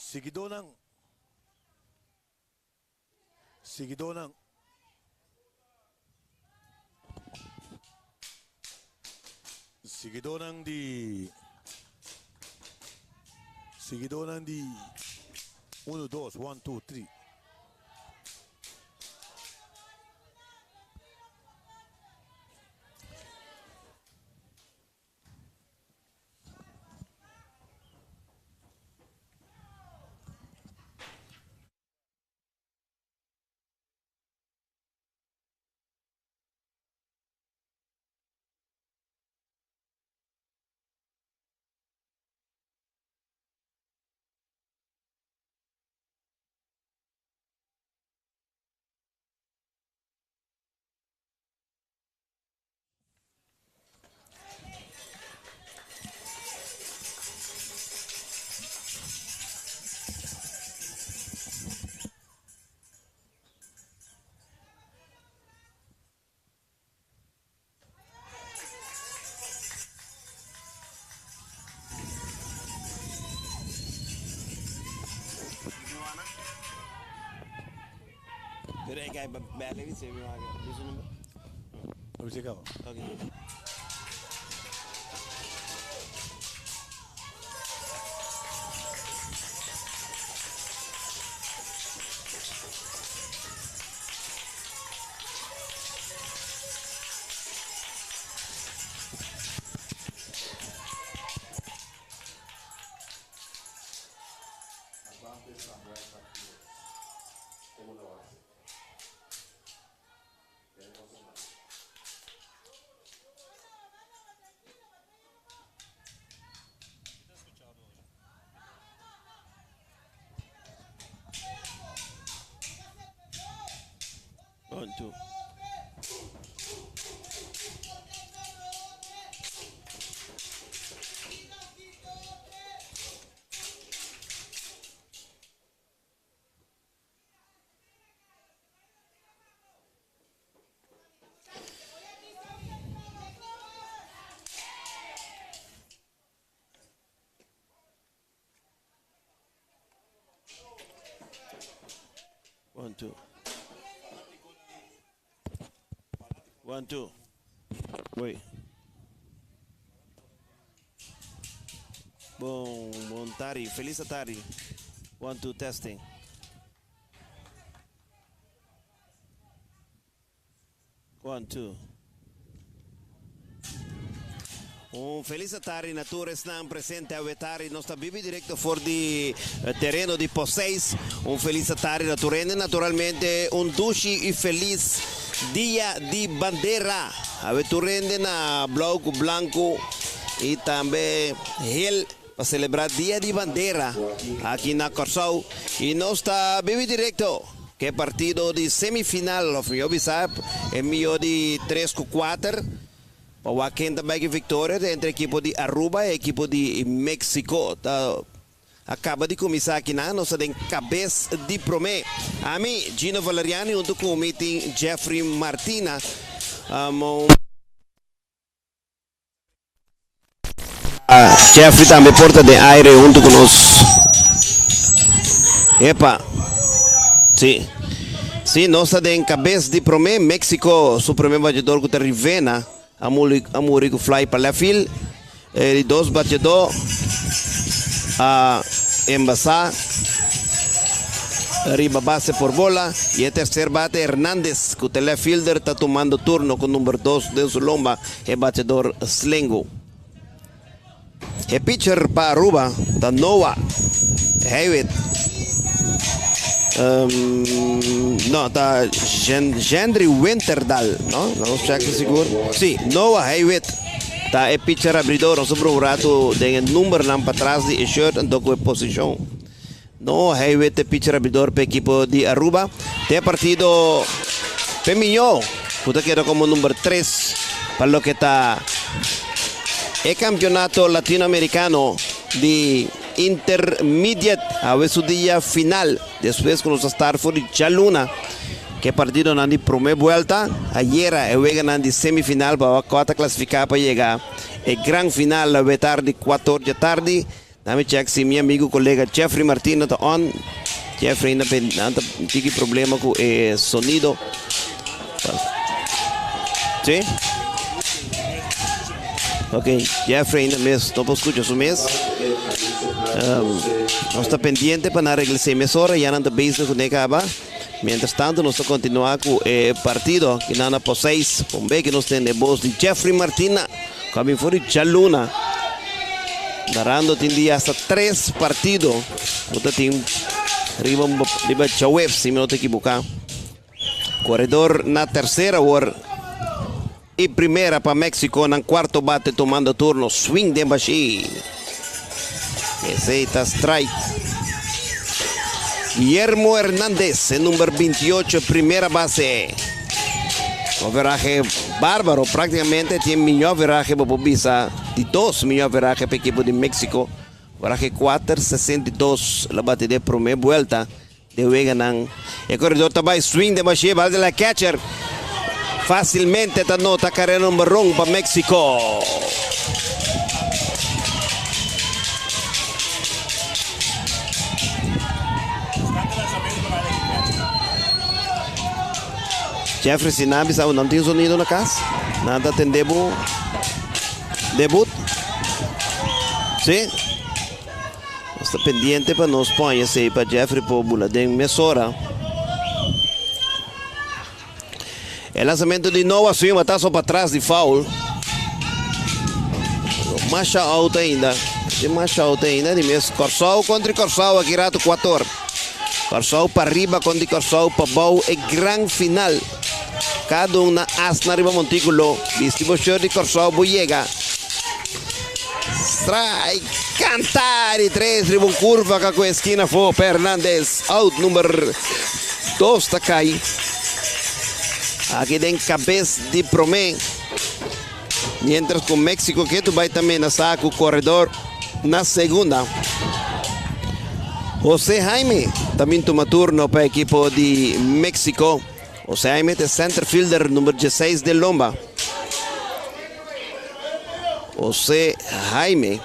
Siguidónan Siguidónan Siguidónan di Siguidónan di Uno dos one two three. One, two. One, two. One, two. Wait. Bon, bon tardi. Felis tardi. One, two, testing. One, two. Un felis tardi na tur esnan presente awe tardi. Nos ta bibi directo for di tereno di Post 6. Un felis tardi na tur hende. Naturalmente un dushi y felis Dia di Bandera. Awe tur hende na blauw cu blanco y tambe geel pa celebra Dia di Bandera aki na Corsou. Y nos ta bibi directo cu e partido di semifinal of mihor bisa e mihor di tres cu cuater pa wak ken ta bai cu victoria ta entre ekipo di Aruba y ekipo di Mexico. Ta a caba di cuminsa akinan, nos ta den cabes di prome. Ami, Gino Valeriani, hunto cu mi tin Jeffrey Martina. Jeffrey tambe por ta den aire hunto cu nos. Epa. Si. Si, nos ta den cabes di prome. Mexico su prome bateador cu ta Rivena a muri, a muri cu fly pa left field. E di dos bateador a embasa riba base por bola. Y e tercer bate Hernandez cu ta left fielder ta tumando turno cu number dos den su lomba. E bateador Slengo. E pitcher pa Aruba ta Noah Hewitt. Um, no, ta Gendry Winterdal, no? Nos check sigur. Si, Noah Hewitt ta e pitcher abridor. Nos un rato den e numbernan patras di e shirt anto cu e posicion. Noah Hewitt e pitcher abridor pa ekipo di Aruba. Den e partido Pemiño cu ta keda como number tres pa loke ta e campeonato Latinoamericano di Intermediate. Awe su dia final despues cu nos a start for di djaluna cu e partidonan di prome buelta. Ayera e weganan di semifinal pa cua ta clasifica pa yega e gran final awe tardi cuator dje tardi. Dame check si mi amigo colega Jeffrey Martina ta on. Jeffrey ainda anda tiki problema ku e sonido. Sí? Ok, Jeffrey ainda mes no por escucha su mes. Nos ta pendiente pa nan regla esei mesora, ya nan ta bezig ku ne kaba. Mientras tanto nos ta continua ku e partido ki nan na po seis. Bon be ki nos tende bos di Jeffrey Martina ku a bin for di djaluna. Narando tin di hasta tres partido ku ta tin riba riba djaweps si mi no ta ekiboká. Koredor na tercera awor y primera pa Mexico nan cuarto bate tomando turno swing den bashi. Esey ta strike. Guillermo Hernandez e number 28 primera base. Un averaje bárbaro prácticamente tin miño averaje bo por bisa di dos miño averaje pa equipo di Mexico. Averaje 4.62 la bate den prome vuelta. De weganan e koredor ta bai swing den bashé bal di la catcher fácilmente ta nota karera number un pa Mexico. Jeffrey si nan bisa bo nan tin sonido na kas nan ta tende bo debut si. Nos ta pendiente pa nos pon esey pa Jeffrey por bula den mesora. E lanzamento di Noah swing batazo patras di foul. Masha out ainda. Tin masha out ainda di mes Kòrsou kontra Kòrsou aki rato 4. Kòrsou pa riba kontra Kòrsou pa bou e gran final. Kada un na asna riba montíkulo. Bisti bo shirt di Kòrsou bo yega. Strike canta di tres riba un curva ka ku eskina afó pa Hernandez. Out number dos ta kai. Aki den kabes di promé. Mientras ku Mexico ketu bai ta menasá ku koredor na segunda. Jose Jaime ta bin tuma turno pa ekipo di Mexico. Jose Jaime ta e center fielder number dieseis den lomba. Jose Jaime.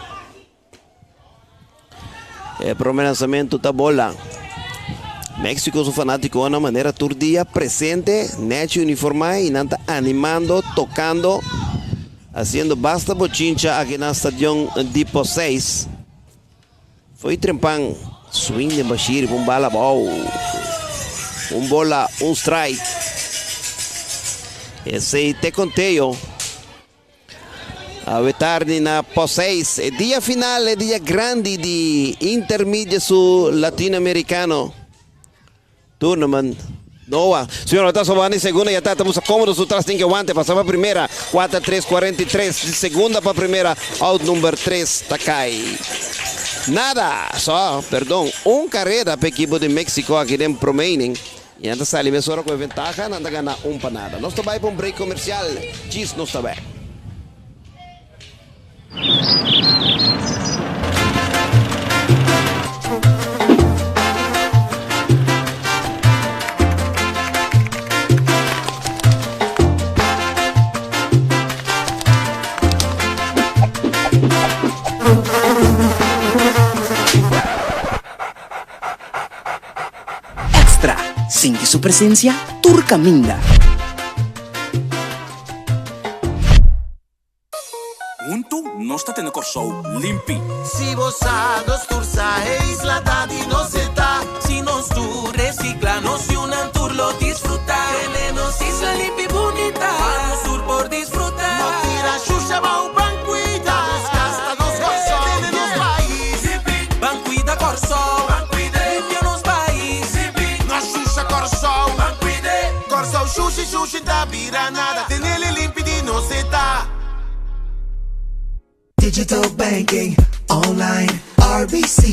E prome lanzamento ta bola. Mexico su fanaticonan manera tur dia presente, nechi uniforma y nan ta animando, tocando, haciendo basta bochincha aki na stadion di Poseis. Foi trempan swing den Bashir un bala abou. Un bola, un strike. Esey te conteo. Awe tardi na Poseis, e dia final, e dia grandi di Intermedia su Latinoamericano Tournament. Noah, señor ta sobando en segunda, ya ta ta busa cómodo su tras tin que aguante, pasa pa primera, 4 3 43, di segunda pa primera, out number 3 ta cai. Nada, so, perdon, un carrera pa equipo di Mexico aki den prome inning. Y nan ta sali mesora cu e ventaha, nan ta gana un pa nada. Nos ta bay pa un break comercial, djis nos ta bek. Extra, sinti su presencia tur caminda. Huntu nos ta tene Kòrsou limpi. Si bo sa, nos tur sa, e isla ta di nos e ta. Si nos tur resikla, nos yunan tur lo disfrutá. Tene nos isla limpi bunita, pa nos tur por disfrutá. No tira shusha bou, ban kuida nos kas, ta nos Kòrsou. Tene nos pais limpi, ban kuida Kòrsou. Ban kuida, limpia nos pais limpi. No shusha Kòrsou, ban kuida. Kòrsou shushi shushi ta bira nada, tenele limpi di nos e ta. Digital banking online RBC.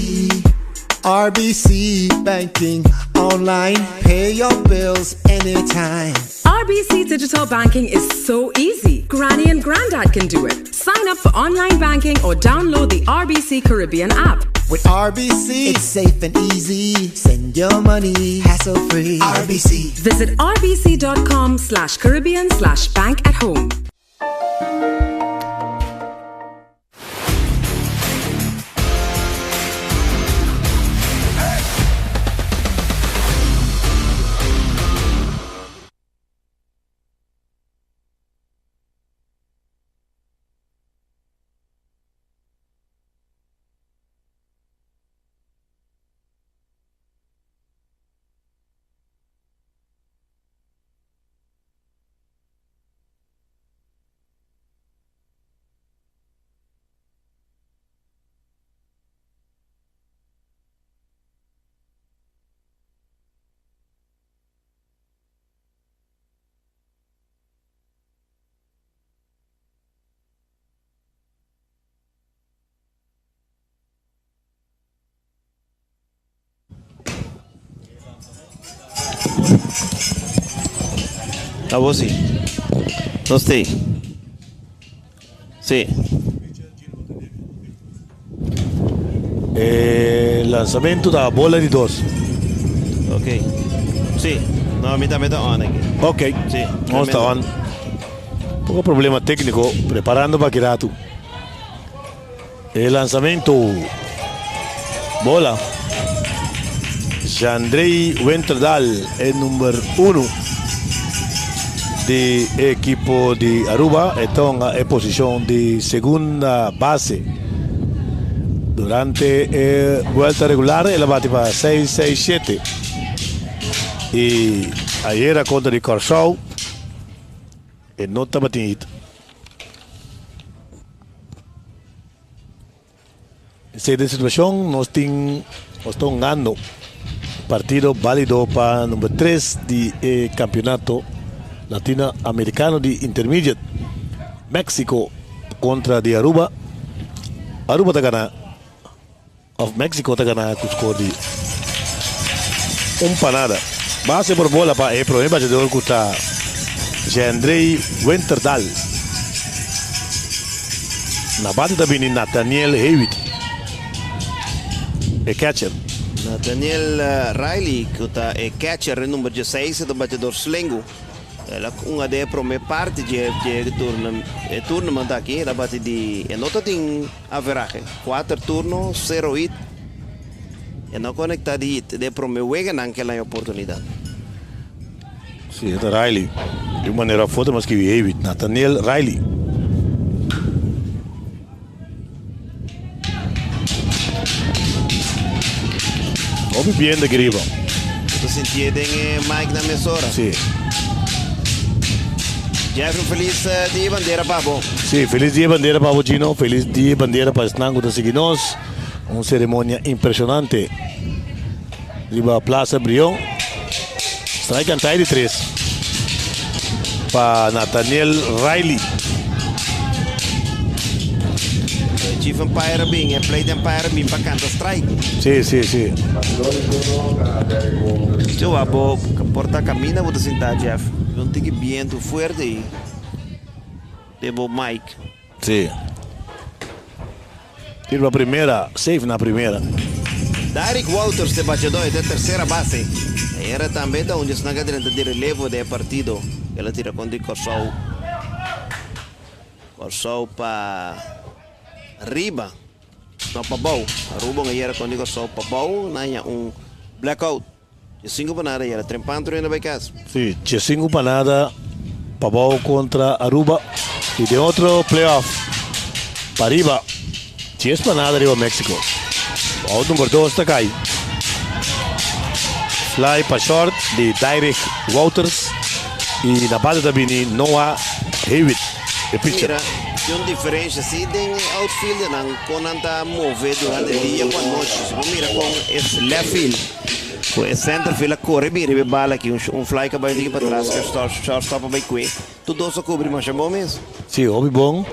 RBC banking online. Pay your bills anytime. RBC Digital Banking is so easy. Granny and Grandad can do it. Sign up for online banking or download the RBC Caribbean app. With RBC, it's safe and easy. Send your money hassle free. RBC. Visit rbc.com/caribbean/bank at home. Abo si. Nos t'ei. Si. E lanzamento ta bola di dos. Ok. Si. No, mi tambe ta on aki. Ok. Si. Nos ta on. Poco problema tecnico. Preparando pa ki ratu. E lanzamento. Bola. Jandrei Winterdal, e number 1 di ekipo di Aruba, e ta e posicion di segunda base. Durante e vuelta regular, el a bati pa 6-6-7. Y ayera contra di Corsou, e no tabata hit. Den situacion, nos tin, nos ta hungando partido valido pa number 3 di campeonato latinoamericano di Intermediate. Mexico contra di Aruba. Aruba ta gana, of Mexico ta gana cu score di 1 pa 0. Base por bola pa e prome batedor cu ta Jandrei Winterdal. Na bate tambe Nathaniel Hewitt. E catcher. Nathaniel Riley, cu ta e catcher number 16, e batedor slengo. El a hunga e prome parti di turno, e tournament aki, el a bati di, e no tin average. 4 turno, 0 hit. E no a conecta di hit, den prome wega nan cu el a oportunidad. Si, ta Riley. Di un manera foto, mas cu Hewitt. Nathaniel Riley. Hopi biento aki riba. Ta sintiendo mic na emisora. Si. Jeffrey, feliz dia bandera pa bo. Si, feliz dia bandera pa Gino, feliz dia bandera pa esnan cu ta sigui nos. Un ceremonia impresionante. Riba Plaza Brion. Strike and tie di 3. Pa Nathaniel Riley. Chief umpire bin, e plate umpire bin pa canta strike. Si. Yo abo porta camina bo sinta, Jeff. No tin cu biento fuerte ey. Debo mic. Si. Tiro pa primera, safe na primera. Derek Walters, e batedor di tercera base. Era tambe ta unda ta den di relevo di partido. El a tira contra Corsou. Corsou pa riba. No, pa bou. Aruba ayera contra Corsou pa bou, nan a haya un blackout. Di 5 pa 0, era trempan tur bay cas. Si, 5 pa 0 pa bou contra Aruba. Y den otro playoff, pa riba, 10 pa 0 riba Mexico. Out number 2 ta cay. Fly pa short di Derek Walters. Y na base tambe Noah Hewitt, e pitcher. Mira, tin un diferencia asina den outfield nan con nan ta move durante dia cu anochi. Si bo mira cu e left field, cu e center field a core bira e bala aki un fly cu bay pa atras cu stop shortstop bay cue. Tur dos a cubri mas bon mes. Si, hopi bon.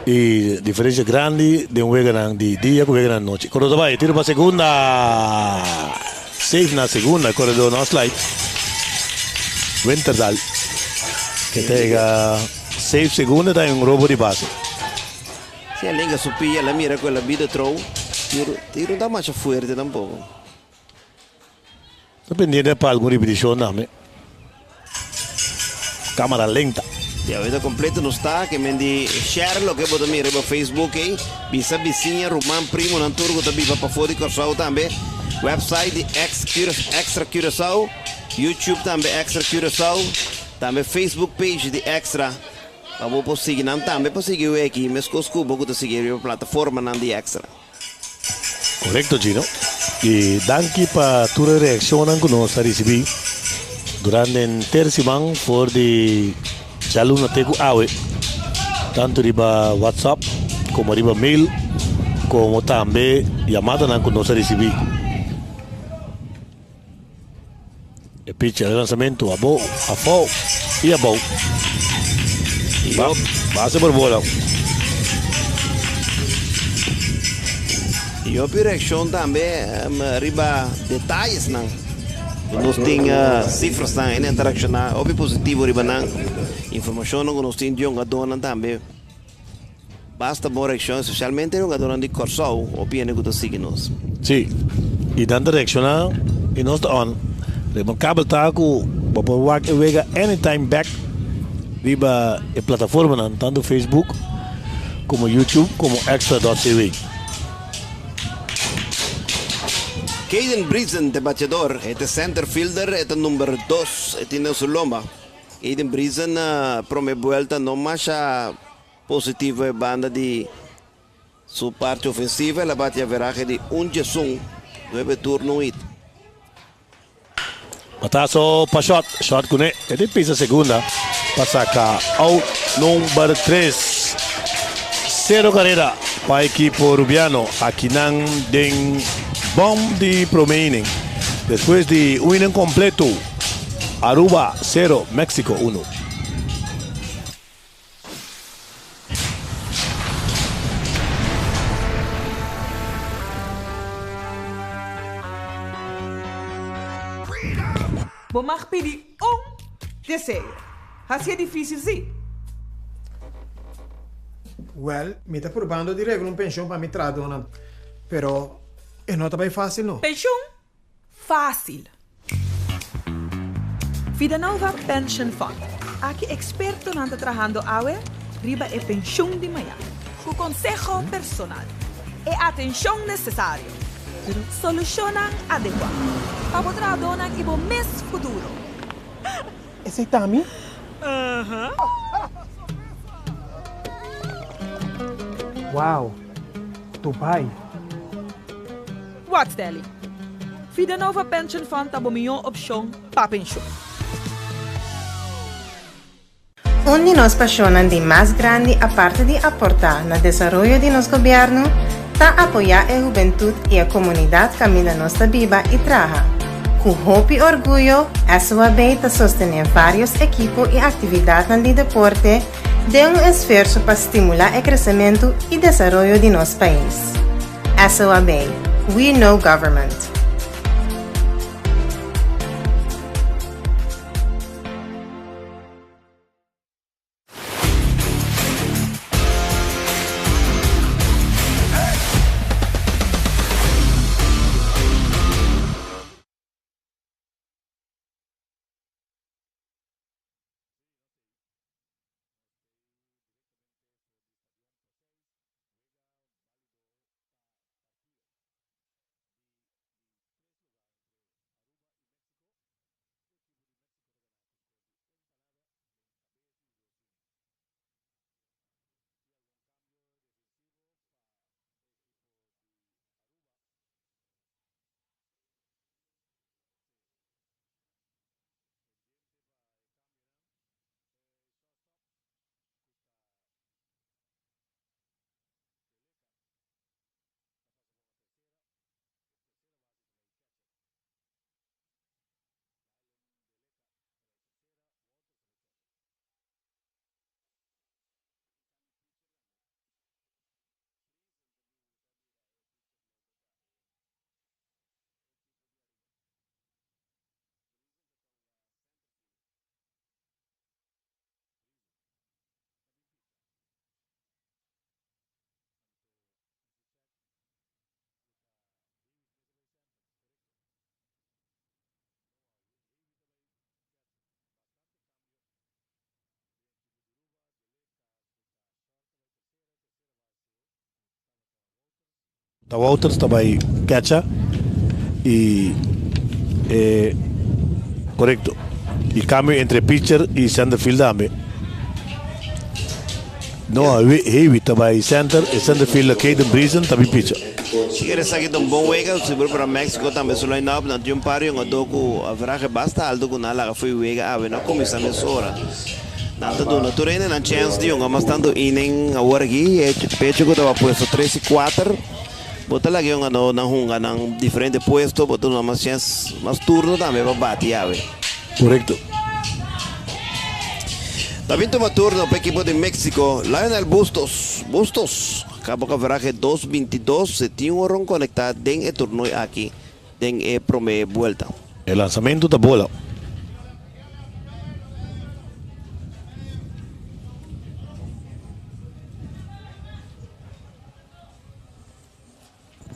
Y diferencia grandi di un wega di dia cu wega di anochi. Coredo bay, tiro pa segunda. Safe na segunda, coredo no slide. Winterdal. Cu ta pega safe segunda, ta un robo di base. Si e lenga su pia, el a mira cu el a bida throw. Tiro, tiro no ta mas fuerte tampoco. Ta pendiente pa algun repeticion, no? Camara lenta. Y awor completo no ta, kiermen di share loke bo ta mira riba Facebook, eh? Bisa bisiña, ruman, primo, nan tur cu ta biba pafo di Corsou tambe. Website di Extra Curaçao, YouTube tambe Extra Curaçao, tambe Facebook page di Extra. Pa bo sigui nan tambe pa sigui aki, mescos cu bo ta sigui e plataforma nan di Extra. Correcto, Gino. Y danki pa tur reaccion cu nos a ricibi durante e siman for di dialuna te cu awe. Tanto riba WhatsApp, como riba mail, como tambe yamada cu nos a ricibi. E pitch, lanzamento, abou, afo y abou. Base por bola. Y e reaccion tambe, riba detayenan. Nos tin cifrasnan hende ta reacciona hopi positivo riba nan. Informacionnan cu nos tin di hungadornan tambe basta bon reaccion, especialmente e hungadornan di Corsou, hopi hende cu ta sigui nos. Si, y nan ta reacciona y nos ta on. Remarcabel ta cu bo por wak e wega anytime back riba e plataformanan, tanto Facebook como YouTube como extra.tv. Caden Briesen ta bateador, e ta center fielder, e ta number dos, e tin den su lomba. Caden Briesen prome buelta no masha positivo e banda di su parti ofensivo, el a bati averahe di un diesun, nuebe turno un hit. Batazo pa short, short kuné e tin pisa segunda pa saka out number tres. Sero karera pa ekipo Rubiano akinan den bom di prome inning. Despues di un inning kompleto, Aruba sero, Mexico uno. Bo mag pidi un deseo. Hacié difícil sí. Wel, mi ta purbando di regla un penshon pa mi trahadónan, pero e no ta bai fácil no. Penshon? Fácil. Vidanova Pension Fund. Aki ekspertonan ta trahando awe riba e penshun di mañan. Ku konseho personal, e atenshon nesesario, solushonnan adekuá pa bo trahadónan i bo mes futuro. Esei ta mi? Wow! Dubai! Wak Stanley. Vidanova Pension Fund ta bo mihó opshon pa penshon. Un di nos pasionnan di mas grandi aparte di aporta na desaroyo di nos gobierno ta apoya e hubentud y e comunidad caminda nos ta biba y traha. Cu hopi orguyo SOAB ta sostene varios ekipo y actividadnan di deporte den un esfuerso pa stimula e crecemento y desaroyo di nos pais. SOAB, We Know Government. Ta Wouters ta bai catcha y e corecto y cambio entre pitcher y center field tambe. Noah Hewitt ta bai center y center fielder Caden Briesen ta bin pitcher. Si quiere esaki ta un bon wega, seguro para Mexico tambe su line up nan tin un par di hungador cu averahe basta alto cu nan a laga fo'i wega awe no a cuminsa mesora. Nan ta duna tur hende nan chèns di hunga mas tantu inning awor aki. E pecho ku tabata puesto tres i kuater, bo ta laga e hungadónan hunga nan diferente puesto, bo ta duna mas chèns, mas turno tambe pa bati awe. Korekto. Ta bin tuma turno pa ekipo di Mexico, Lionel Bustos. Bustos kaba ku averahe dos binti dos, e tin un ron konektá den e tornoi aki den e promé buelta. E lansamento ta bola.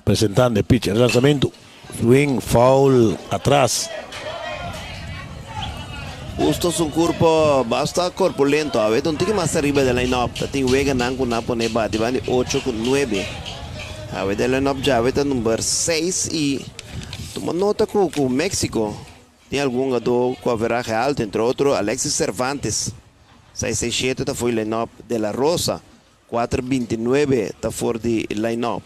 Presentando e pitcher, lansamento, swing, foul, atras. Bustos un kurpo basta korpulento. Awe ta un tiki mas ariba den line-up. Ta tin weganan ku nan pone bati banda di ocho ku nuebe. Awe den line-up djawe ta number seis i tuma nota ku ku Mexico tin algun hungadó ku averahe alto, entre otro Alexis Cervantes, seis seis shete ta for di line-up, De La Rosa, Kuater binti nuebe ta for di line-up.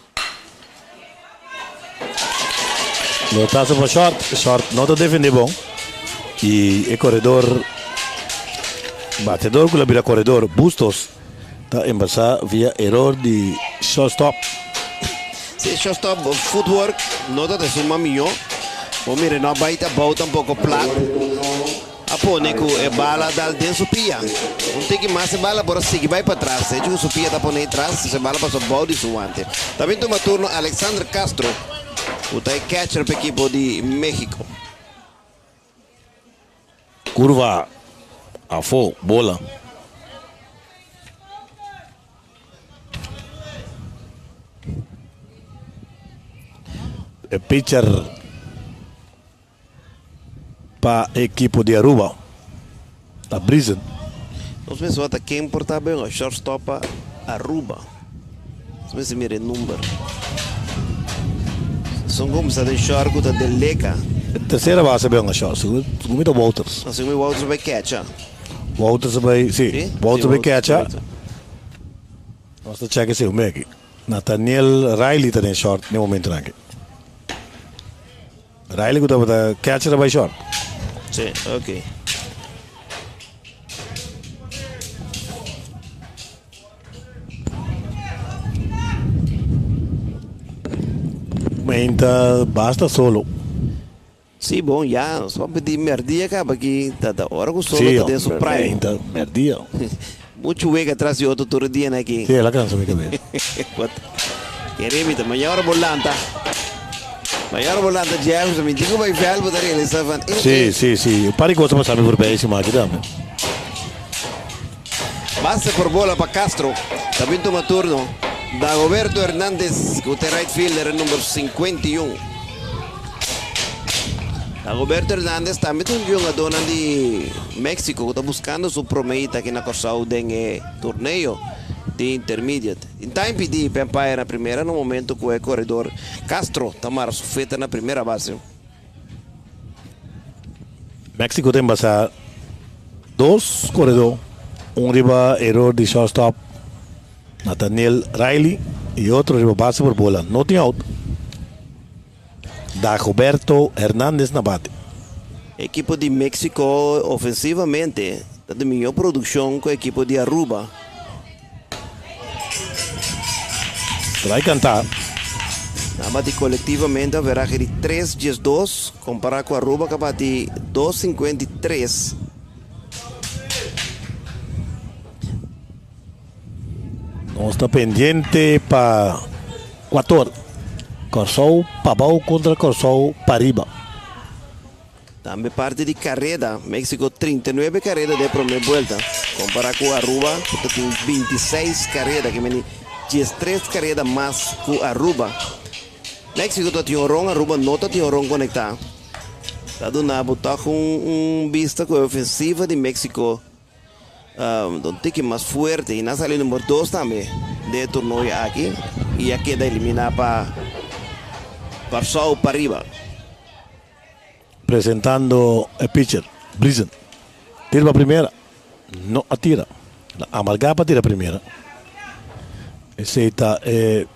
Lo tasa pa short, short no ta defende bon y e koredor batedor ku la bira koredor Bustos ta embasa via eror di shortstop. Si shortstop footwork no ta ta suma mihó, bo mira no a bai ta bou tampoko plat. A pone ku e bala dal den su pia. Un tiki mas e bala por a sigui bai patras. Hecho ku su pia ta pone tras, e bala pasó bou di su wante. Ta bin tuma turno Alexander Castro, ku ta e catcher pa ekipo di Mexico. Kurva afó, bola. E pitcher. Pa ekipo di Aruba ta Briesen. Nos mester wak ta ken por ta ben shortstop pa Aruba. Nos mester mira e number. Son kumsa den short ku ta den leka. Tercera base ben short. Segun mi ta Wouters. No, segun mi Wouters a bai kecha. Wouters a bai, si. Wouters a bai kecha. Nos ta check esei un beki. Nathaniel Riley ta den short den momentonan aki. Riley ku tabata catcher a bai short. Sí, ok. Meinta basta solo. Sí, bon, ya, nos papia di merdia kaba aki, ta ta ora ku solo ta den su prime. Meinta merdia. Muchu wega tras di otro tur e dianan aki. Sí, el a cansa mi cabeza. Kere mi ta maña ora bo lanta. Maña ora bo lanta Jefferson, mi tin ku bai vèlt bo ta realisa van eh, Sí, eh. sí, sí. Un par di cosa pasa mi voorbij siman aki tambe. Base por bola pa Castro. Ta bin tuma turno Dagoberto Hernandez ku ta e right fielder e number 51. Dagoberto Hernandez tambe ta un djongadónan di Mexico ku ta buskando su promé hit aki na Kòrsou den e torneo di Intermediate. Tin ta impidí pa umpire na primera na momento ku e koredor Castro ta mara su feta na primera base. Mexico ta embasá dos koredó, un riba eror di shortstop Nathaniel Riley i otro riba base por bola. No tin out. Dagoberto Hernandez na bate. Ekipo di Mexico ofensivamente ta di mihó produkshon ku ekipo di Aruba. Trai kantá. Nan bati kolektivamente averahe di tres diesdos kompará ku Aruba ku a bati dos sinkuenta i tres. Nos ta pendiente pa Kuator. Kòrsou pabou kontra Kòrsou pariba. Tambe parti di kareda, Mexico 39 kareda den e prome buelta, kompara ku Aruba ku ta tin 26 kareda, ke meni 13 kareda mas ku Aruba. Mexico ta tin oron, Aruba no ta tin oron konektá. Ta duna bo tòg un bista ku e ofensiva di Mexico Ta un tiki mas fuerte y nan sali number dos tambe den e torneo aki y a keda elimina pa Kòrsou pariba. Presentando e pitcher, Briesen. Tira pa primera. No a tira. El a amarga pa tira primera. Esey ta e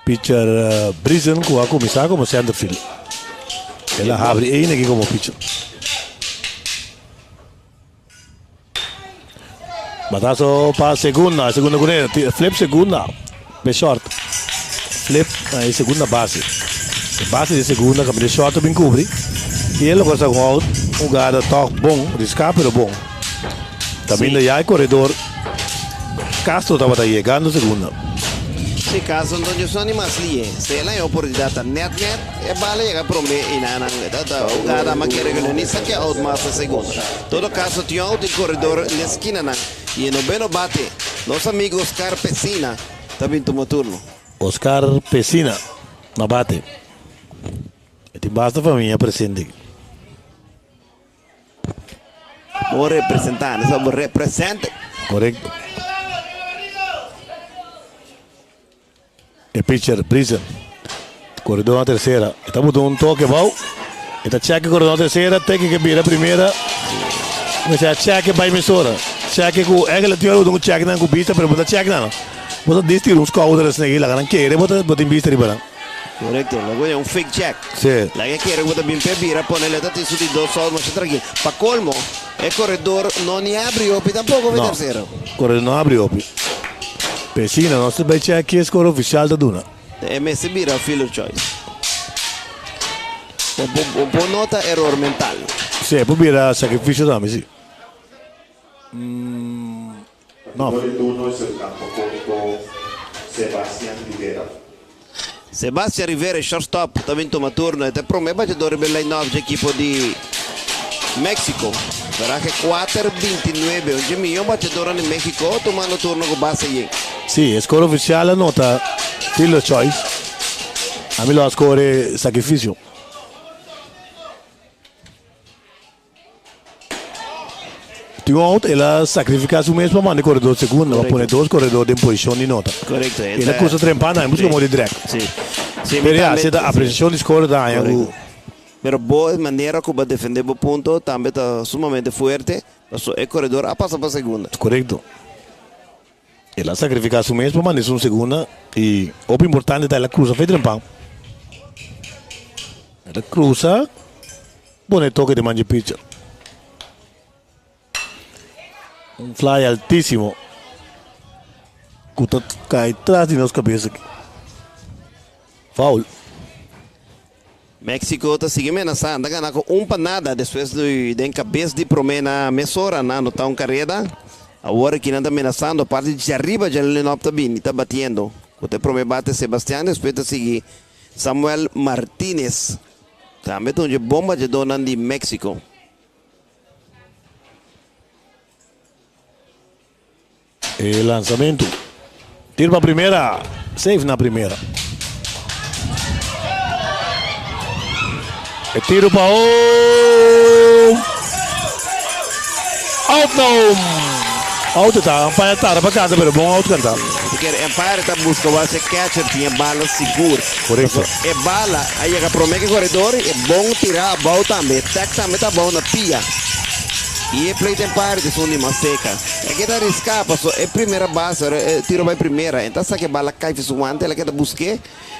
pitcher Briesen cu a cuminsa como centerfield. El a habri eyne aki como pitcher. Batazo pa segunda, segunda cune, flip segunda, be short. Flip na e segunda base. E base di segunda caminda short bin cubri. Y e logra sa un out, un jugada toch bon, risca pero bon. Caminda ya e corredor Castro tabata yegando segunda. Si Carson Don Johnson mas lie. Se el haña oportunidat ta net net e bala yega prome y nan nan ta ta hugada ma kere ku ni sa ke out mas na segunda. Todo kaso tin un out den koredor n'e skinanan y e noveno bate nos amigo Oscar Pesina ta bin tuma turno. Oscar Pesina na bate. E tin basta famia presente aki. Bo representante, so bo represent. Correcto. E pitcher, Brisen. Corredor na tercera. E ta buta un toque bou. E ta check corredor na tercera, teke ke bira primera. Mester a check bai mesora. Check ku eigenlijk tin ora buta un check nan ku bista, pero bo ta check nan. Bo ta dis tira un skouder asina aki, laga nan kere bo ta bo tin bista riba nan. Korekto, laga oye un fake check. Sí. Laga e kere ku bo ta bin p'e bira pone leta tin su di dos sòl masha trankil. Pa kolmo, e koredor no ni abri hopi tampoko p'e No, tersero. koredor no abri hopi. P'esina nos ta bai check ki e skor ofisial ta duna. E mester bira fielder choice. Bo bo bo por nota eror mental. Sí, e por bira sakrifisio tambe, sí. No. Bateador di turno es el campo corto Sebastian Rivera. Sebastian Rivera e shortstop ta bin tuma turno. E ta e prome bateador riba e line-up dje ekipo di Mexico. Verahe kuater bintinuebe, un dje miyon bateadornan di Mexico tumando turno ku base yen. Sí, e score oficial a nota fielder's choice. Ami lo a score sacrificio. Tin un out, el a sacrifica su mes pa manda e corredor segunda, pa pone dos corredor den posicion di nota. Correcto. El a cruza trempa na, en busca modo di drek. Sí. Sí, Pero ya, si ta apreciacion di score ta haña cu. Pero bo manera cu bo a defende bo punto tambe ta sumamente fuerte, pasobra e corredor a pasa pa segunda. Correcto. El a sacrifica su mes pa manda esun segunda y hopi importante ta el a cruza fe trempa. El a cruza. Pone toke di manchi pitcher. Un fly altísimo ku ta kai tras di nos kabes aki. Foul. Mexico ta sigui menasá, nan ta gana ku un pa nada despues di den kabes di promé na mesora nan anotá un kareda. Awor aki nan ta menasando parti di djariba dje lineup ta bini ta batiendo ku ta e promé bate Sebastian despues ta sigui Samuel Martinez. Tambe ta un dje bon bateadornan di Mexico. E lanzamentu. Tiro pa primera. Safe na primera. E tiro pa home. Out na home. Out ta. Umpire tarda pa canta pero bon out canta. Kier umpire ta busca wak si e catcher tin e bala sigur. Correcto. Pasobra e bala a yega prome ke corredor y e bon tira abao tambe. E tag tambe ta abao na pia. Y e plate umpire ta esun di mas seca. E keda risca pasobra e primera base ora e tiro bay primera e ta sa ke bala cay fi su wante el a keda busque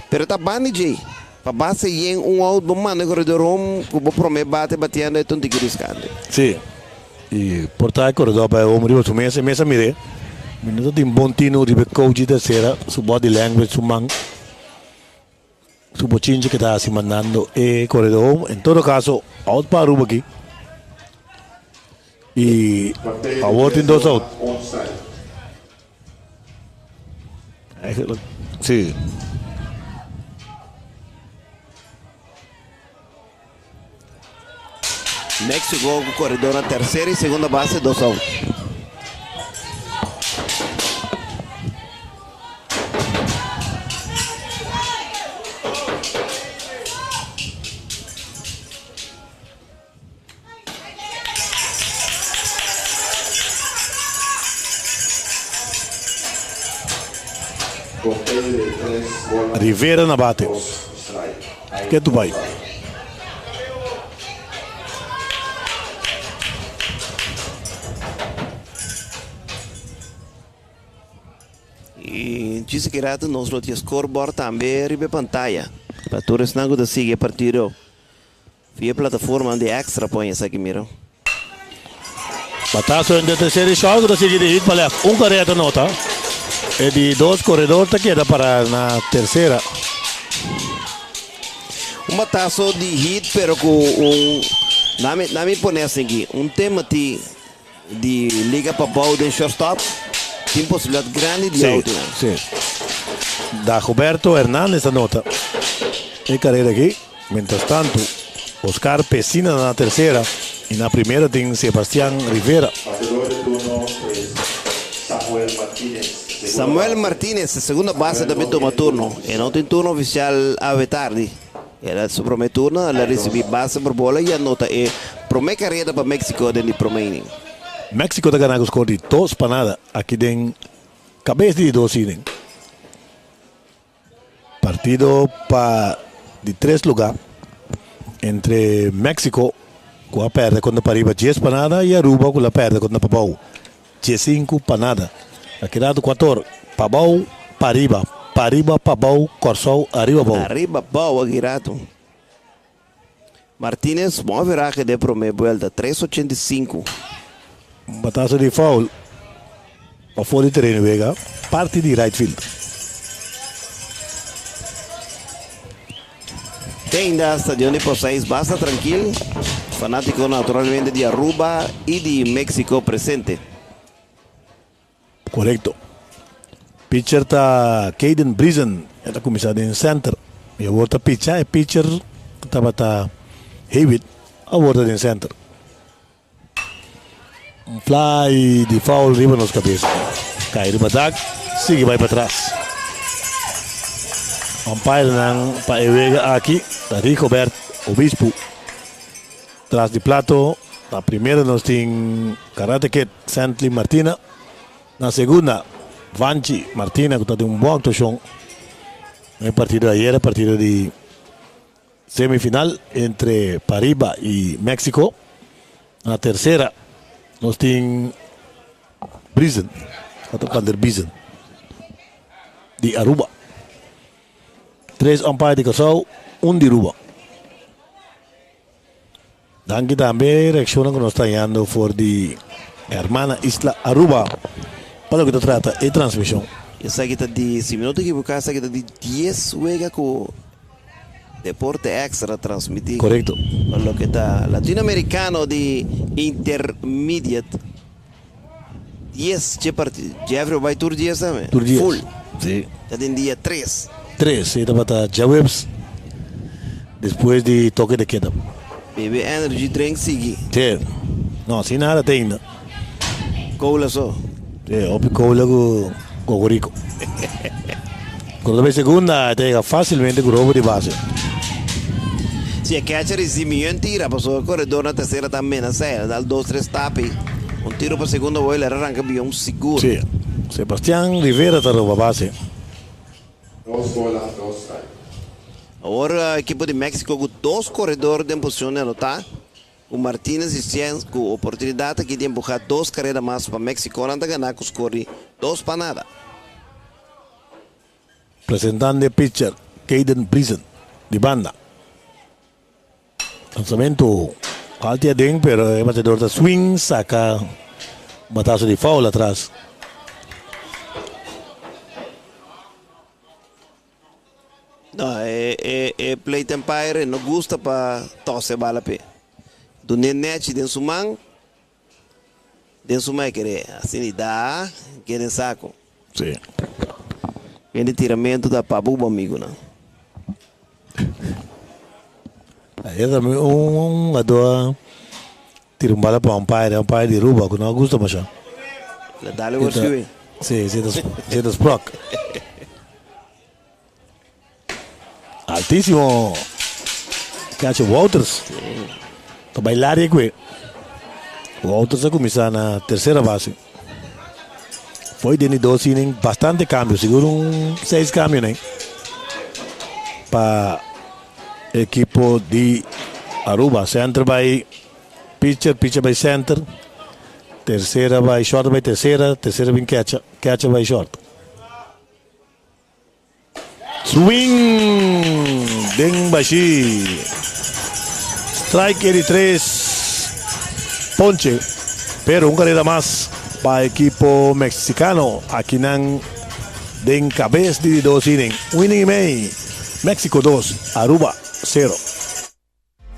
pero ta bandi djey. Pa base yen un out bo manda e corredor home cu bo prome bate batiendo e ta un tiki riscante. Sí. Y por ta e corredor bay home riba su mes, e mes a mir'é. Mi no ta tin bon tino riba e coach di tercera, su body language, su man, su bochinche ke ta haci mandando e corredor home. En todo caso, out pa Aruba aki. Y awor tin dos out. Eigenlijk, sí. Mexico ku koredor na tercera y segunda base, dos out. Rivera na bate. Ke tu bai? Y djis aki rato nos lo tin scoreboard tambe riba e pantaya pa tur esnan cu ta sigui e partido. Via plataformanan di Extra pon esaki mira. Batazo den tercer di short cu ta sigui di hit pa left. Un carrera ta nota. E di dos corredor ta keda para na tercera. Un batazo di hit pero cu un nami nami pone asiki un tema ti di liga pabou den shortstop tin posibilidad grandi di Sí, out nan. sí. Dagoberto Hernandez a nota e karera aki. Mientras tanto, Oscar Pesina na tersera i na primera tin Sebastian Rivera. Batedor de turno es Samuel Martinez. Samuel Martinez, segunda base tambe tuma turno. E no tin turno oficial awe tardi. Era su prome turno, el a ricibi base por bola y a nota e prome careda pa Mexico den di prome inning. Mexico ta gana cu score di dos pa nada aki den cabes di di dos inning. Partido pa di tres luga entre Mexico cu a perde contra Pariba dies pa nada y Aruba cu la perde contra Pabao diesinku pa nada. A keda tu kuator, Pabao, Pariba, Pariba, Pabao, Kòrsou, Ariba Bou. Ariba Bou a gira tu. Martinez bon averahe den prome buelta, tres ochenta i sinku. Un bataso di foul pafó di tereno wega parti di right field. Te ainda stadion di Poseis basta trankil, fanatiko naturalmente di Aruba i di Mexico presente. Korekto. Pitcher ta Caden Briesen. E ta kuminsá den center. I awor ta picha. E pitcher ku tabata Hewitt awor ta den center. Un fly di foul riba nos kabes. Kai riba dak, sigui bai patras. Umpirenan pa e wega aki ta Rigobert Obispo. Tras di plato na primera nos tin Karate Kid Santly Martina, na segunda Vanchi Martina ku ta tin un bon aktuashon den e partido di ayera, partido di semifinal entre Pariba i Mexico. Na tersera nos tin Briesen, Otto van der Biesen di Aruba. Tres umpire di Kòrsou, un di Aruba. Danki tambe reaccionnan cu nos ta hañando for di hermana isla Aruba pa loke ta trata e transmision. Esaki ta di, si mi no ta ekivoká, esaki ta di dies wega ku Deporte Extra transmití. Korekto. Pa loke ta Latinoamericano di Intermediate. Dies dje partido. Jeffrey bo bai tur dies tambe? Tur dies. Full. Si. Ta den dia tres. Tres, e tabata djaweps despues di toke de keda. Bebe energy drink sigui. Si. No, sin nada te ainda. Cola so. Si, hopi cola ku Cocorico. Cuando ta bay segunda e ta yega facilmente ku robo di base. Si e catcher ricibi miyon tira pasobra e corredor na tercera ta amenaza el a dal dos tres tapi un tiro pa segunda boy el a ranca biyon sigur. Si, Sebastian Rivera ta roba base. Dos bola, dos strike. Awor ekipo di Mexico cu dos corredor den posicion di anota, cu Martinez y Cienz cu oportunidad aki di empuha dos careda mas pa Mexico nan ta gana cu score di dos pa nada. Presentando e pitcher Caden Briesen di banda. Lanzamento halti aden pero e batedor ta swing saca batazo di foul atras. No, e, e, e plate umpire no gusta pa tosse bala p'e. Dun'é nechi den su man, Den su mai kere asina i da ke den sako. Sí. Hende tiramentu ta pa bo amigunan. Ayer tambe un hungador a tira un bala pa umpire, umpire di Aruba ku no a gusta masha. La dale worskiwe. Sí, si ta Sprock. Altísimo catcher Wouters. Ta bai laria kue. Wouters a kuminsá na tersera base. Foi den di dos inning bastante kambio, sigur un seis kambio nen pa ekipo di Aruba. Center bai pitcher, pitcher bai center, tersera bai short bai tersera, tersera bin catcher, catcher bai short. Swing den bashi. Strike e di tres ponche. Pero un carrera mas pa equipo mexicano. Aki nan den cabes di di dos inning. Un inning y mei. Mexico dos, Aruba cero.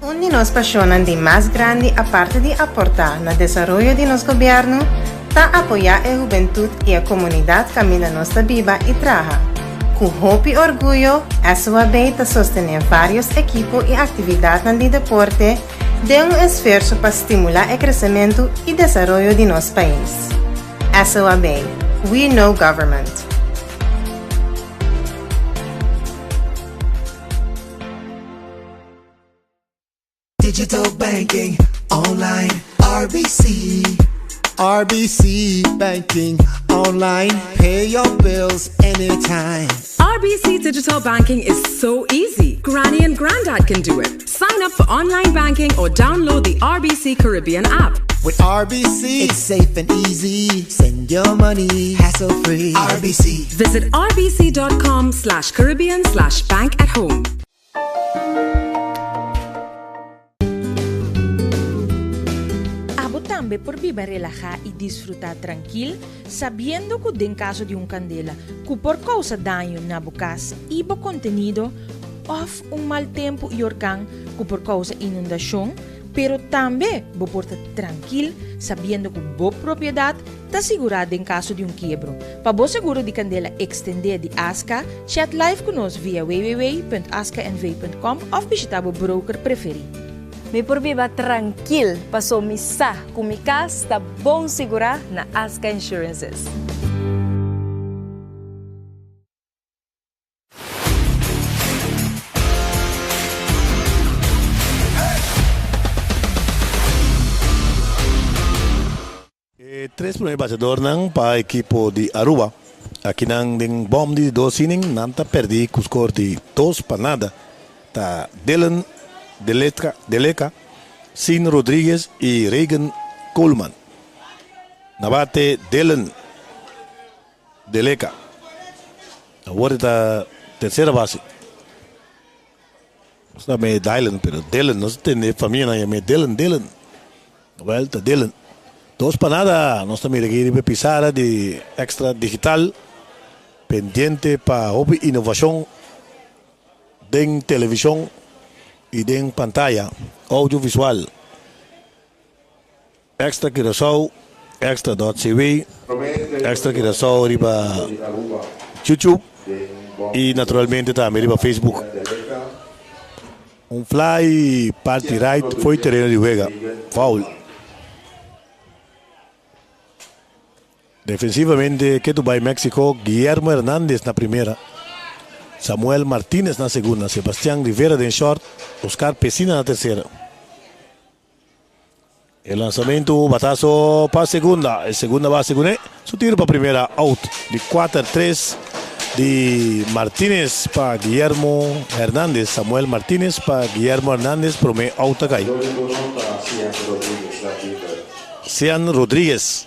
Un di nos pasionnan di mas grandi aparte di aportá na desaroyo di nos gobièrnu ta apoyá e hubentut i e komunidat kaminda nos ta biba i traha. Ku hopi orguyo, SOAB ta sostené vários ekipo i aktividatnan di deporte den un esfuerso pa stimulá e kresementu i desaroyo di nos pais. SOAB, We Know Government. Digital banking online RBC. RBC banking online. Pay your bills anytime. RBC Digital Banking is so easy. Granny and Grandad can do it. Sign up for online banking or download the RBC Caribbean app. With RBC, it's safe and easy. Send your money hassle free. RBC. Visit rbc.com slash Caribbean slash bank at home. Abo tambe por biba relahá i disfrutá trankil sabiendo ku den kaso di un kandela ku por kousa daño na bo kas i bo kontenido òf un mal tempu i orkan ku por kousa inundashon, pero tambe bo por ta trankil sabiendo ku bo propiedat Ta sigurá den kaso di un kiebro. Pa bo seguro di kandela ekstendé di Aska, chat live ku nos via www.askanv.com òf bishitá bo broker preferí. Mi por biba trankil paso mi sa ku mi kas ta bon sigurá na Aska Insurances. E tres prome bateadornan pa ekipo di Aruba akinan den bom di dos inning nan ta perdi ku skor di 2-0. Ta Dylan Deleca, Sin Rodriguez y Reagan Coleman. Na bate Dylan Deleca. Awor e ta tercera base. Nos ta yam'é Dylan, pero Dylan, nos ta tende famianan yam'é Dylan, Dylan. Wel, ta Dylan. 2-0, nos ta mira aki riba e pisara di Extra Digital, pendiente pa hopi innovacion den television y den pantaya audiovisual. Extra Curaçao, extra dot cw, Extra Curaçao riba YouTube y naturalmente tambe riba Facebook. Un fly parti right fo'i tereno di wega, foul. Defensivamente ke tu bai Mexico, Guillermo Hernandez na primera, Samuel Martinez na segunda, Sebastian Rivera den short, Oscar Pesina na tercera. E lanzamento batazo pa segunda. E segunda base kuné. Su tiro pa primera out di 4-3 di Martinez pa Guillermo Hernandez. Samuel Martinez pa Guillermo Hernandez prome out a kai. Sean Rodriguez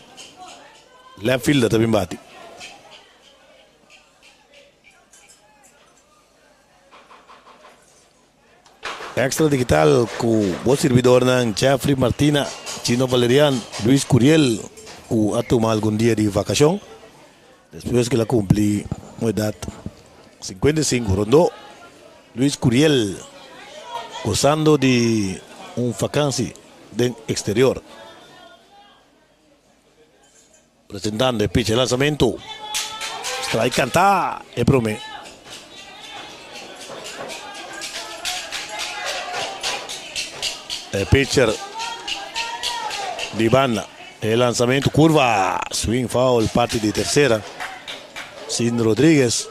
left fielder ta bin bati. Extra Digital ku bo sirbidornan Jeffrey Martina, Chino Valerian, Luis Curiel ku a tuma algun dia di vakashon despues ku el a kumpli un edat 55 rondó. Luis Curiel gosando di un fakansi den eksterior. Presentando e pitch e lanzamento. Strike canta e prome. E pitcher di banda. E lanzamento curva. Swing foul parti di tercera. Sin Rodriguez.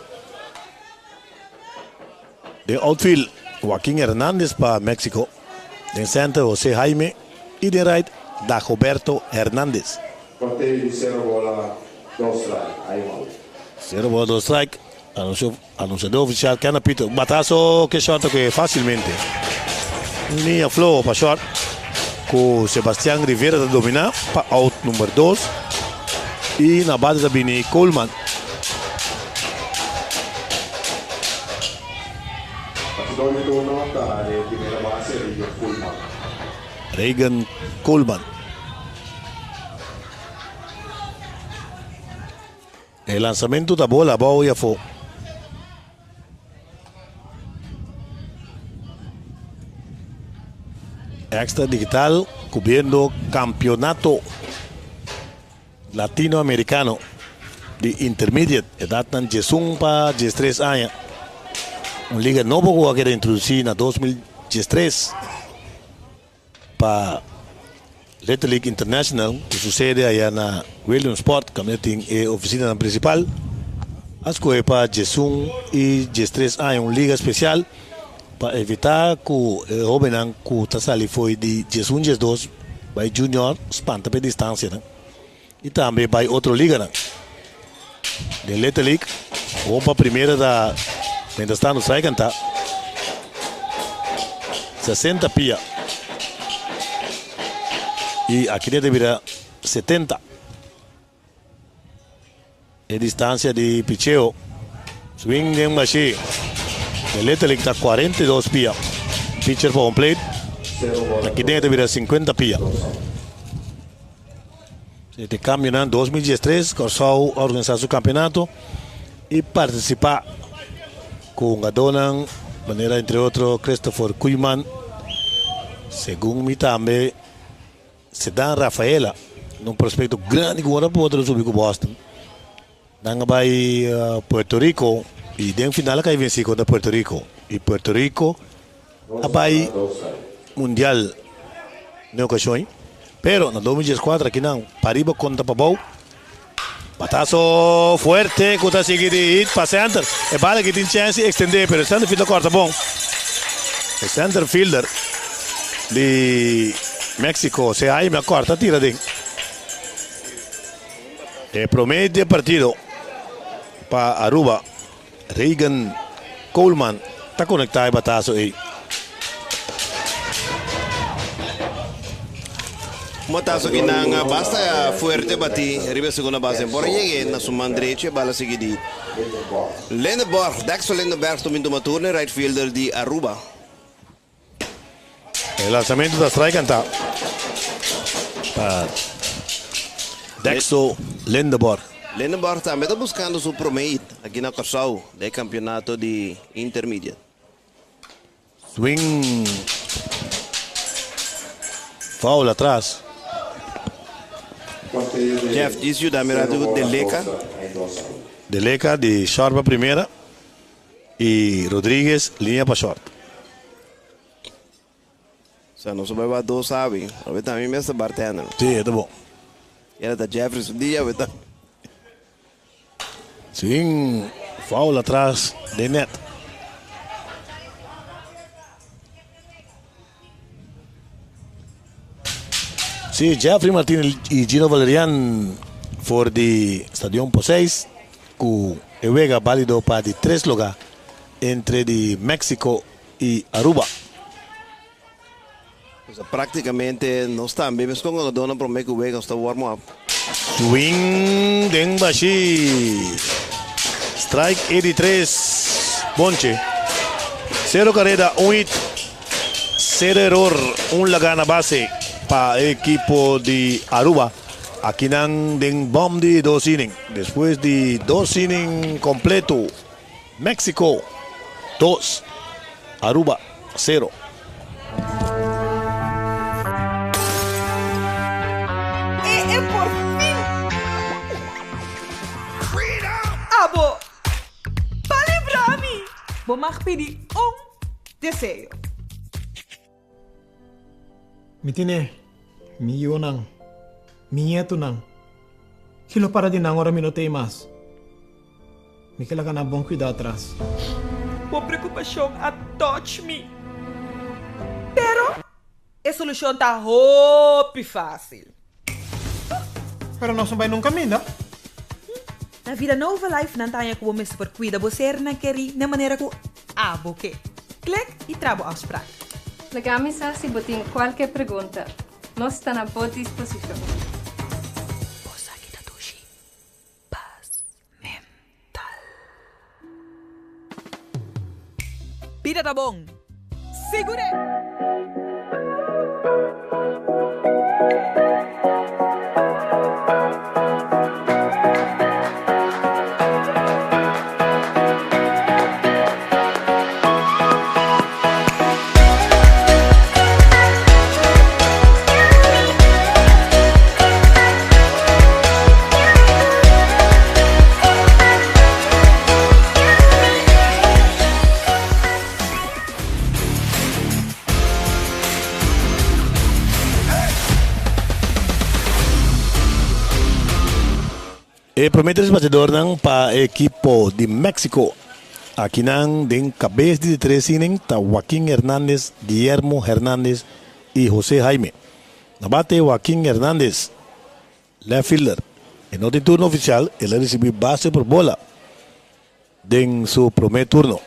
Den outfield Joaquin Hernandez pa Mexico. Den center Jose Jaime y den right Dagoberto Hernandez. Conteo di sero bola, dos strike. Ahí mal. Sero bola, dos strike. Anuncio, anunciador oficial Kenna Peter. Un batazo ke short ke facilmente. Un linea floho pa short. Ku Sebastian Rivera ta domina pa out number 2. Y na bate ta bini Coleman. Batidor di turno ta e primera base Reagan Coleman. Reagan Coleman. E lanzamento ta bola abou y afó. Extra Digital cubriendo campeonato Latinoamericano. di Intermediate, edatnan 11 pa 13 aña. Un liga nobo ku a keda introdusí na 2013 pa Little League International ku su sede aya na Williamsport kaminda tin e ofisinanan prinsipal. A skohe pa 11 i 13 aña un liga spesial pa evitá ku e hóbennan ku ta sali fo'i di 11, 12 bai junior spanta pa e distansianan. I tambe bai otro liganan. Den Little League, hom pa primera ta mientras tanto strike ta 60 pia. I aki ta bira 70. E distancia di picheo. Swing den bashi. Den Little League ta 42 pia. Pitcher pa home plate. Aki den ta bira 50 pia. Este cambionan 2013 Kòrsou a organisa su campeonato y participa cu hungadónan manera entre otro Christopher Koeiman, segun mi tambe Sedan Rafaela, un prospecto grandi cu ora por subi cu Boston. Nan a bai Puerto Rico y den final a cay venci contra Puerto Rico y Puerto Rico a bai mundial den ocasion. Pero na 2014 aki nan pariba contra pabou. Batazo fuerte cu ta sigui di hit pa center. E bala aki tin chance di extende pero e center fielder corta bon. E center fielder di Mexico se Jaime a corta tira den. E prome di e partido pa Aruba, Reagan Coleman ta conecta e batazo ey. Un batazo ki nan basta fuerte bati riba e segunda base. Por a yega na su man drecho e bala sigui di Lindenborg. Dexter Lindenberg ta bin tuma turno e right fielder di Aruba. E lanzamento ta strike anta pa Dexter Lindenborg. Lindenborg tambe ta buscando su prome hit aki na Kòrsou den e campeonato di Intermediate. Swing foul atras. Jeff djis yuda mi rato ku Deleca. Deleca di short pa primera y Rodriguez liña pa short. Sa nos a bai wak dos awe. Awe ta mi mes ta bartender. Si, e ta bon. Era ta Jeffrey su dia awe ta. Sin foul atras den net. Si, Jeffrey Martinez y Gino Valerian for di Stadion Poseis ku e wega balido pa di tres lugar entre di Mexico y Aruba. Pues practicamente nos tambe mes con ganadornan prome cu wega nos ta warm up. Swing den bashi. Strike e di tres bonche. Cero careda, un hit, cero error, un laga na base pa e ekipo di Aruba. Akinan den bom di dos inning. Despues di dos inning completo. Mexico dos, Aruba sero. E e por fin! Abo pa libra mi! Bo mag pidi un deseo. Mi tine mi yunan, mi ñetunan. Ki lo para di nan ora mi no t'ei mas? Mi ke laga nan bon cuida atras. Bo preocupacion a touch mi. Pero e solucion ta hopi facil. Pero nos no bai nunca minda. Na Vida Nova Life nan ta haña ku bo mester por kuida bo sernan kerí na manera ku abo ke. Klik i tra bo afsprak. Laga mi sa si bo tin kualke pregunta. Nos ta na bo disposishon. Bo sa ki ta dushi pas mental. Bida ta bon. Sigur'é! E promé tres batedornan pa e ekipo di Mexico akinan den kabes di di tres inning ta Joaquin Hernandez, Guillermo Hernandez i Jose Jaime. Na bate Joaquin Hernandez, left fielder. E no tin turno ofisial, el a risibí base por bola den su promé turno.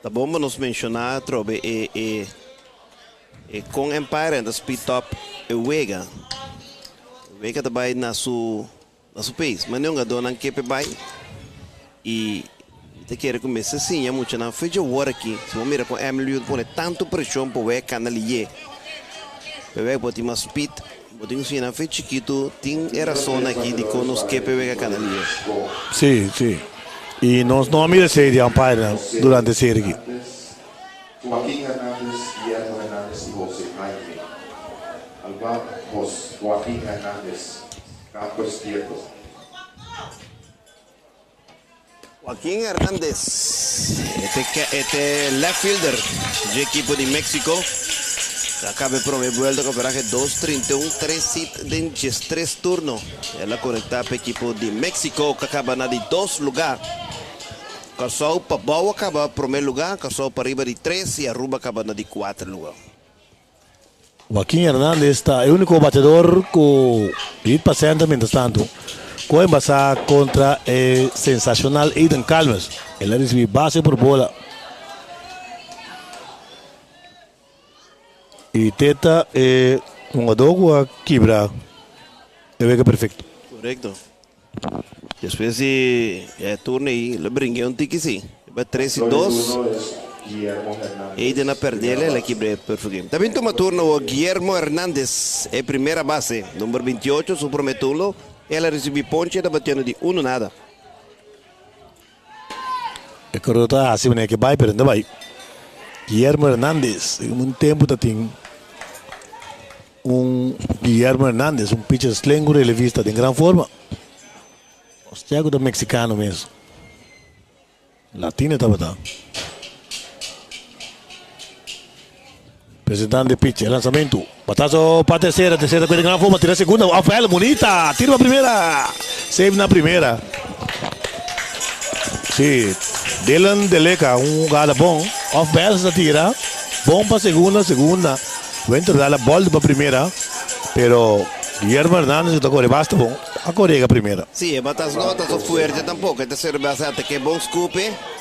Ta bon pa nos menshoná atrobe e e e kon Empire ta speed up e wega. E wega ta bai na su na su pace. Mane hungadónan ke p'e bai i mi ta kere ku mester siña muchanan fecha wor aki. Si bo mira kon Emily ta pone tantu preshon pa wega kana liye. P'e wega por tin mas speed. Bo tin ku siña nan fe chikitu tin e rason aki dikon nos ke p'e wega kana liye. Sí, sí. I nos no a mira esei di umpirenan durante e serie aki. Joaquin Hernandez, Guillermo Hernandez y Jose Jaime. Al bat, Jos Joaquin Hernandez, campo izquierdo. Joaquin Hernandez, e ta left fielder dje ekipo di Mexico. Ta caba e prome buelta cu averahe dos trinta i un, tres hit den diestres turno. El a conecta pa ekipo di Mexico cu a caba na di dos lugar. Curaçao pa bou a caba prome lugar, Curaçao pa riba di tres y Aruba a caba na di cuater lugar. Joaquin Hernandez ta e unico batedor cu hit pa center mientras tanto cu a embasa contra e sensacional Aiden Calmes. El a ricibi base por bola. Y te ta e hungador cu a kibra e wega perfecto. Correcto. Despues di e turno ei lo bringué un tiki si. Riba tres i dos. Aiden a perdele, el a kibra e perfect game. Ta bin tuma turno awor Guillermo Hernandez, e primera base, number 28, su prome turno. El a ricibi ponche, e ta batiendo di uno nada. E koredor ta hasi manera ke bai pero no ta bai. Guillermo Hernandez, den un tempu ta tin un Guillermo Hernandez, un pitcher slengu relevista den gran forma. Ostia ku ta mexicano mes. Latino tabata. Presentando e pitch, e lanzamento. Batazo pa tercera, tercera cu den gran forma, tira segunda, off bonita, tira pa primera, save na primera. Sí, Dylan Deleca, un jugada bon, off balance ta tira, bon pa segunda, segunda, Winter da la bol pa primera, pero Guillermo Hernandez ta core basta bon, a core yega primera. Sí, e batazo no batazo fuerte tampoco, e tercera base ata ke bon scoop.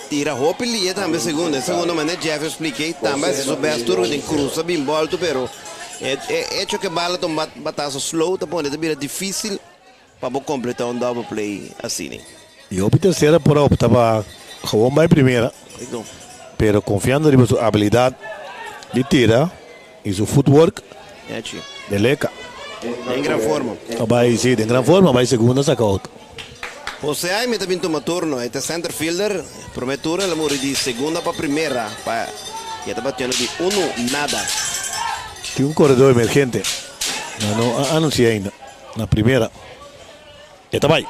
Tira hopi lia tambe segun e segundo manera Jeff a spliké tambe hasi su best tur den cruza bin bolto pero e hecho ke bala ta un batazo slow ta pone ta bira dificil pa bo completa un double play asina. Y hopi tercera por a opta pa gewoon bay primera pero confiando riba su habilidad di tira y su footwork de leka. Den gran forma. A bay si den gran forma a bay segunda saca out. Jose Jaime ta bin tuma turno, e ta center fielder, prome turno el a muri di segunda pa primera pa y e ta batiendo di uno nada. Tin un koredó emergente, nan no a anuncia ainda, na primera. E ta bai.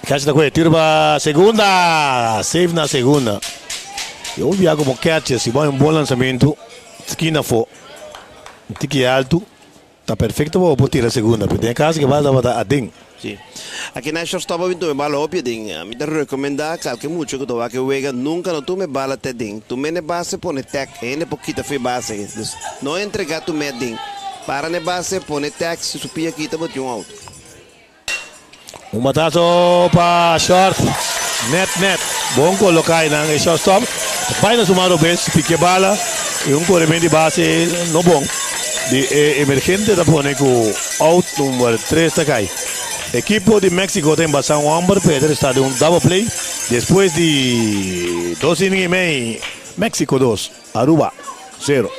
Catcher ta kohe tiro pa segunda, safe na segunda. E hopi bia komo catcher si bo hay un bon lanzamento, skina afó, un tiki alto. Ta perfecto pa bo por tira segunda, pero den e caso ke bal tabata aden. Si. Aki na shortstop a bin tuma e bala hopi aden. Mi ta recomenda kalke mucha ku ta wak e wega nunka no tuma e bala te aden. Tuma e base pone tag. E hende por kita fu e base. Dus no entrega tuma e aden. Para na e base pone tag si su pia kita bo tin un out. Un batazo pa short. Net net. Bon coloca einan e shortstop. Bai na su mano bes, pique bala y un correment di base no bon. Di e emergente ta pone cu out number 3 ta cay. Equipo di Mexico ta embasa un homber pero e ta resta den un double play. Despues di dos inning y mei, Mexico 2, Aruba 0.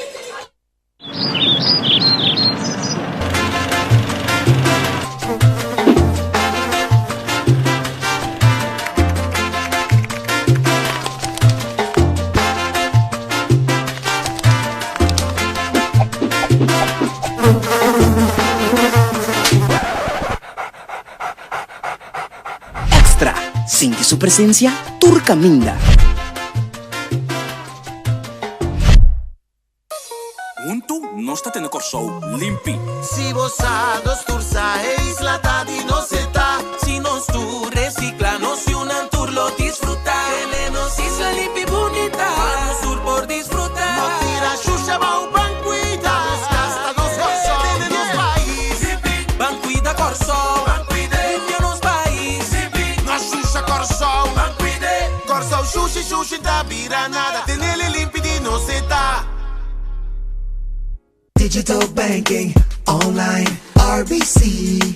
Extra, sinti su presencia tur caminda. Huntu. pollution ta bira nada. Tenele limpi di nos e ta. Digital banking online RBC.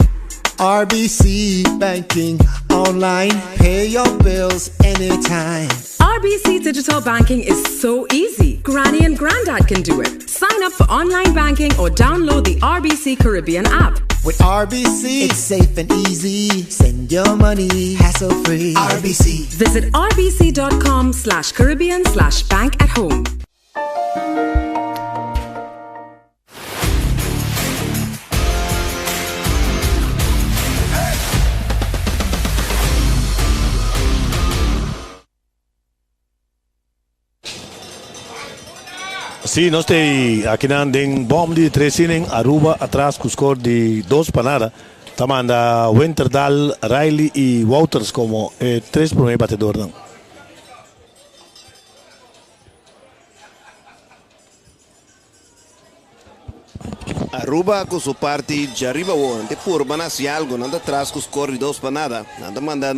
RBC banking online. Pay your bills anytime. RBC Digital Banking is so easy. Granny and Grandad can do it. Sign up for online banking or download the RBC Caribbean app. With RBC, it's safe and easy. Send your money hassle free. RBC. Visit rbc.com slash Caribbean slash bank at home. Sí, nos ta akinan den bom di tres inning. Aruba atras ku score di 2 pa 0. Ta manda Winterdal, Riley i Wouters komo tres promé batedónan. Aruba ku su parti djariba won te purba na hasi algo nan ta atras ku score di 2 pa 0. Nan ta manda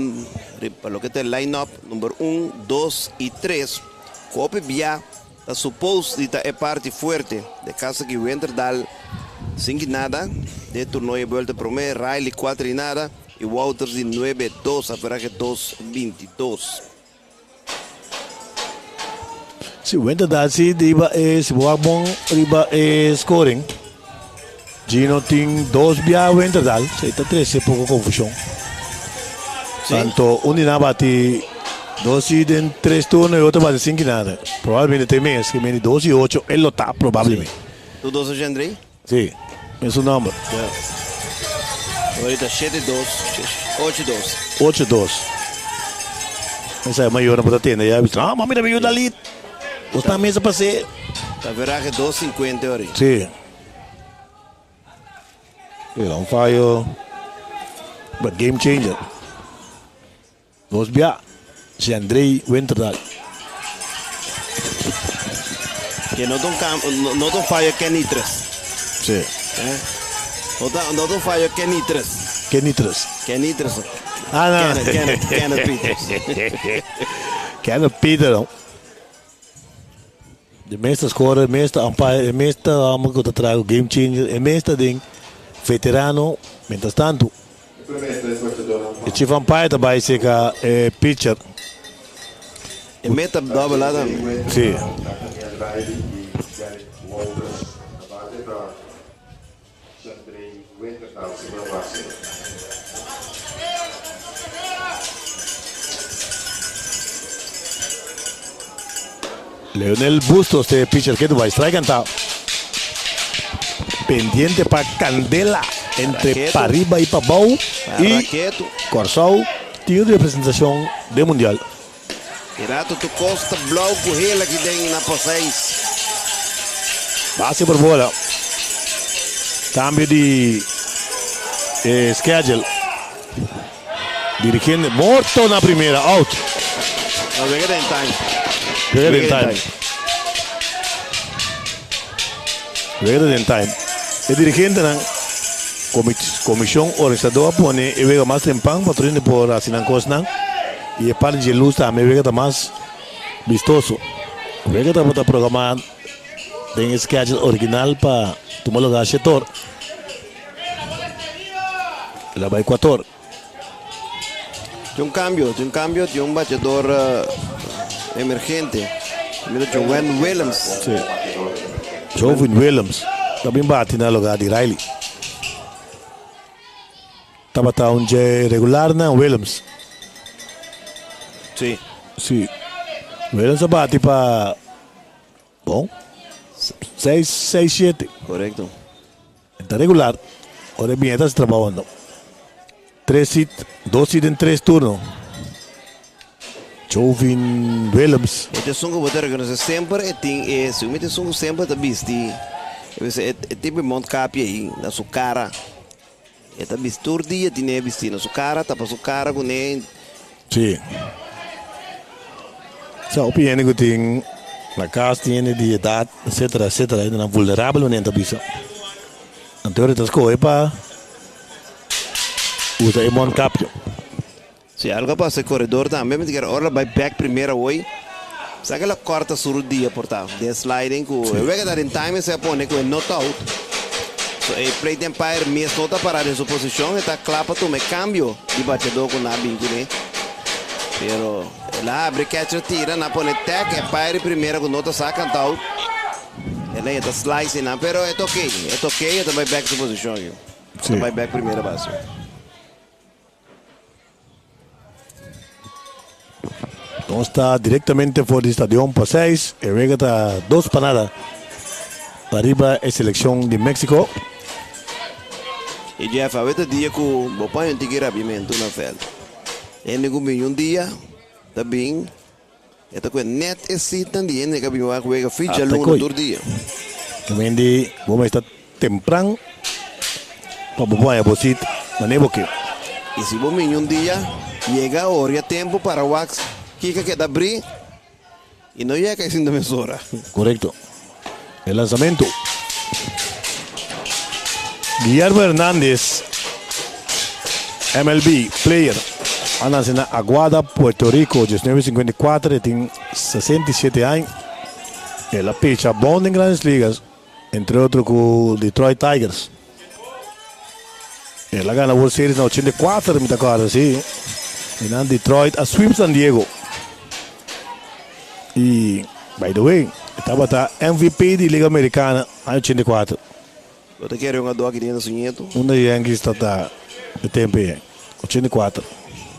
pa loke ta line up number 1, 2 i 3. Kope bia ta suppose di ta e parti fuerte de kaso ku Winterdal 5 0 de turno e vuelta promé, Riley 4 0 i Wouters di 9-2, average 2-22. Si Winterdal si riba e si bo bon riba e scoring. Gino tin dos bia Winterdal, si ta tres poko konfushon. Tanto un di nan bati dos i den tres turno i otro bati 5 0. Probablemente te mes, ku meni 2 i 8, e lo ta probablemente. Tu dos e André? Si, mesun number. Yeah. Ahorita 7-2, 8-2. 8-2. Esei mayor no por atendé. Ya, ah, mami, mi yuda li. Bo mesa pa ser. Average 2.50 ori. Si. Era un fayo. But game changer. Dos bia. Si André Winterdal. Ku no no, no ta fayo Kenny 3. Si. Eh? No ta fayo Kenny 3. Kenny 3. Kenny 3. Ah, no. Kenneth, Kenneth, Kenneth Peters. Kenneth Peter. No. De meeste score, de meeste umpire, de meeste amo ku ta traha game changer, e meeste ding veterano, mientras tanto. E chief umpire tambe serka pitcher. E meta double lá tambe. Si. Nathaniel Riley i Derek Walters. Na base ta Chandrey Winterdal, segunda base. Leonel Bustos, e pitcher ku bai strike kantá. Pendiente pa kandela entre Raketo. pariba i pabou i Raketo. Kòrsou tin representashon di mundial. Irato tu costa blauw ku hela aki den na Poseis. Base por bola. Kambio di schedule. Dirigente morto na primera, out. No, wega den time. Wega den time. Wega den time. E dirigentenan, komishon organisadó a pone e wega mas trempan pa tur por asina kosnan i e parti di lus tambe wega ta mas vistoso. Wega ta programá den schedule original pa tuma lugá 7'or. El a bai 4'or. Tin un kambio, tin un kambio, tin un batedó emergente. Mira, Joven Willems. Si. Jovin Willems. Tambe bate na lugá di Riley. Tabata un J regular na Willems. Si. Si. Willems a bate pa bon. 6, 6, 7. Korekto. Ta regular. Awor bin ta trahando. Tres hit, dos hit den tres turno. Jovin Willems. E sungo bo ta rekonosé semper e tin e si e sungo semper ta bisti. E tipo mondkapje ei na su kara. E ta bisti tur dia tin e bisti na su kara, tapa su kara kuné. Si. Sa opinion ku tin na kas tin di edat, etc, etc, ta vulnerabel wanneer ta bisa. Anto ta skohe pa usa e mondkapje. Si algo pasa koredó tambe, mi ke ora bai back primera hoy. Sa ku el a kòrta su rudia por ta den sliding ku e wega ta den time esei a pone ku e no ta out. So e plate umpire mes no ta pará den su posishon, e ta kla pa tuma e kambio di bachadó ku nan a bin kuné. Pero el a habri catcher tira, nan a pone tag, e umpire di primera ku no ta sa kanta out. El a yeta slice einan, pero e ta okey, e ta okey, e ta bai bèk su posishon aki. E ta bai bèk primera base. Nos ta directamente for di Stadion Paseis. E wega ta dos pa nada pariba e seleccion di Mexico. Y Jeff, awe ta dia cu bo paña un tiki rabiamento na veld. Hende cu bin un dia ta bin, e ta cue net e sitnan di hende ca bin wak wega fi djaluna tur dia. También di bo mester Tempran pa bo baña bo sit manera bo ke. I si bo miña un dia, yega oria tempu para wak kiko keda abrí i no yega kai sinta mesora. Korekto. E lansamentu. Guillermo Hernandez, MLB player, a nase na Aguada, Puerto Rico, 1954, e tin 67 aña. El a picha bon den Grandes Ligas. Entre otro ku Detroit Tigers. El a gana World Series na 84, mi ta kòrda, si. I nan Detroit a sweep San Diego. I, by the way, e tabata MVP di Liga Americana aña 84. Bo ta kere un adó aki den su ñetu? Unda Yankees ta ta e tempu ei? 84.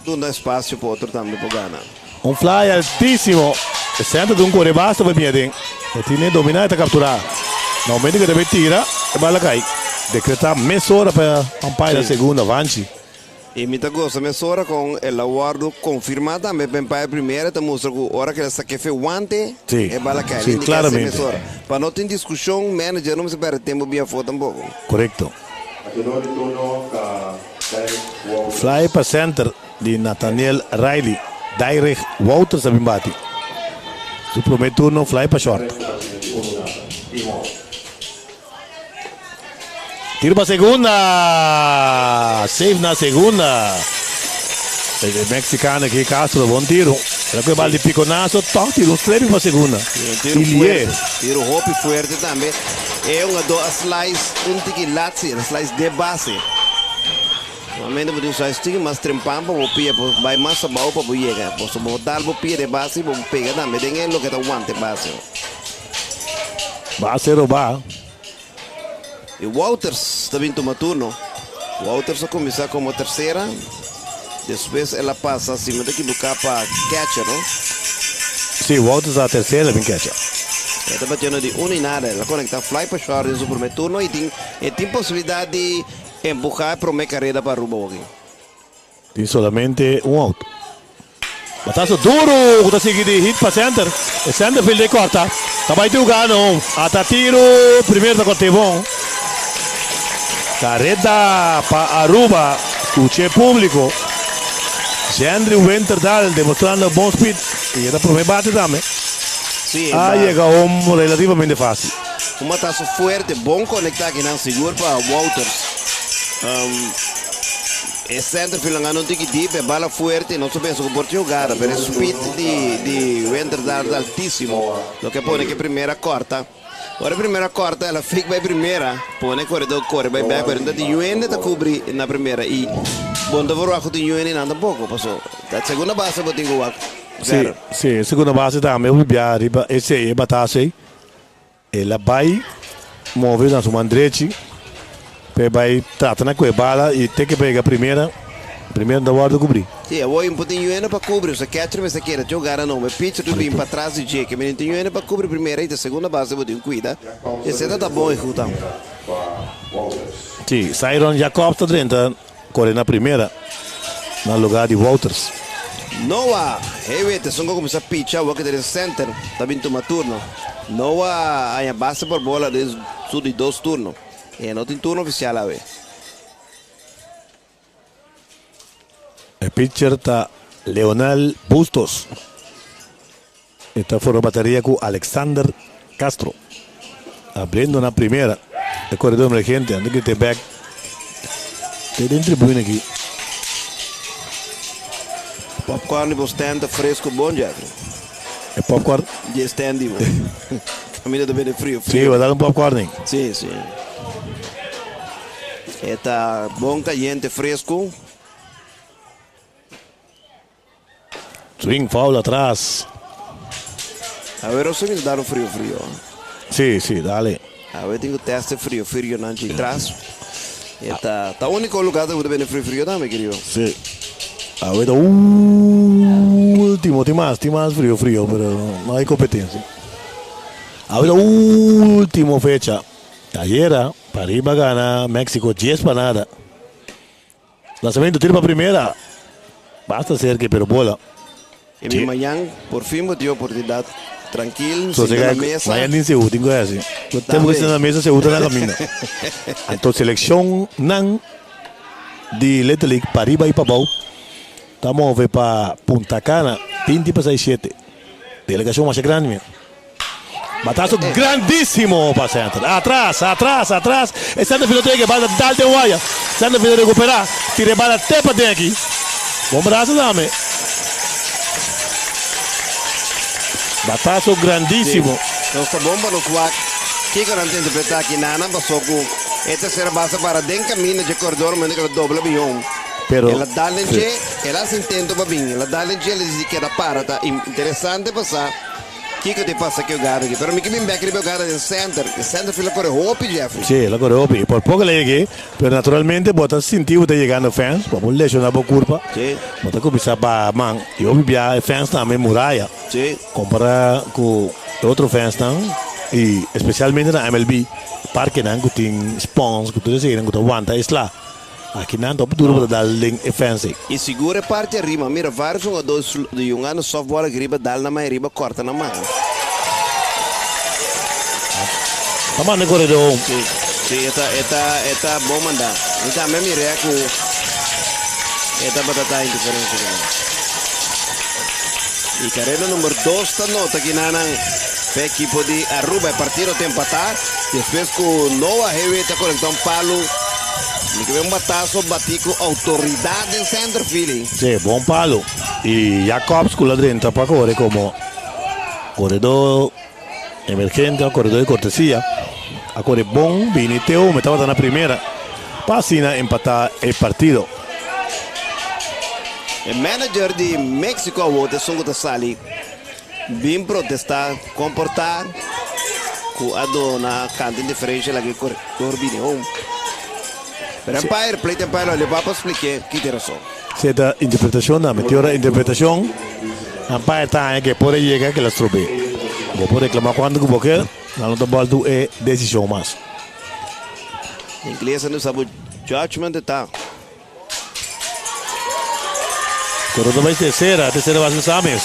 Duna espasio pa otro tambe por gana. Un fly altísimo. E center di un core basta pa bini aden. E tine dominá e ta capturá. Na momento cu e ta bay tira, e bala cay. Decretá mesora pa umpire na segunda, Vanchi. I mi ta gosa mesora con el a wordo confirma tambe pa umpire primera ta mustra cu ora cu el a saca fe wante e bala cay. Sí, claramente. Mesora. Pa no tin discusion, manager no mester perde tempo bien afo tampoco. Correcto. Fly pa center di Nathaniel Riley. Dairich Wouters a bin bati. Su prome turno fly pa short. Tiro pa segunda. Safe na segunda. E mexicano aki Castro bon tiro. Era cu e bal di piconazo toch tiro un strepi pa segunda. Tiro fuerte. Tiro hopi fuerte tambe. E hungador a slice un tiki lat si, el a slice de base. Normalmente bo tin slice tiki mas trempan pa bo pia por bai mas abao pa bo yega. Pasobra bo dal bo pia de base y bo pega tambe den e loke ta wanta e base. Base robá. Y Wouters ta bin tuma turno. Wouters a cuminsa como tercera, despues el a pasa, si mi ta equivoca, pa catcher, no? Sí, Wouters a tercera bin catcher. E ta batiendo di uno y nada. El a conecta fly pa short den su primer turno y tin, e tin posibilidad di empuja e prome careda pa Aruba hoki. Tin solamente un out. Batazo duro ku ta sigui di hit pa center. E center field e korta. Ta bai te hugano. Ata tiro. Primero ta korte bon. Kareda pa Aruba. Skucha e publiko. Jendry Winterdal demostrando bon speed. I e ta prome bate tambe. Sí, A yega home relativamente fácil. Un batazo fuerte, bon konektá akinan sigur pa Wouters. E centerfield a gana un tiki diep, e bala fuerte, nos ta pensa cu por tin hugada, pero e speed di di Winterdal ta altisimo, loke a pone cu e primera corta. Ora e primera corta, el a fake bay primera, pone e coredor core bay bek, pero no ta tin yuende ta cubri na primera y bo no ta por wak cu tin yuende nan tampoco, paso ta segunda base bo tin cu wak Sí, verder. sí, e segunda base tambe hopi bia riba esey, e batazo ey. El a bai move na su man drechi pa e bai trata na ku e bala i te ke pega primera, primera no ta wòrdu kubrí. Sí, awor i por tin yuena pa kubri, osea catcher mester keda tjou gara nome, pitcher ta bin patras di dje, ke mester tin yuena pa kubri primera i ta segunda base bo tin kuida, esei ta ta bon ehuta. Sí, Cyron Jacobs ta drenta kore na primera na lugar di Wouters. Noah Hewitt esun ku a kuminsá picha awor ku ta den center ta bin tuma turno. Noah a haña base por bola den su di dos turno. E no tin turno ofisial awe. E pitcher ta Leonel Bustos. E ta forma bateria ku Alexander Castro. Abriendo na primera. E koredor emergente anda grita e bek. Te den tribuna aki. Popcorn di bo stand ta fresco bon, Jeffrey. E popcorn. Di standy man. Caminda ta bende frio frio. Si, bo dal un popcorn. Si, si. E ta bon cayente fresco. Swing foul atras. Awe Rosso mi ta dar un frio frio. Si, si, dale. Awe tin cu test e frio frio nan chi tras. E ta ta unico lugar ta bende frio frio tambe querido. Si. Awe ta ultimo, tin mas, tin mas frio frio, pero no hay competencia. Awe ta ultimo fecha. Ayera Pariba gana Mexico dies pa nada. Lanzamiento tiro pa primera. Basta cerca pero bola. Y mi mañan por fin bo tin oportunidad trankil, sinta na mesa. Mañan tin seú, tin ku hasi. Tempo ku sinta na mesa seú ta na kaminda. Anto selekshon nan di Little League pariba y pabou ta move pa Punta Cana binti pa seis shete. Delegashon masha grandi mi. Batazo grandísimo pa center. Atras, atras, atras. E center field tin e bala dal den waya. Center field recupera. Tira e bala te pa den aki. Bon brazo dame. Batazo grandísimo. Sí. Nos ta bon pa nos wak kiko nan ta interpreta aki nana paso ku e tercera base para den camino dje corredor momento ku el a dobla bihon. Pero, El a dal den sí. dje, el a haci intento pa bin. El a dal den dje, el a disi keda para. Ta interesante pasa. Kiko te pasa ku e hogada aki? Pero mi ke bin bek riba e hogada den center. E center field a kore hopi, Jeffrey. Sí, el a kore hopi. Por poko el a yeg'é, pero naturalmente bo ta sinti ku ta yegando fans, bo por leshoná bo kurpa. Sí. Bo ta kuminsá baha man. I hopi bia e fans tambe muraya. Sí. Kompará ku e otro fansnan i espesialmente na MLB, parkenan ku tin spons, ku tur eseinan ku ta wanta e sla. Aki nan ta hopi duro pa ta dal den e fence ei. I sigur e parti ariba. A mira varios hungador di yungando softball aki riba dal nan man i riba corta nan man. Ta manda e corredor. Si, si, e ta, e ta, e ta bon manda. Mi tambe a mira cu e tabata ta interferencia cu nan. I carrera number dos ta nota aki nan nan pa e ekipo di Aruba. E partido ta empata despues cu Noah Hewitt ta conecta un palo. Mi ke un batazo batí ku outoridat den center field. Sí, bon palo. I Jacobs ku la drenta pa kore komo koredó emergente o koredó di kortesia. A kore bon bini te ome tabata na primera pa asina empatá e partido. E manager di Mexico awor ta esun ku ta sali bin protestá komportá ku a duna kanta indiferensha laga e koredor bini home. Pero umpire, plate umpire lo leba pa splik'é ki tin rason. Si ta interpretashon nan meti ora interpretashon umpire ta haña ke por a yega ke la strob'é. Bo por reklamá kuantu ku bo ke, nan lo ta bòltu e desishon mas. Ingles nan usa bo judgment ta. Koredor bai tercera, tercera base sa mes.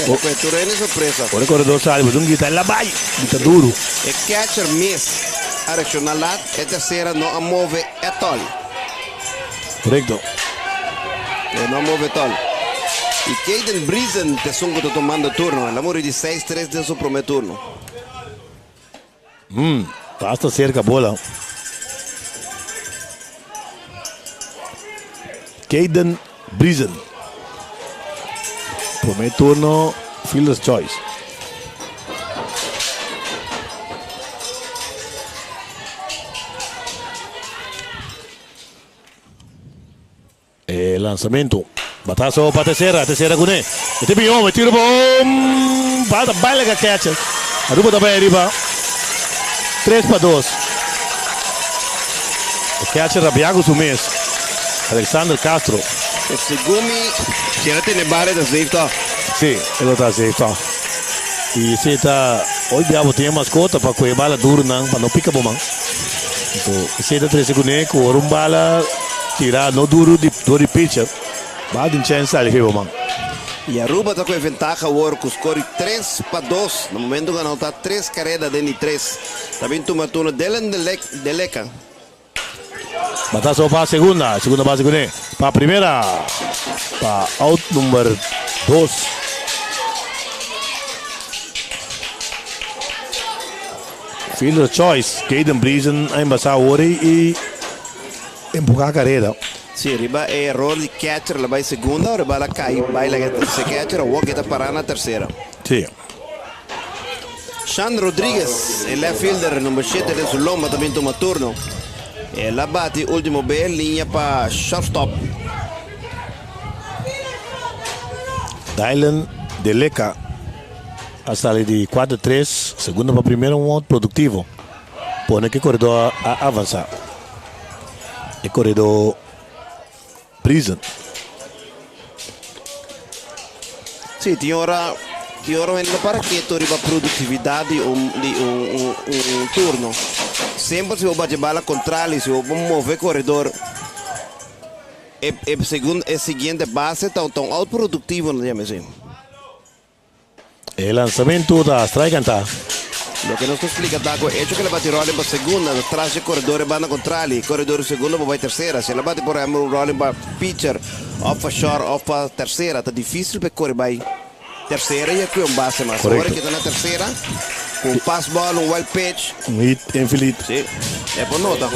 E tur hende sorpresa. Ora e koredor sali, bo tin grita, el a bai! Grita duru. E catcher mes a reacciona lat, e tercera no a move at all. Correcto. E no a move at all. Y Caden Briesen ta esun cu ta tomando turno. El a muri di seis tres den su prome turno. Hmm, basta cerca bola. Caden Briesen. Prome turno, fielder's choice. E lanzamento. Batazo pa tercera, tercera cune. E te bihom, e tiro pa home. Bata baila ka catcher. Aruba ta bay ariba. 3 pa 2. E catcher rabia cu su mes. Alexander Castro. E segun mi, si el a tene bala e ta safe toch? Si, e lo ta safe toch. Y si ta, hoy bia bo tin e mascota pa cu e bala duro nan pa no pica bo man. Anto esei ta trese kuné ku ora un bala tirá no duru di dor di pitcher, bal tin chèns sali fei bo man. I Aruba ta ku e ventaha awor ku skor di 3-2 na momento ku a anotá tres kareda den di tres. Ta bin tuma turno Dylan Deleca. Bataso pa segunda, segunda base kuné pa primera pa out number dos. Fielder's choice, Caden Briesen a embasá awor i empuhá kareda. Sí, riba e eror di catcher la bai segunda, ora e bala kai bai laga e catcher awor ke ta pará na tersera. Si. Sean Rodriguez, e left fielder number 7 den su lomba ta bin tuma turno. El a bati ultimo be liña pa shortstop. Dylan Deleca a sali di 4-3, segundo pa primero un out productivo. Pone cu e coredor a avansa. E coredor Prison. Sí, tin ora, tin ora hende ta para keto riba productividad di un, di un, un, un turno. Semper si bo bati bala contrali, si bo move corredor, e, e, segun, e siguiente base ta, ta un out productivo, no yama así. E lanzamentu ta strike cantá. Loke nos ta splika ta ku e echo ku el a bati rolling pa segunda ta tras dje koredor e banda kontrali. E koredor di segunda por bai tersera. Si el a bati por ehempel un rolling pa pitcher òf pa short òf pa tersera ta difisil pa e kore bai tersera i a kue un base mas. Ora Korekto. ke ta na tersera ku un pass ball, un wild pitch. Un hit infield. Si, e por nota.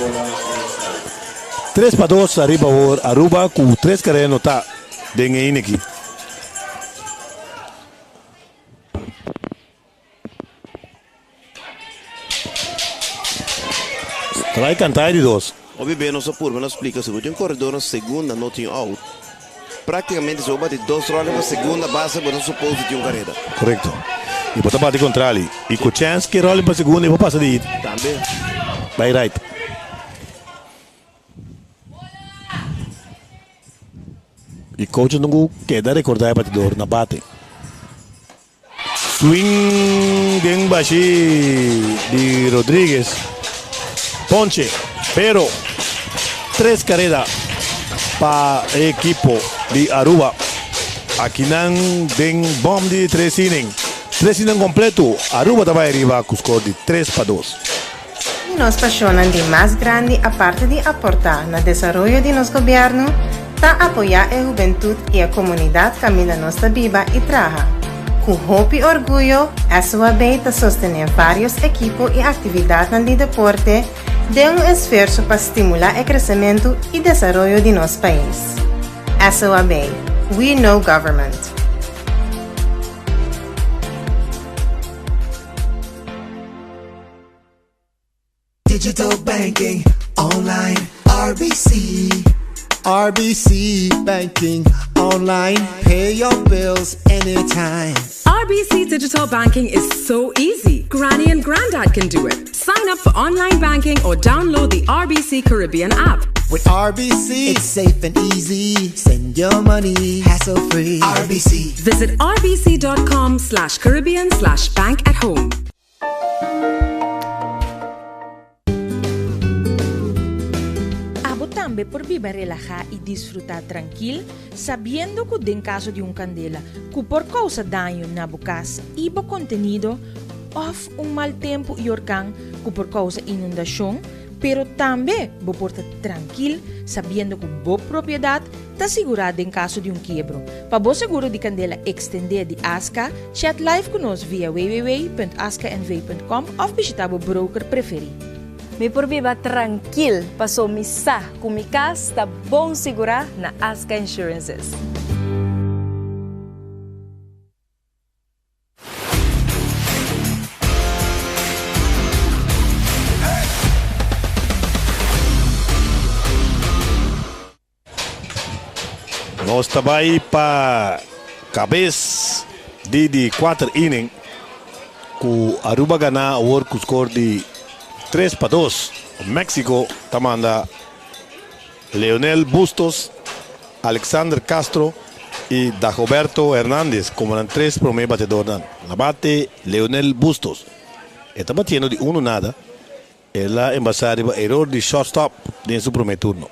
3 pa 2 ariba awor Aruba ku tres karera anotá den e inning aki. Strike cantá di dos. Hopi be nos a purba na splika si bo tin un koredor na segunda no tin out. Praktikamente si bo bati dos rolling pa segunda base bo ta supos di tin un kareda. Korekto. I bo ta bati kontrali. I ku chèns ke rolling pa segunda i bo pasa di hit. Tambe. Bai right. E coach no ku keda recorda e batidor na bate. Swing den bashi di Rodriguez. Ponche, pero tres carrera pa e equipo di Aruba. Akinan den bom di tres inning. Tres inning completo. Aruba ta bay riba cu score di 3 pa 2. Un di nos pasionnan di mas grandi aparte di aporta na desaroyo di nos gobierno, ta apoya e hubentud y e comunidad caminda nos ta biba y traha. Cu hopi orguyo, SOAB ta sostene varios ekipo y actividadnan di deporte den un esfuerso pa stimula e crecemento y desaroyo di nos pais. SOAB, We Know Government. Digital banking online RBC. RBC banking online. Pay your bills anytime. RBC Digital Banking is so easy. Granny and Grandad can do it. Sign up for online banking or download the RBC Caribbean app. With RBC, it's safe and easy. Send your money hassle free. RBC. Visit rbc.com/Caribbean/bank at home. Abo tambe por biba relaha y disfruta trankil, sabiendo cu den caso di un candela cu por causa daño na bo cas y bo contenido, of un mal tempo y orkan cu por causa inundacion, pero tambe bo por ta trankil sabiendo cu bo propiedad ta sigura den caso di un kiebro. Pa bo seguro di candela extende di ASCA, chat live cu nos via www.ascanv.com of bishita bo broker preferi. Mi por biba trankil, paso mi sa ku mi kas ta bon sigurá na Aska Insurances. Nos ta bai pa kabes di di kuater inning ku Aruba gana awor ku skor di 3 pa 2. Mexico ta manda Leonel Bustos, Alexander Castro i Dagoberto Hernandez komo nan tres promé batedornan. Na bate Leonel Bustos. E ta batiendo di 1-0. El a embasá riba eror di shortstop den su promé turno.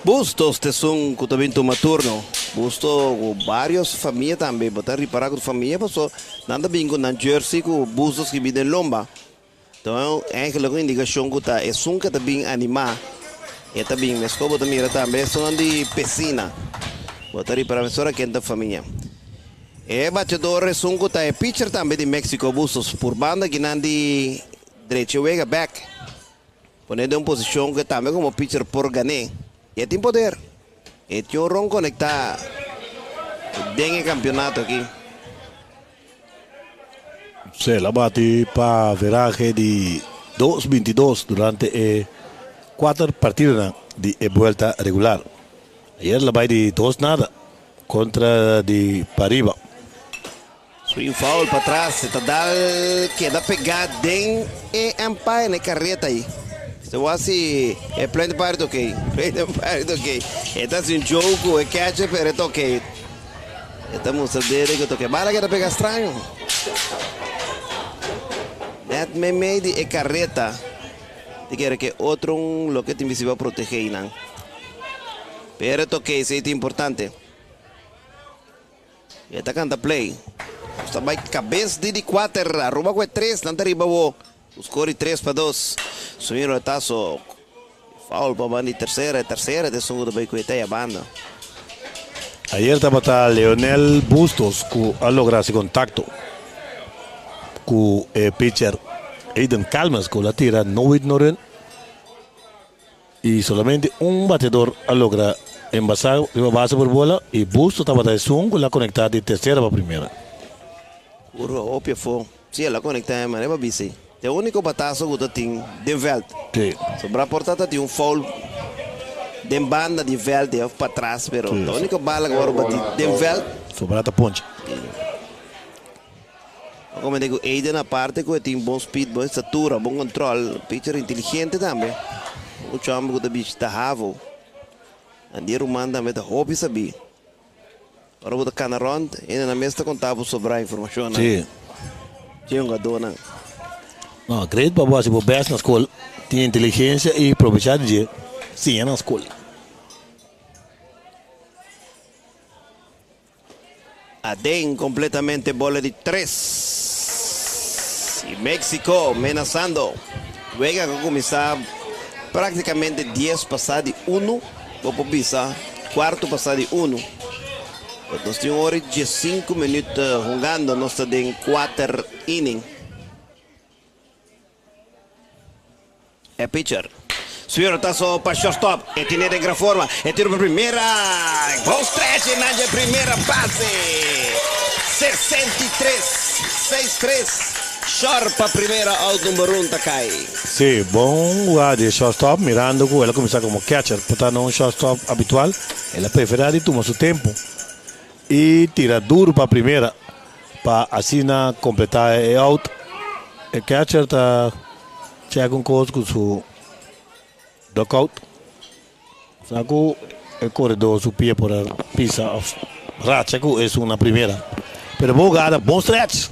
Bustos ta esun ku ta bin tuma turno. Bustos ku varios famia tambe. Bo ta ripará ku famia paso nan ta bin ku nan jersey ku Bustos skibí den lomba. Anto eigenlijk un indikashon ku ta esun ku ta bin animá. E ta bin meskos bo ta mira tambe esunnan di Pesina. Bo ta ripará mesora ken ta famia. E batedor esun ku ta e pitcher tambe di Mexico Bustos por banda kinan di drechi wega bek. Pone den un posishon ku tambe komo pitcher por gan'é. I e tin poder. E tin un ron konektá den e kampeonato aki. Sí, el a bati pa averahe di dos bintidos durante e kuater partidonan di e buelta regular. Ayer el a bai di dos nada kontra di Pariba. Swing foul patras, e ta dal keda pegá den e umpire na e kareta ei. Mester wak si e plate umpire ta okey. Plate umpire ta okey. E ta hasi un joke ku e catcher pero e ta okey. E ta mustra dede ku ta okey. Bala keda pegá straño. Net meimei di e kareta. Ti kere ke otro un loke tin bisi pa protegé einan. Pero e ta okey, esei ta importante. E ta canta play. Nos ta bay cabes di di cuater. Aruba cu e tres. Nan ta riba awo. Cu score di 3-2. Suño Retazo. Foul pa banda di tercera. E tercera ta esun cu ta bay cu e ta e banda. Ayer tabata Leonel Bustos cu a logra haci contacto cu e pitcher Aiden Calmes cu la tira no hit no run. Y solamente un bateador a logra embasa riba base por bola y Busto tabata esun cu la conecta di tercera pa primera. Curva hopi afo. Si, el a conecta e manera pa bici. Ta e unico batazo cu ta tin den veld. Si. Sobra por ta ta tin un foul den banda di veld of patras, pero ta unico bala cu worde bati den veld. Sobra ta poncha. A comenta cu Aiden aparte cu e tin bon speed, bon estatura, bon control, pitcher inteligente tambe. Mucho homber cu ta bishita Havo. Andy Ruman tambe ta hopi sabi. Ora bo ta cana rond, hende nan mes ta conta bo sobra informacionnan. Sí. Dje hungadornan. No, great pa bo haci bo best na school. Tin inteligencia y probecha di dje siña na school. Aden completamente bola di tres y Mexico menasando. Wega cu a cuminsa practicamente dies pasa di uno, bo por bisa cuarto pasa di uno. Nos tin un ora y diescinco minuut hungando, nos ta den cuater inning. E pitcher. Suero ta so pa shortstop. E tine den gran forma. E tiro pa primera. Bon stretch e nan dje primera base. 63, seis tres. Short pa primera out number un ta kai. Sí, bon hugada di e shortstop mirando ku el a kuminsá komo catcher. Por ta no un shortstop habitual, el a preferá di tuma su tempu i tira duru pa primera pa asina kompletá e out. E catcher ta Check un kos ku su dugout. Sa ku e koredó su pie por a pisa òf racha ku esun na primera. Pero bo gana bon stretch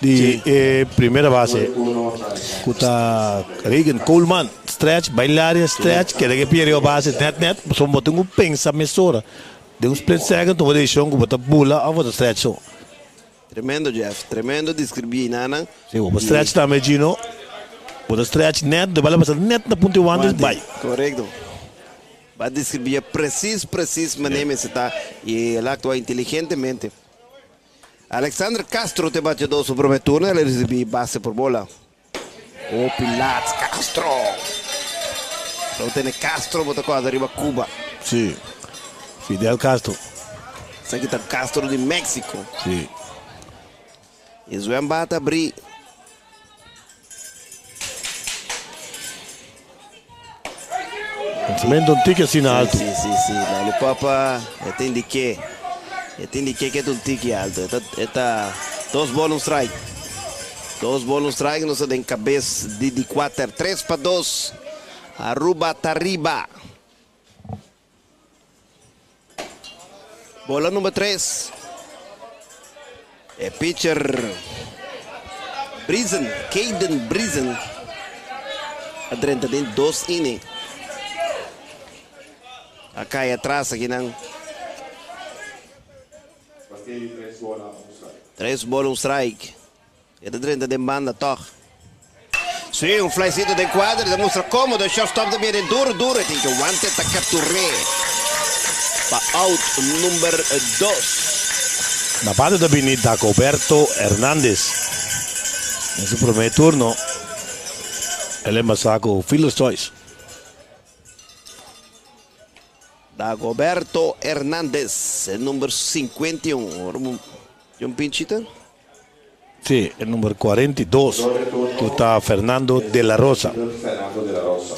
di e primera base ku ta Reagan Coleman. Stretch, bai laria, stretch, keda ku e pie riba base nèt nèt. Pasobra bo tin ku pensa mesora. Den un split second tuma desishon ku bo ta bula òf bo ta stretch so. Tremendo Jeff, tremendo describí einan. Sí, bo por stretch tambe Gino. Bo ta stretch net, de bala pasa net na punta di wante, bai. Correcto. Ba describí precies, precies manera mester ta y el a actua inteligentemente. Alexander Castro te bateador su prome turno, el a ricibi base por bola. Hopi laat Castro. Lo tene Castro bo ta corda riba Cuba. Sí. Fidel Castro. Esaki ta Castro di Mexico. Sí. E zwembad a abri. Lanzamento un tiki asina alto. Sí, sí, sí. Lollipop e ta indiké. E ta indiké ke ta un tiki alto. E ta, e ta dos bol un strike. Dos bol un strike nos ta den kabes di di kuater. 3-2. Aruba ta riba. Bola number 3. E pitcher Brizen, Caden Brizen a drenta den dos inning. A kai atras aki nan. Tres bola un strike. E ta drenta den banda tog. Sí, un flycito den cuadra ta mustra cómodo. E shortstop ta bini duro duro. E tin ke wante ta captur'é pa out number dos. Na bate ta bini Dagoberto Hernandez. Den su prome turno el embasa cu fielder's choice. Dagoberto Hernandez, e number 51. Ora bo tin un pinchita. Sí, e number 42 ku ta Fernando de la Rosa. Fernando de la Rosa.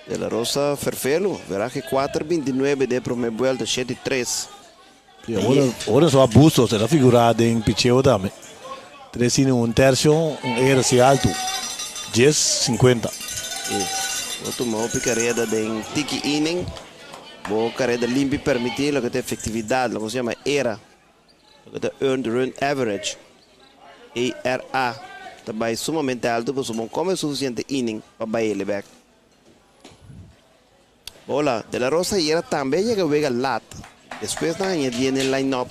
De la Rosa ferfelu, verahe kuater binti nuebe den e prome buelta, shete i tres. Sí, ora, ora su abuso se ta figurá den picheo tambe. Tres inning un tercio, un ERC alto, dies sinkuenta. Sí, bo tuma hopi kareda den tiki inning, bo kareda limpi permití loke ta efektividat, loke nos yama era. Loke ta Earned Run Average, ERA, ta bai sumamente altu pasobra bo no kome sufisiente inning pa bai ele bek. Bola, De La Rosa ayera tambe a yega wega lat, despues nan haña die n'e line-up.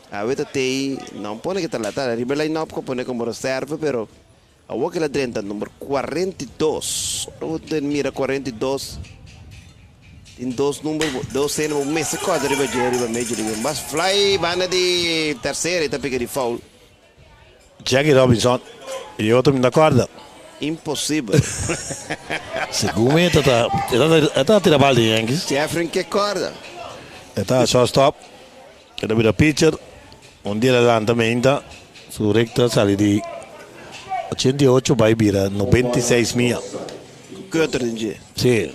Awe ta tei, nan pone ke ta lat ariba e line-up ku a pone komo reserva, pero awor ke el a drenta number 42. Ora bo ta mira 42, tin dos number, dos hende bo mester kòrda riba dje riba Major League. Bas fly banda di tersera i ta pika di foul. Jackie Robinson y otro mi ta corda. Imposibel. Segun mi e ta ta e ta tira bal di Yankees. Jeffrey ke corda. E ta shortstop, e ta bira pitcher. Un dia el a lanta meinta, su recta sali di 88 bai bira 96 mia. Ku cutter den dje. Si.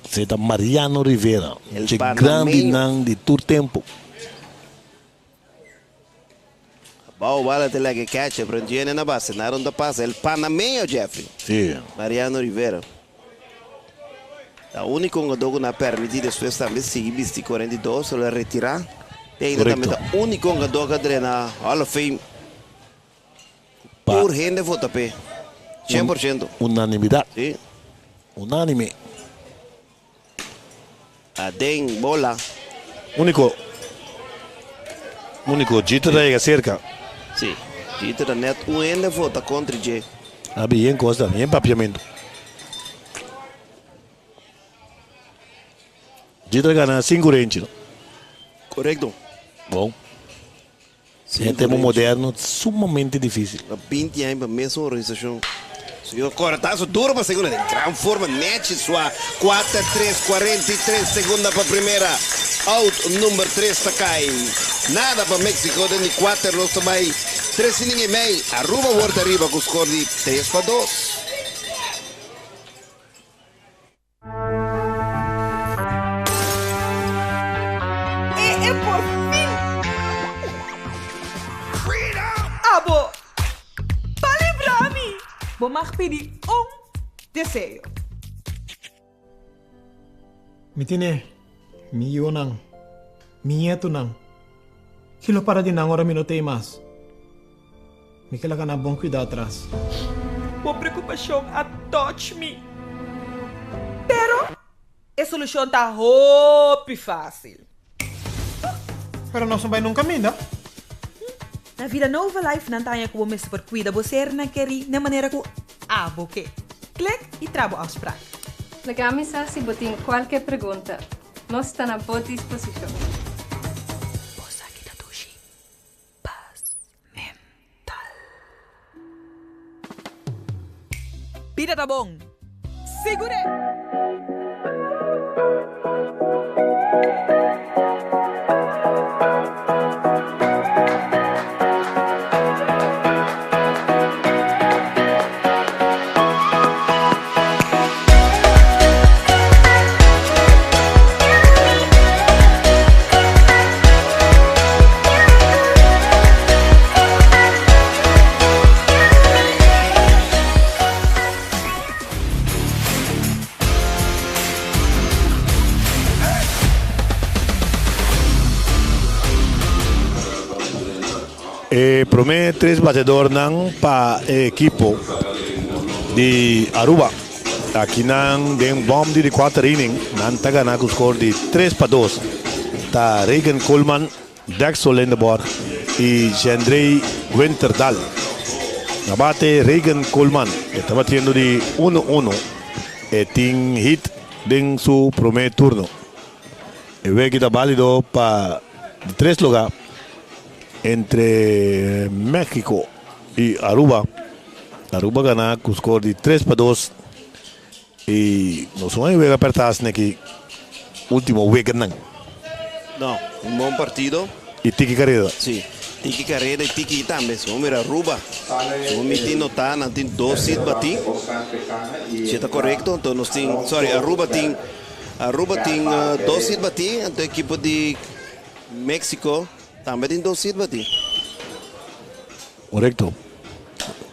Si ta Mariano Rivera, un dje grandinan di tur tempo. Abao bala te laga e catcher pero entiende na base nada no ta pasa el panameño Jeffrey Sí. Mariano Rivera ta unico hungador cu na permiti despues tambe sigui bisti 42 lo a retira te ainda tambe Correcto. ta unico hungador cu a drena Hall of Fame cu Pa tur hende vota p'e 100%. Unanimidad. Sí. Unanime. Aden bola. Unico unico Jeter ta yega cerca. Si, Jeter ta net un hende vota contra dje. A bien cos ta, bien papiamento. Jeter gana cinco renchi no? Correcto. Bon. Den tempo moderno sumamente dificil. Pa binti aña pa mesun organisacion. Subió cortazo duro pa segunda den gran forma Nechi sua kuater tres 43 segunda pa primera out number tres ta kai nada pa Mexico den di kuater nos ta bai tres inning y mei Aruba word ariba ku score di 3-2. E e por fin! Abo pa libra mi! Bo mag pidi un deseo. Mi tene mi yunan, mi ñetunan. Ki lo para di nan ora mi no t'ei mas? Mi ke laga nan bon cuida atras. Bo preocupacion a touch mi. Pero e solucion ta hopi facil. Pero nos no bai nunca minda. Na Vida Nova Life nan ta haña ku bo mester por kuida bo sernan kerí na manera ku abo ke. Klik i traha bo afsprak. Laga mi sa si bo tin kualke pregunta. Nos ta na bo disposishon. Bo sa ki ta dushi pas mental. Bida ta bon. Sigur'é! E prome tres batedornan pa e ekipo di Aruba. Akinan den bom di di kuater inning nan ta gana ku skor di 3-2. Ta Reagan Coleman, Dexel Lindeborg y Jendrey Winterdal. Na bate Reagan Coleman e ta batiendo di uno uno. E tin hit den su prome turno. E weki ta balido pa di tres lugar entre Mexico y Aruba. Aruba gana cu score di 3-2 y nos no hay wega aperta asina aki ultimo weganan. No, un bon partido. Y tiki careda. Sí. Tiki kareda i tiki tambe. Si bo mira Aruba, si bo miti notá nan tin dos sit batí. Si e ta korekto, anto nos tin, sorry, Aruba tin, Aruba tin dos sit batí, anto ekipo di Mexico tambe tin dos sit batí. Korekto.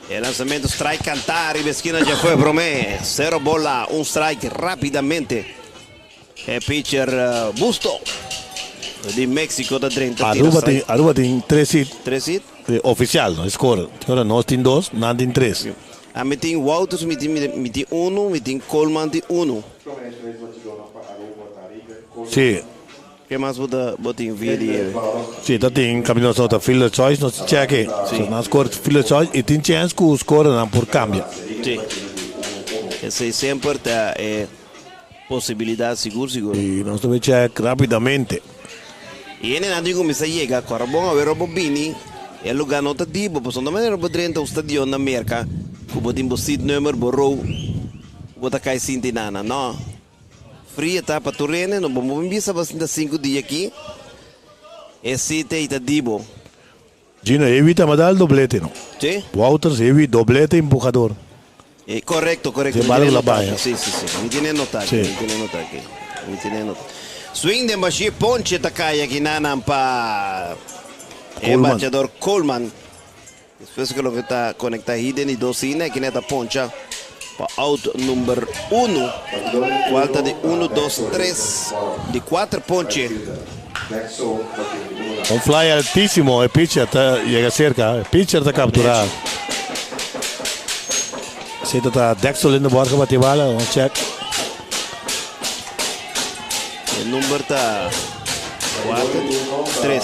E lanzamento strike kantá riba eskina dje fue promé. Sero bola, un strike rápidamente. E pitcher Busto di Mexico ta drenta tira Aruba tin, Aruba tin tres hit. Tres hit? Oficial, no score. Ora nos tin dos, nan tin tres. Ami tin Wouters, mi tin, mi tin uno, mi tin Coleman tin uno. Sí. Ke mas bo ta, bo tin via di e? Sí, ta tin caminda nos ta fielder choice, nos check e. Sí. So nan score fielder choice y tin chance cu score nan por cambia. Sí. Esey semper ta e. Posibilidad sigur sigur. Y nos ta bay check rapidamente. Y hendenan tin cuminsa yega cu Arabon awe bo bini e lugar no ta di bo pasobra no manera bo drenta un stadion na Merca cu bo tin bo seat number bo row cu bo ta cay sinti nana no fria ta pa tur hende no bo bo bisa bo sinta sinku dia aki e seat ey ta di bo. Gino Heavy ta manda al doblete no. Sí. Wouters Heavy doblete empujador. E correcto correcto. De bala ku la baña. Sí sí sí. Mi tiene nota aki. Mi tiene nota aki. Mi tiene nota. Swing den bashí ponche ta kai aki nanan pa e bachador Coleman. Despues ku loke ta konekta hí den di dos hina aki na ta poncha pa out number uno. Kual ta di uno dos tres di kuater ponche. Un fly altísimo, e pitcher ta yega cerca, e pitcher ta captura. Esey ta Dexter Lindenborg a bati e bala, vamos check. E number ta 4, 3.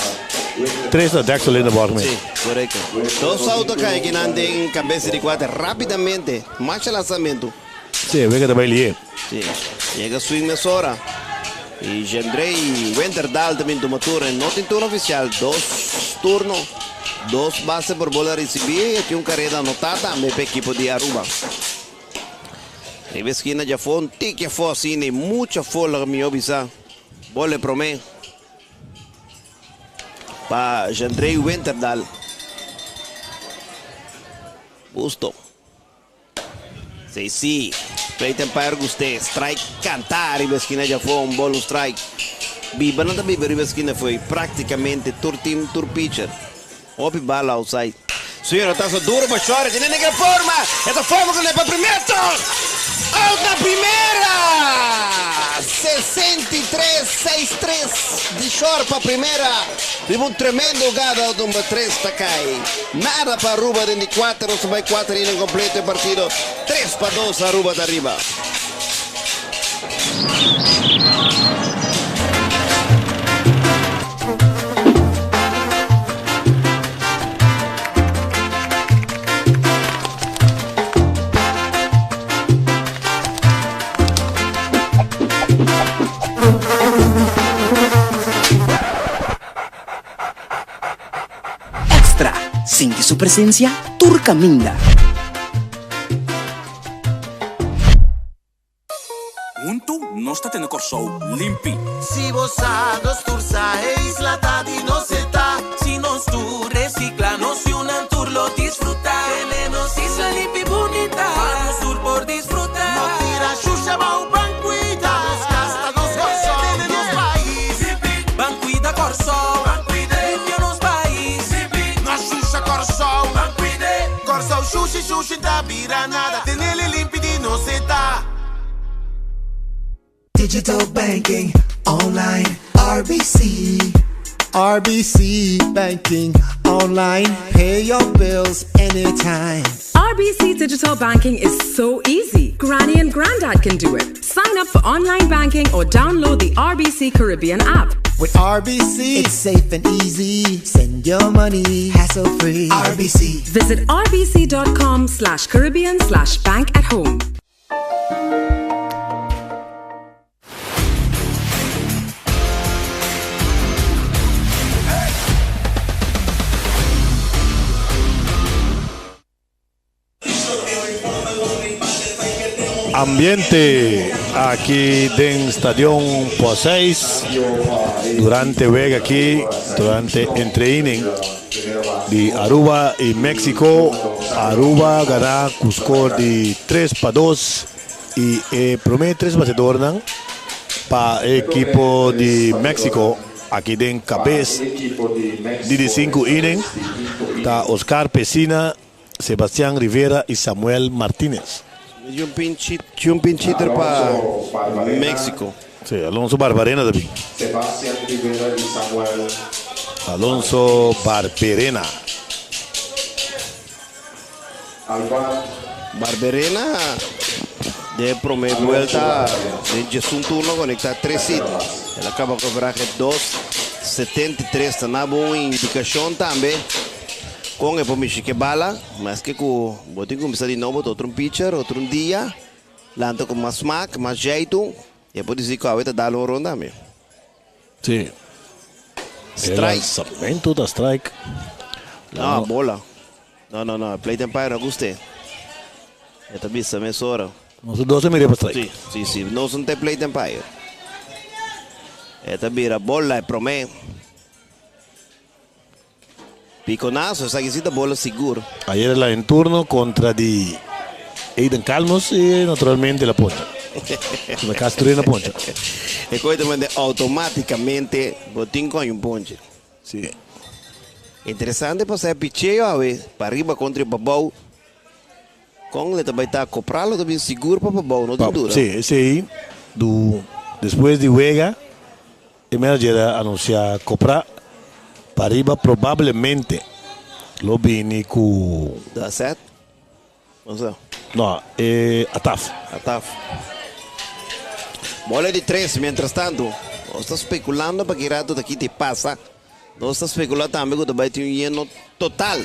3 ta Dexter Lindenborg mes. Sí, correcto. Dos auto cay akinan den cabeza di 4 rapidamente, masha lanzamento. Sí, wega ta bay lié. Sí, yega swing mesora. Y Jendrey Winterdal ta bin tuma turno. No tin turno oficial, dos turno, dos base por bola ricibi y aki un careda anota tambe pa equipo di Aruba. Riba esquina djafó un tiki afó asina y mucho afó loke mi bisa. Bola e prome pa Jendrey Winterdal. Busto. Si si, Plate umpire gust'é. Strike kantá riba eskina djafó, un bol un strike. Biba nan ta biba riba eskina fo'i práktikamente tur team, tur pitcher. Hopi bala outside. Señor ta so duro pa short, e tene gran forma, e ta forma ku pa primer tok! Out na primera! 63, seis tres di short pa primera. Riba un tremendo hugada out number tres ta kai. Nada pa Aruba den di kuater, nos ta bai kuater inning kompleto e partido 3-2 Aruba ta ariba. Extra, Sinti su presencia tur caminda. Huntu nos ta tene Kòrsou limpi. Si bo sa, nos tur sa, e isla ta di nos e ta. Si nos tur recicla, nos yunan tur lo disfruta. Tene nos isla limpi bunita, pa nos tur por disfruta. No tira shusha bou, ban cuida nos cas, ta nos Kòrsou, tene nos pais. Ban cuida Kòrsou, ban cuid'e, limpia nos pais. No shusha Kòrsou, ban cuid'e. Kòrsou shushi shushi ta bira nada, tenele limpi di nos e ta. Digital banking online RBC. RBC banking online. Pay your bills anytime. RBC Digital Banking is so easy. Granny and Grandad can do it. Sign up for online banking or download the RBC Caribbean app. With RBC, it's safe and easy. Send your money hassle free. RBC. Visit rbc.com/caribbean/bank at home. Ambiente. aki den Stadion Poseis durante wega aki, durante entre-inning di Aruba y Mexico. Aruba gana cu score di 3-2 y e prome tres bateadornan pa e ekipo di Mexico aki den cabes di di 5 inning ta Oscar Pesina, Sebastian Rivera y Samuel Martinez. Y un pinch, un pinch hitter pa Mexico. Si, Alonso Barbarena tambe. Sebastian Rivera y Samuel. Alonso Barberena. Alba. Barberena den prome vuelta den 11 turno conecta 3 hit. El a caba cu average 2.73. Ta na bon indicacion tambe con e por mishi cu e bala. Maske cu bo tin cuminsa di nobo ta otro un pitcher, otro un dia. Lanta cu mas smaak, mas jeito. E por disi cu awe ta dal un ronda tambe. Si. Strike. Lanzamento ta strike. No, bola. No, no, no. Plate umpire no guste. E ta bisa mesora. Nos dos a mira pa strike. Si, si, si. Nos no ta plate umpire. E ta bira bola e prome. Piconazo, esaki si ta bola sigur. Ayer el a en turno contra di Aiden Calmos y naturalmente el a poncha. Sino casi tur a poncha. E coy ta manda automaticamente bo tin con un ponche. Si. Interesante pa sa picheo awe, pa riba contra y pa bou. Con le ta bay ta copra lo ta bin sigur pa pa bou, no tin duda. Si, esey du despues di wega e manager a anuncia copra pa riba probablemente lo bini cu. Da set? No sa. No, e Ataf. Ataf. Bola di tres, mientras tanto, nos ta speculando pa ki rato ta kiti pasa. Nos ta specula tambe cu ta bay tin un yeno total.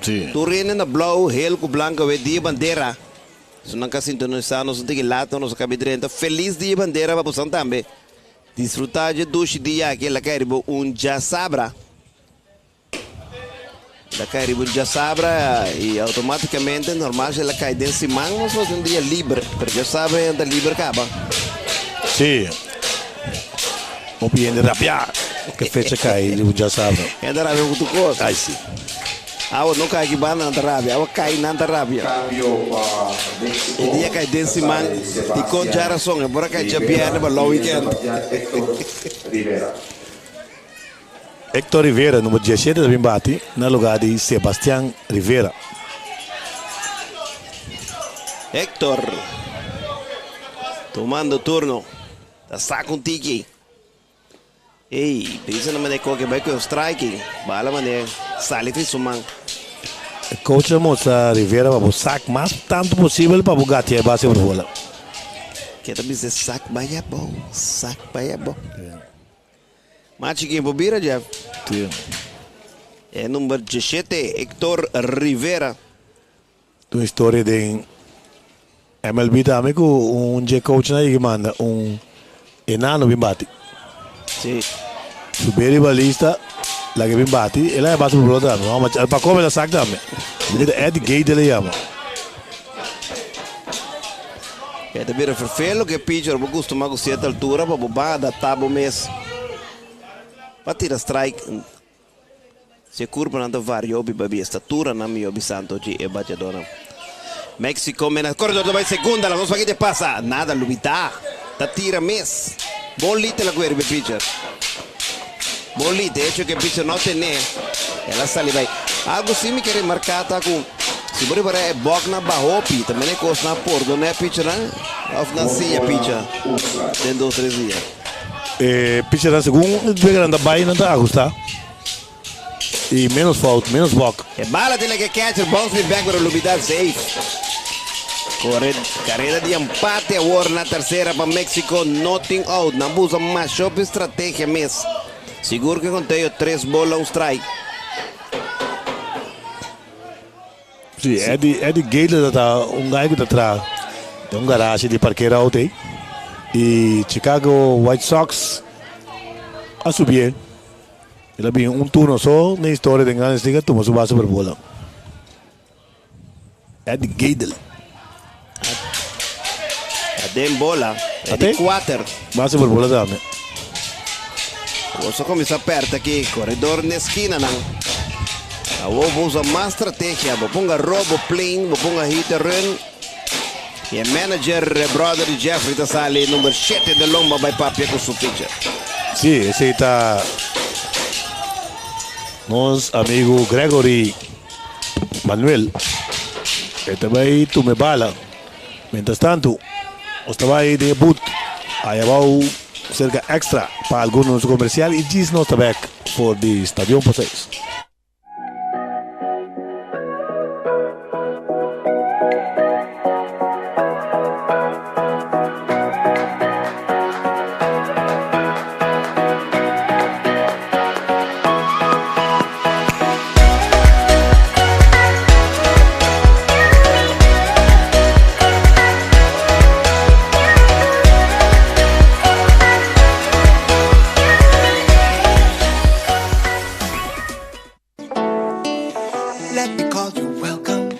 Si. Tur hende na blauw, hel cu blanco awe dia bandera. Su nan ka sintonisa nos un tiki lato, nos a cabi drenta. Feliz dia bandera pa bosan tambe. Disfruta dje dushi dia aki, el a cay riba un djasabra. El a kai riba un djasabra i automáticamente normal si el a kai den siman nos lo tin un dia liber, pero djasabra ya ta liber kaba. Sí. Hopi hende rabia ke fecha kai riba un djasabra. Hende rabia ku tur kos. Ai si. Awa no kai aki banda nan ta rabia, awa kai nan ta rabia. Cambio pa Mexico. E dia kai den siman dikon djarason e por a kai djabièrnè pa long weekend. Sebastian Hector Rivera. Hector Rivera, number diesshete, ta bin bati na lugar di Sebastian Rivera. Hector tumando turno, ta saca un tiki. Ey, bisa na mane koke bai ku e strike, bala mane sali fi su man. E coach a mostra Rivera pa bo sak mas tanto posibel pa bo gatia e base por bola. Ke ta bisa sak bai abou, sak bai abou. Mas chikin por bira Jeff. Sí. E number 17, Hector Rivera. Un historia den MLB tambe ku un dje coach na yega manda un enano bin bati. Sí. Subi riba lista, laga bin bati, el a bati por pelota tambe. No, ma pa come la sak tambe. Mira Eddie Gator le yama. E ta bira ferfelo ku e pitcher bo kustuma ku sierto altura pa bo ban adaptá bo mes pa tira strike. Si e kurpanan ta varia hopi pabia e staturanan mihó bisando dje e bateadónan. Mexico mena koredor ta bai segunda la nos pakete pasa nada lubidá ta tira mes. Bon lite la kuer riba e pitcher. Bon lite hecho ku e pitcher no tene el a sali bai. Algu si mi ke remarká ta ku si bo ripará e bòknan bahopi ta mene kosnan a pordoná e pitchernan òf nan siña picha den dos tres dia. E pitchernan segun e weganan ta bai nan ta ahustá i ménos fout, ménos bòk. E bala tin leke catcher bounce mi back pero lubida safe. Corre carrera di empate awor na tercera pa Mexico no tin out. Nan busa masha hopi estrategia mes. Sigur ke conteo tres bola un strike. Si, Eddie, Eddie Gaylor ta un guy ku ta traha den un garage di parkera auto ei. I Chicago White Sox a subié. El a bin un turno so den historia den Grandes Ligas tuma su base por bola. Eddie Gaedel. A den bola. E di kuater. Base por bola tambe. Kos a kuminsá pèrta aki. Koredor n'e skinanan. Awor bo usa mas strategia. Bo ponga robo plain, bo ponga hit and run. I e manager, e brother di Jeffrey ta sali number shete den lomba bai papia ku su pitcher. Sí, esei ta nos amigu Gregory Manuel. E ta bai tuma e bala. Mientras tanto, nos ta bai den e boot aya abao cerca extra pa algun anuncio comercial y djis nos ta bek for di Stadion Poseis. Let me call you welcome,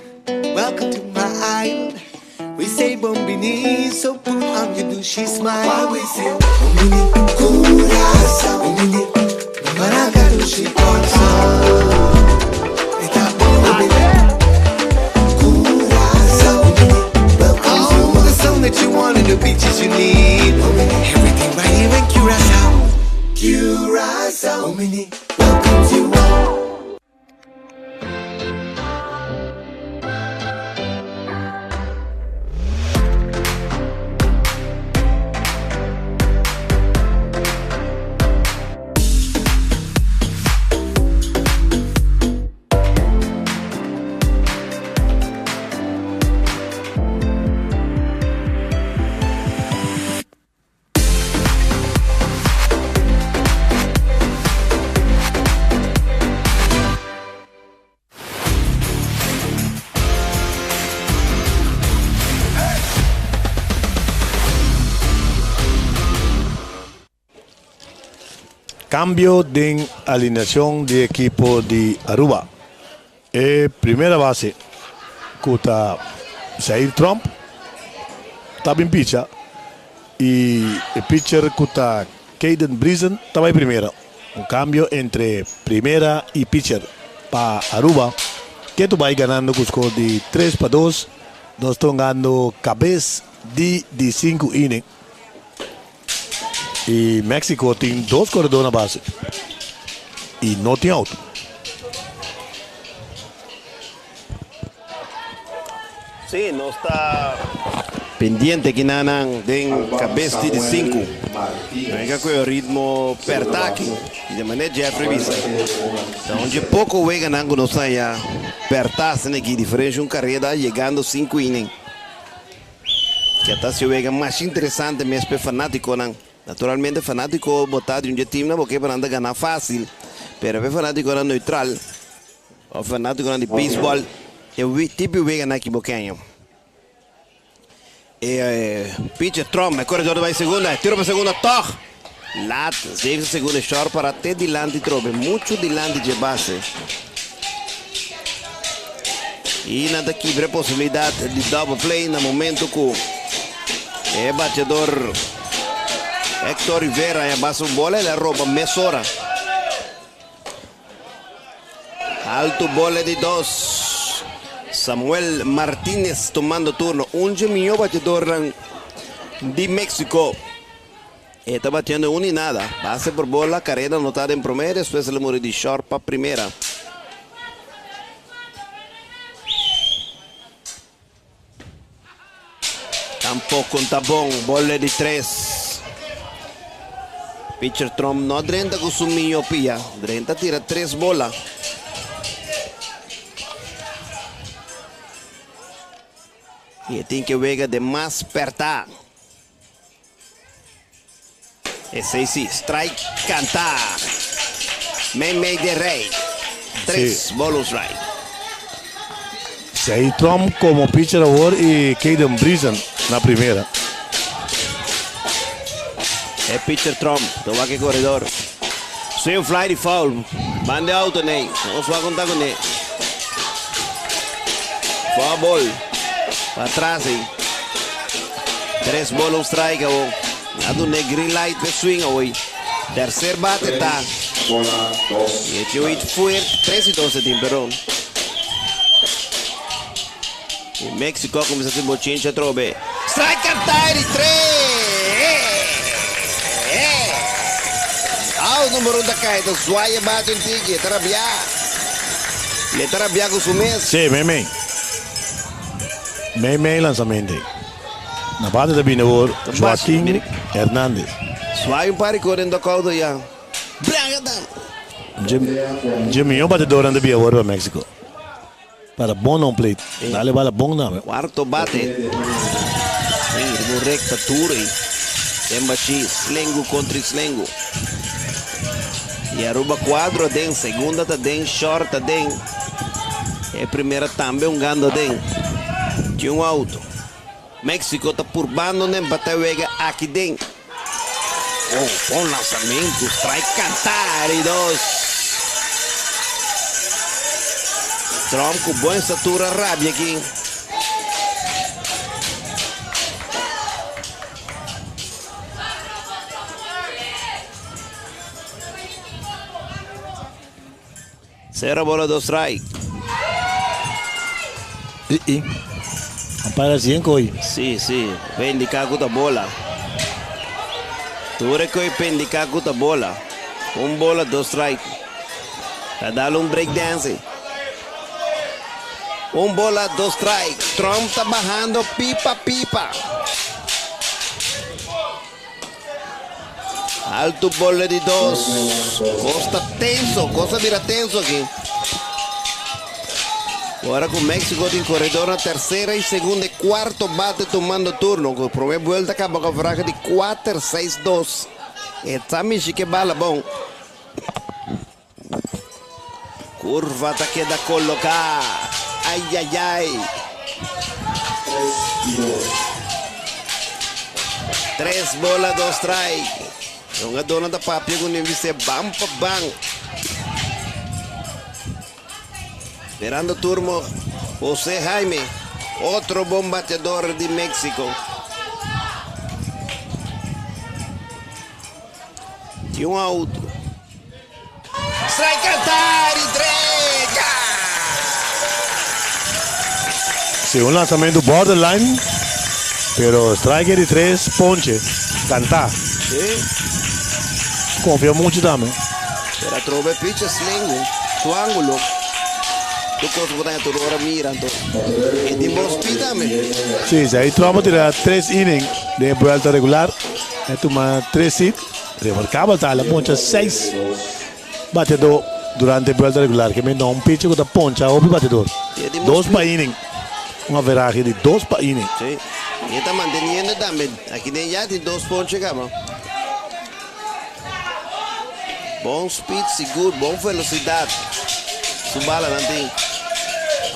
welcome to my island. We say bombini, so put on your douchey smile. Why we say bombini, Curaçao, bombini, Maraca douchey Curaçao. Curaçao, welcome to the sun that you want and the beaches you need. Everything right here in Curacao. Curacao, bombini, welcome to all. Cambio den alineacion di ekipo di Aruba. E primera base cu ta Zair Tromp ta bin picha y e pitcher cu ta Caden Briesen ta bay primera. Un cambio entre primera y pitcher pa Aruba ke tu bay ganando cu score di 3-2. Nos ta hungando cabes di di sinku inning. Y Mexico tin dos corredor na base y no tin out. Sí, nos ta pendiente ki nan den kabes di di sinku. Venga ku e ritmo pèrta aki. I di manera Jeffrey bisa, ta un dje poko weganan ku nos ta haña pèrta asina aki, diferensha un kareda yegando sinku inning. Ke ta si wega mas interesante mes pa e fanátikonan. Naturalmente fanátiko bo ta di un dje timnan bo ke pa nan ta gana fásil, pero pa e fanátikonan neutral òf fanátikonan di beisbòl e tipo di weganan aki bo ke haña. E pitcher Trump, e koredor ta bai segunda, e tiro pa segunda tòg lat zeven segundo e short para te dilanti trobe, muchu dilanti dje base. I nan ta kibra e posibilidat di double play na momento ku e bateador Hector Rivera a basa un bola, el a roba mesora. Alto bola di dos. Samuel Martinez tomando turno. Un dje mihó bateadornan di Mexico. E ta batiendo un y nada. Base por bola, careda anotada den prome, despues el a muri di short pa primera. Tampoco ta bon, bola di tres. Pitcher Trump no a drenta cu su miopia, drenta tira tres bola. Y e tin ke wega den mas perta. Esei si, strike kanta. Meimei de rei. Tres bolo strike. Sei Trump komo pitcher awor i Caden Briesen na primera. E pitcher Trump ta wak e koredor. Swing fly di foul. Banda e auto nei. Nos wak konta kuné. Foul ball. Patras ei. Tres bola un strike awo. A dun'é green light p'e swing awoy. Tercer bate ta. Y e tin un hit fuerte. 3 y 2 e tin, perdon. Y Mexico a cuminsa sin bochincha atrobe. Strike canta di tres. Out number 1 ta cay. Ta zwaai e bate un tiki. E ta rabia. E ta rabia cu su mes. Si, mei mei. Mei mei lanzamento. Na bate ta bini awor Joaquin Hernandez. Zwaai un par di cor den dugout ya. Braga dan. Dje mihó batedornan ta bini awor pa Mexico. Para bon on plate. Dale bala bon name. Cuarto bate. Sí, recta duro. Embashi, slengu contra slengu. Y Aruba cuadro den, segunda ta den, short ta den. E primera tambe hungando den. Tin un out. Mexico ta purbando na empata wega aki den. Oh, bon lanzamento, strike canta y dos. Trump cu bon estatura rabia aki. 0 bola, 2 strike. I. Umpire 5 hoy. Si. Pa indica cu ta bola. Tur cu pa indica cu ta bola. 1 bola, 2 strike. Ta dal un break dance. 1 bola, 2 strike. Trump ta bahando pipa pipa. Alto bola di 2. Cos ta tenso, cos a bira tenso aki. Awor cu Mexico tin coredor na tercera y segunda y cuarto bate tumando turno. Cu prome vuelta caba cu average di 4, 6, 2. E ta mishi cu bala bon. Curva ta keda coloca. Ai, ai, ai. 3 y 2. 3 bola, 2 strike. Hungador ta papia cu e ban pa ban. Esperando turno José Jaime, otro bon bateador di Mexico. Tin un out. Strike canta y 3. Si, un lanzamento borderline, pero strike di 3, ponche, canta. Confia mucho tambe. Pero atrobe pitch slengu, su angulo. Tu cos cu ta tur ora mira anto. E tin bon speed tambe. Si, ey Trump tira 3 inning di vuelta regular. E tuma 3 hit. Remarcabel ta, el a poncha 6 bateador durante e vuelta regular. Kiermen no un pitcher cu ta poncha hopi bateador. 2 pa inning. Un average di 2 pa inning. Si. Y ta manteniendo tambe. Aki den ya tin 2 ponche caba. Bon speed, sigur, bon velocidad. Su bala nan tin.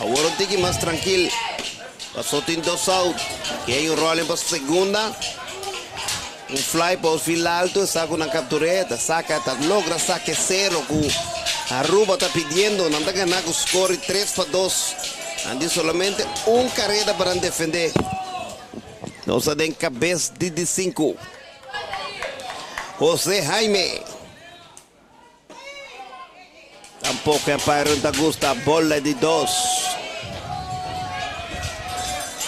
Awor un tiki mas trankil. Paso tin 2 out. Cu un rolling pa segunda. Un fly pa fil alto, saca una captureta, saca, ta logra saca 0 cu Aruba ta pidiendo, nan ta gana cu score 3 pa 2. Nan tin solamente un careda pa defende. Nos ta den cabes di 5. José Jaime. Tampoco e umpire ta gusta. Bola di 2.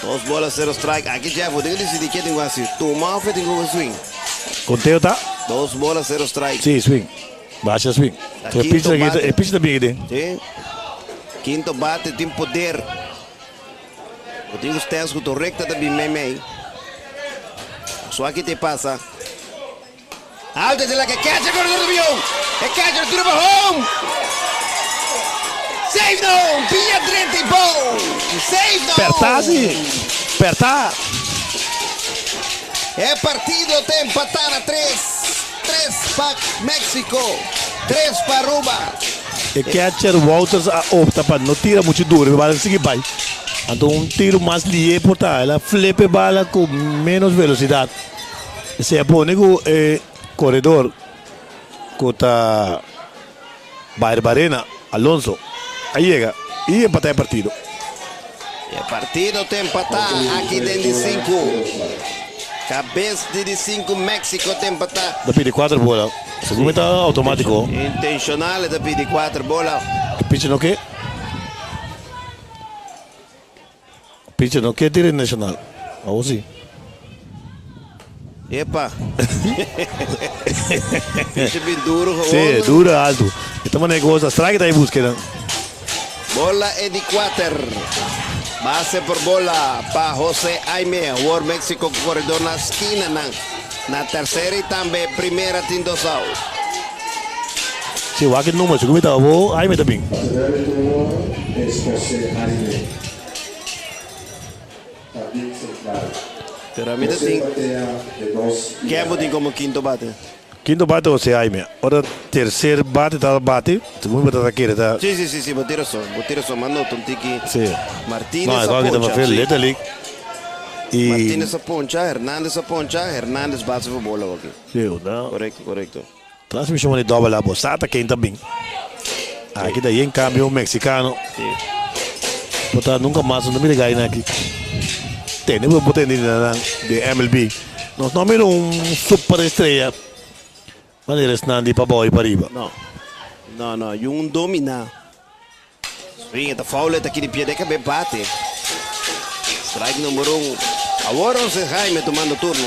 2 bola, 0 strike. Aki Jeff, tin cu dicidi kico tin cu haci. Tuma of tin cu swing? Conteo ta? 2 bola, 0 strike. Si, swing. Basha swing. Aqui E pitch aki, bate. e pitch ta bin. Si. Quinto bate tin poder. O tin stance cu recta ta bin mei mei. So aki te pasa. Alto di la cu catcher corredor di avion. E catcher tira pa home. Safe no. Via 30 y ball. Safe no. Perta, si. Perta. E partido ta empata na 3. 3 pa Mexico. 3 pa Aruba. E catcher Wouters a opta pa no tira mucho duro, e bala sigui bay. Anto un tiro mas lihe por ta, el a flip e bala cu menos velocidad. Se pone cu e coredor cu ta Barbarena Alonso a yega y empata e partido. E partido ta empata aki den 5. Kabes di di sinku Mexico ta empatá. Ta pidi kuater bola. Segun mi ta outomátiko. Intenshonal e ta pidi kuater bola. E pichi no ke. Pichi no ke tira intenshonal. Awor si. Epa. Pichi bin duro gewoon. Si, duro alto. E ta manera ku bo ta strike ta e buske nan. Bola e di kuater. Base por bola pa Jose Aime. Awor Mexico ku koredor na skinanan. Na tersera i tambe primera tin dos out. Si wak e number si ku mi ta bo Aime ta bin. Bateador di turno es Jose Aime. Jardín Central. Pero ami ta Jose tin batea de dos i Ken bo tin komo kinto bate? Kinto bate Jose Aime. Ora tercer bate ta bate, segun mi ta ta kere ta. Si, si, si, si, bo tin rason, bo tin rason. M'a nota un tiki. Si. Martinez No, a e kòke ta poncha, papel si. letterlijk. I. Martinez a poncha, Hernandez a poncha, Hernandez base for bola awor aki. Si, no. Korekto, korekto. Transmishon di Double A bo sa ta ken ta bin. Aki ta yen kambio mexicano. Si. Bo ta nunka mas no ta mira gaina aki. Tende bo bo tende di nan di MLB. Nos no mira un super estrella manera esnan di pabou y pariba. No. No, no. Y un domina. Swing e ta foul e ta kiri pie de kabe bate. Strike number un. Awor Jose Jaime tumando turno.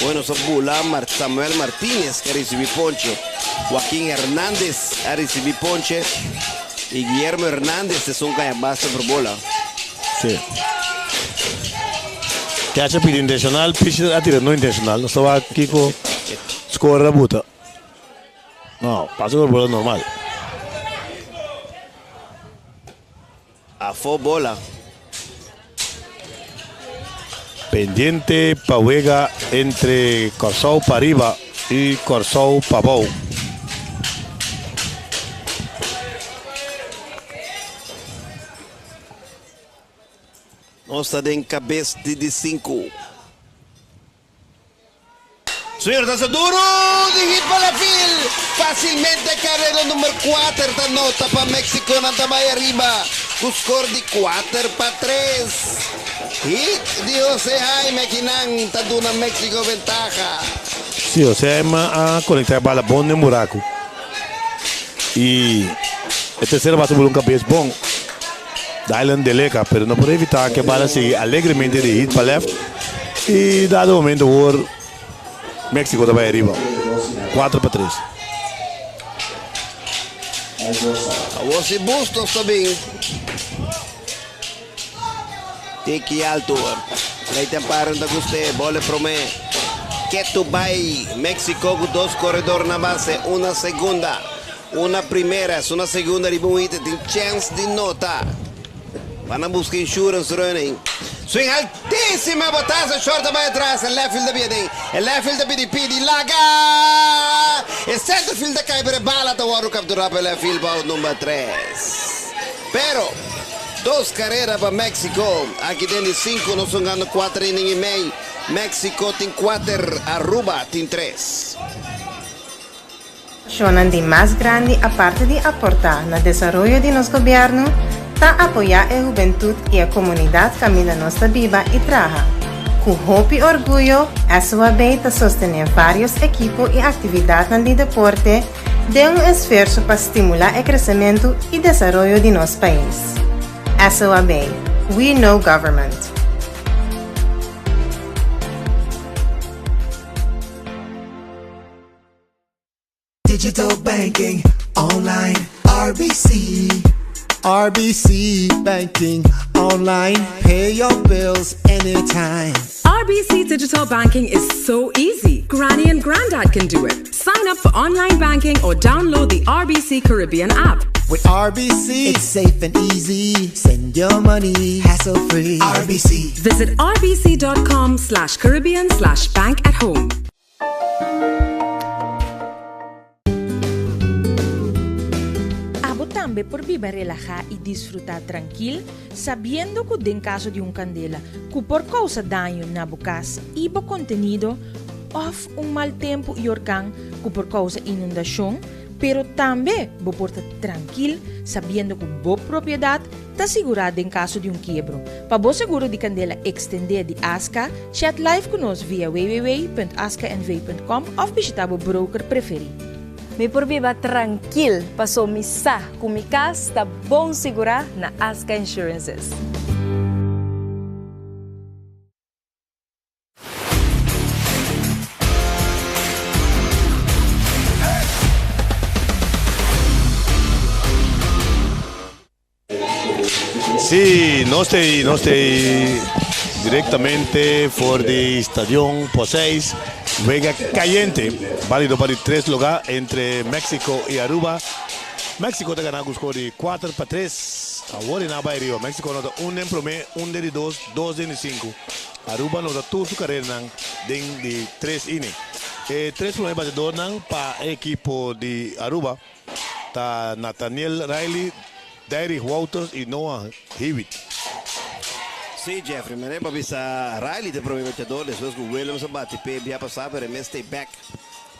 Bueno sa bula Samuel Martinez ke a ricibi ponche. Joaquin Hernandez a ricibi ponche. Y Guillermo Hernandez esun caña base por bola. Sí. Catcher pidi intencional, pitcher a tira no intencional. Nos ta wak kiko score a buta. No, pasa por bola normal. Afó bola. Pendiente pa wega entre Kòrsou pariba i Kòrsou pabou. Nos ta den kabes di di sinku. Señor ta sa duro di hit pa left field. Facilmente carrera number 4 ta nota pa Mexico nan ta bay ariba cu score di 4 pa 3. Hit di Jose Jaime akinan ta duna Mexico ventaha. Si, Jose Jaime a conecta e bala bon den buraco y e tercera base bula un cabes bon. Dylan Deleca, pero no por evita cu e bala sigui alegremente di hit pa left y dado momento awor Mexico ta bay ariba 4 pa 3. Awor si Bustos ta bin. Tiki alto. Leighton Parent ta guste. Bola e prome. Ketu bay Mexico cu dos corredor na base. Una segunda. Una primera es una segunda riba un hit tin chens di nota. Van a busca insurance running. Swing altísima botazo short ta bai atras e left field ta bia den. E left field ta pidi pidi laga. E center field ta kai pero e bala ta wordo captura pa e left field pa out number 3. Pero dos carera pa Mexico. Aki den di 5 nos hungando 4 inning y mei. Mexico tin 4 Aruba tin 3. Shonnan di mas grandi aparte di aportá na desaroyo di nos gobièrnu, ta apoyá e hubentut i e komunidat kaminda nos ta biba i traha. Ku hopi orguyo, SOAB ta sostené vários ekipo i aktividatnan di deporte den un esfuerso pa stimulá e kresementu i desaroyo di nos pais. SOAB, We Know Government. Digital banking online RBC RBC banking online pay your bills anytime. RBC digital banking is so easy. Granny and Grandad can do it. Sign up for online banking or download the RBC Caribbean app. With RBC, it's safe and easy. Send your money hassle free. RBC. Visit rbc.com slash Caribbean slash bank at home. Abo tambe por biba relahá i disfrutá trankil, sabiendo ku den kaso di un kandela ku por kousa daño na bo kas i bo kontenido, òf un mal tempu i orkan ku por kousa inundashon, Pero tambe bo por ta trankil sabiendo ku bo propiedat ta sigurá den kaso di un kiebro. Pa bo seguro di kandela ekstendé di Aska, chat live ku nos via www.askanv.com òf bishitá bo broker preferí. Mi por biba trankil paso mi sa ku mi kas ta bon sigurá na Aska Insurances. Sí, nos te, nos te directamente for di Stadion Poseis. Wega caliente, válido para tres lugar entre México y Aruba. México ta gana ku score di 4-3. Awor e bai riba. México nota 1 den promé, 1 den di 2, 2 den di 5. Aruba nota tur su kareranan den di 3 inning. E tres promé batedornan pa e ekipo di Aruba ta Nathaniel Riley, Derrick Wouters i Noah Hewitt. Sí, Jeffrey, mane pa bisa Riley ta e promé batedor despues ku Williams a bati p'e bia pasá, pero e mes stay back.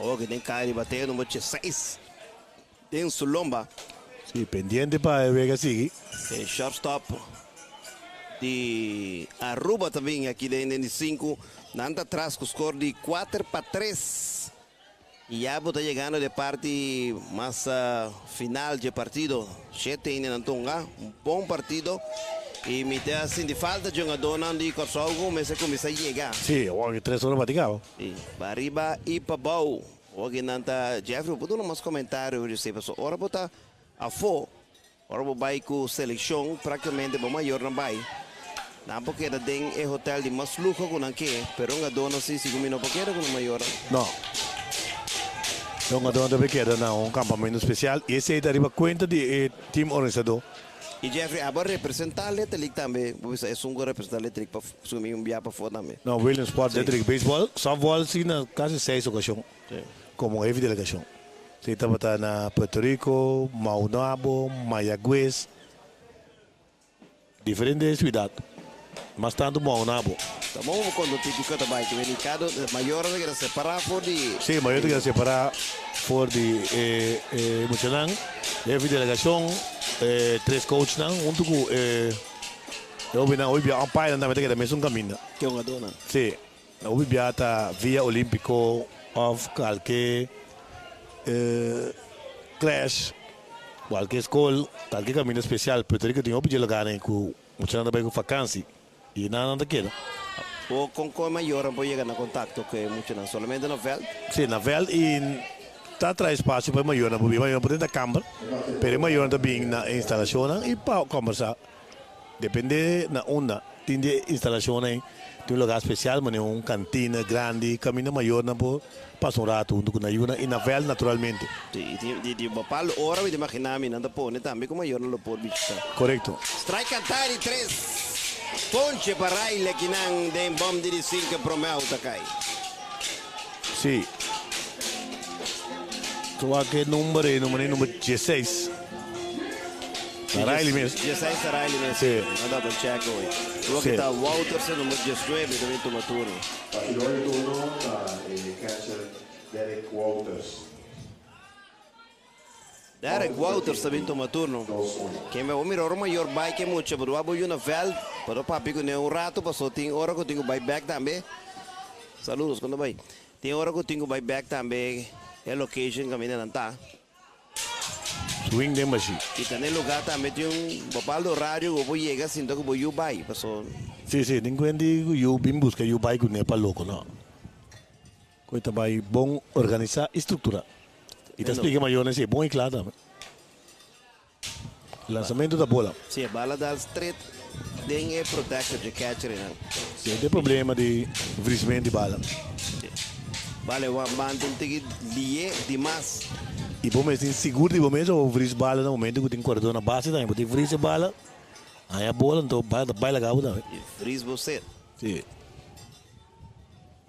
Awor ku den kai riba teo number 16 den su lomba. Sí, pendiente pa e wega sigui. E shortstop di Aruba ta bin aki den den di sinku. Nan ta tras ku skor di 4-3. I ya bo ta yegando den parti mas final dje partido. Shete hende nan tunga. Un bon partido. I mi ta sinti falta dje hungadónan di Kòrsou ku mester kuminsá yega. Sí, awor ki tres ora bati kaba. Sí, pa ariba i pa bou. Awor nan ta Jeffrey, bo por duna mas komentario riba esei? Pasobra ora bo ta afó, ora bo bai ku selekshon, praktikamente bo mayornan bai. Nan por keda den e hotel di mas luho ku nan ke, pero un adorno si, sigun mi no por keda ku nan mayornan. No. Un adorno debe keda na un kampamentu spesial i esei ta riba kuenta di e team organisadó. I Jeffrey, abo a representá Little League tambe? Bo bisa esun ku a representá Little League pa sigun mi un bia pafó tambe. No, Williamsport, Little League Baseball, softball si na kasi seis okashon komo hefi delegashon. Si tabata na Puerto Rico, Maunabo, Mayagüez. Diferente siudat, mas tantu Maunabo. Ta bon bo konta tiki ku ta bai ku bini kada mayornan ta keda separá for di. Sí, mayor ta keda separá for di e e muchanan. Hefi delegashon, e tres coachnan huntu ku e e hobennan. Hopi bia umpirenan tambe ta keda mesun kaminda. Ke hungadónan? Sí, hopi bia ta Via Olímpiko òf kalke clash. Kualke skol, kualke kaminda spesial, Puerto Rico tin hopi dje lugarnan ku muchanan ta bai ku fakansi i nan nan ta keda. Bo kon kon e mayornan por yega na kontakto ku e muchanan? Solamente na vèlt? Si, na vèlt i ta traha espasio pa e mayornan por bin. E mayornan por drenta kamber, pero e mayornan ta bin na e instalashonnan i pa kòmbersá. Depende na unda tin di e instalashonnan ei, tin un lugar spesial manera un kantina grandi kaminda mayornan por pasa un ratu huntu ku nan yunan i na vèlt naturalmente. Sí, i tin di di bapal ora mi ta imaginá mi nan ta pone tambe ku mayornan lo por bishitá. Korekto. Strike kantá di tres ponche pa Riley kinan den bòm di di sinku promé out a kai. Sí. Tu wak e number ei, number ei number dieseis. Ta Riley mes. Dieseis ta Riley mes. Sí. No double check hoy. Tu wak Sí. ta Wouters e number diesnuebe también tuma turno. Batidor di turno ta e catcher Derek Wouters. Derek Wouters ta bin tuma turno. Ken bo mira ora mayor bai ke mucha bo dua bo yu na veld pa no papia ku ne un rato paso tin ora ku tin ku bai bek tambe. Saludos kon ta bai. Tin ora ku tin ku bai bek tambe e location kaminda nan ta. Swing den bashi. I ta na e lugar tambe tin un bepaldo horario ku bo por yega sinta ku bo yu bai paso. Si si tin kuenti ku yu bin buska yu bai ku ne pa loko no. Ku e ta bai bon organisá i strukturá. I ta splika mayornan si e bon i kla tambe. Lansamentu ta bola. Si e bala dal stret den e protector dje catcher einan. Si e ta e problema di vrisment di bala. Bala e wan banda un tiki lié dimas. I bo mes tin sigur di bo mes bo vris bala na momento ku tin koredor na base tambe. Bo tin vris e bala, haña bola, anto bala ta bai laga bo tambe. I vris bo set. Si.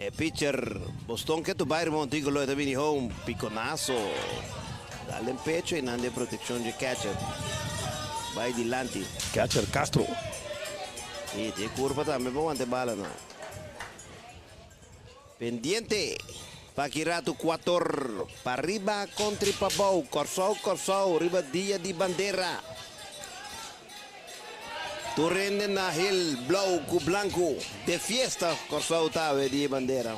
E pitcher Boston ke tu bai riba un tikulo e ta bini home piconazo dal den pecho y nan den proteccion dje catcher bai dilanti. Catcher Castro. Y tin e curva tambe pa wanta e bala nan. Pendiente. Pa aki ratu kuator pa riba kontri pa bou Kòrsou Kòrsou riba dia di bandera. Tur hende na hel blou ku blanku de fiesta Kòrsou ta awe dia bandera.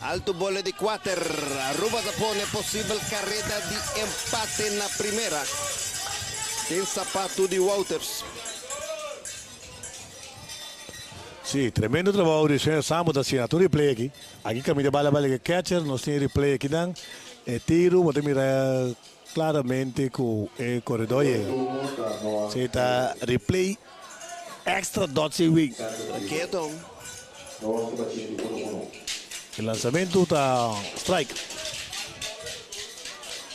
Alto bole di kuater Aruba ta pone posibel kareda di empate na primera den sapatu di Wouters. Sí, tremendo trabou di señor Sambo ta haciendo. Tur replay aki. Aki caminda bala bala ke catcher, nos tin replay aki nan. E tiro, bo ta mira claramente cu e corredor yega. Sí, ta replay extra dot si wing. Keto. E lanzamento ta strike.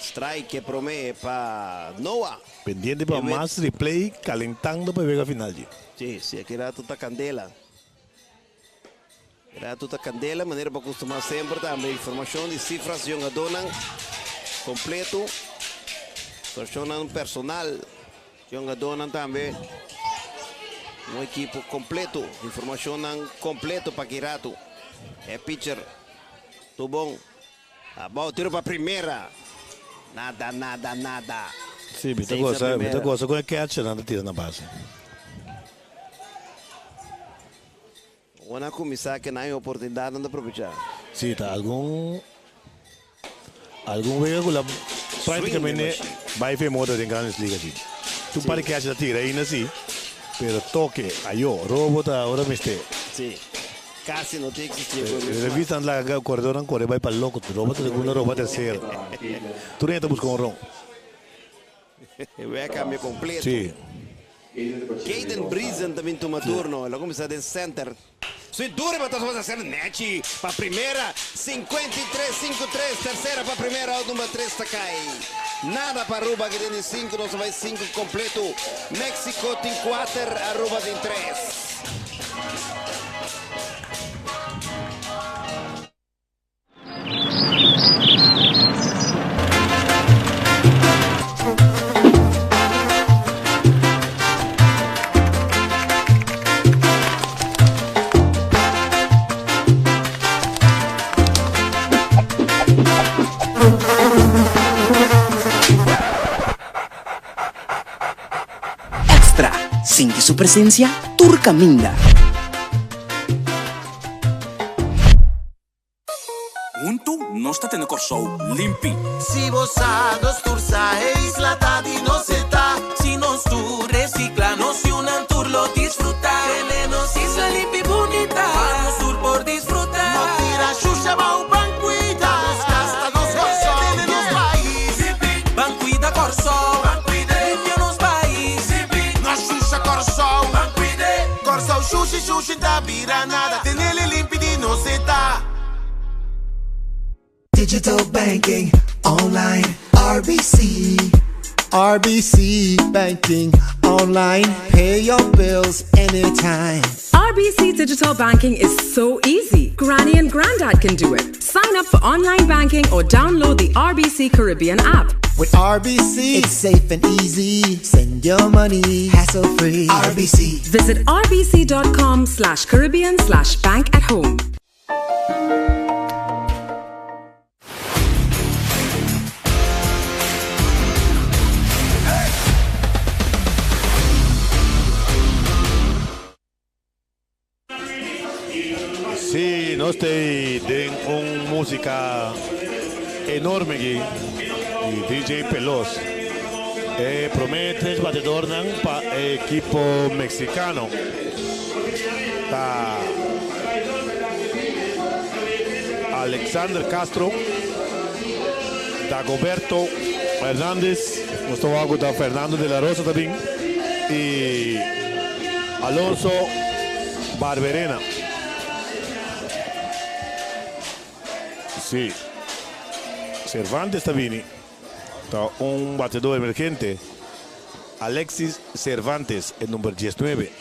Strike e prome pa Noah. Pendiente pa mas replay calentando pa e wega final dje. Sí, sí, aki rato ta candela. Rato ta candela, manera bo acostuma semper tambe. Informacion di cifras di hungadornan completo. Situacionnan personal di hungadornan tambe. Un ekipo completo, informacionnan completo pa aki rato. E pitcher, tur bon. Abou tiro pa primera. Nada, nada, nada. Sí, mi ta goza, mi ta goza con e catcher nan ta tira na base. Ora nan cuminsa ke nan hay oportunidad nan ta probecha. Sí, ta algun algun wega cu la practicamente bay fe moda den Grandes Ligas sí. Tin un par di catcher ta tira ainda sí, pero toke, ayo, robo ta ora mester. Sí. Casi no ta existi e goe mes. Revista nan laga corredornan core bay pa loco. Roba ta segunda, roba tercera. Tur hende ta busca un ron. E wea cambia completo. Sí. Caden Briesen ta bin tuma turno. El a cuminsa den center. Su duro e batazo a ser nechi pa primera. 53, 5, 3. Tercera pa primera. Out number 3 ta cay. Nada pa Aruba aki den di 5. Nos a bay 5 completo. Mexico tin 4, Aruba tin 3. Extra, Sinti su presencia tur caminda. Huntu nos ta tene Kòrsou limpi. Si bo sa, nos tur sa, e isla ta di nos e ta. Si nos tur recicla, nos yunan tur lo disfruta. Tene nos isla limpi bunita, pa nos tur por disfruta. No tira shusha bou, ban cuida nos cas, ta nos Kòrsou. Tene nos pais limpi, ban cuida Kòrsou. Ban cuida, limpia nos pais limpi. No shusha Kòrsou, ban cuida. Kòrsou shushi shushi ta bira nada, tenele limpi di nos e ta. Digital banking online RBC RBC banking online pay your bills anytime. RBC Digital Banking is so easy. Granny and Grandad can do it. Sign up for online banking or download the RBC Caribbean app. With RBC, it's safe and easy. Send your money hassle free. RBC. Visit rbc.com slash Caribbean slash bank at home. Sí, nos ta den un música enorme aki di DJ Pelos. E prome tres batedornan pa e ekipo mexicano ta Alexander Castro, Dagoberto Hernandez, nos ta wak ku ta Fernando de la Rosa ta bin i Alonso Barberena. Sí, Cervantes ta bini. Ta un batedor emergente, Alexis Cervantes, e number diesnuebe.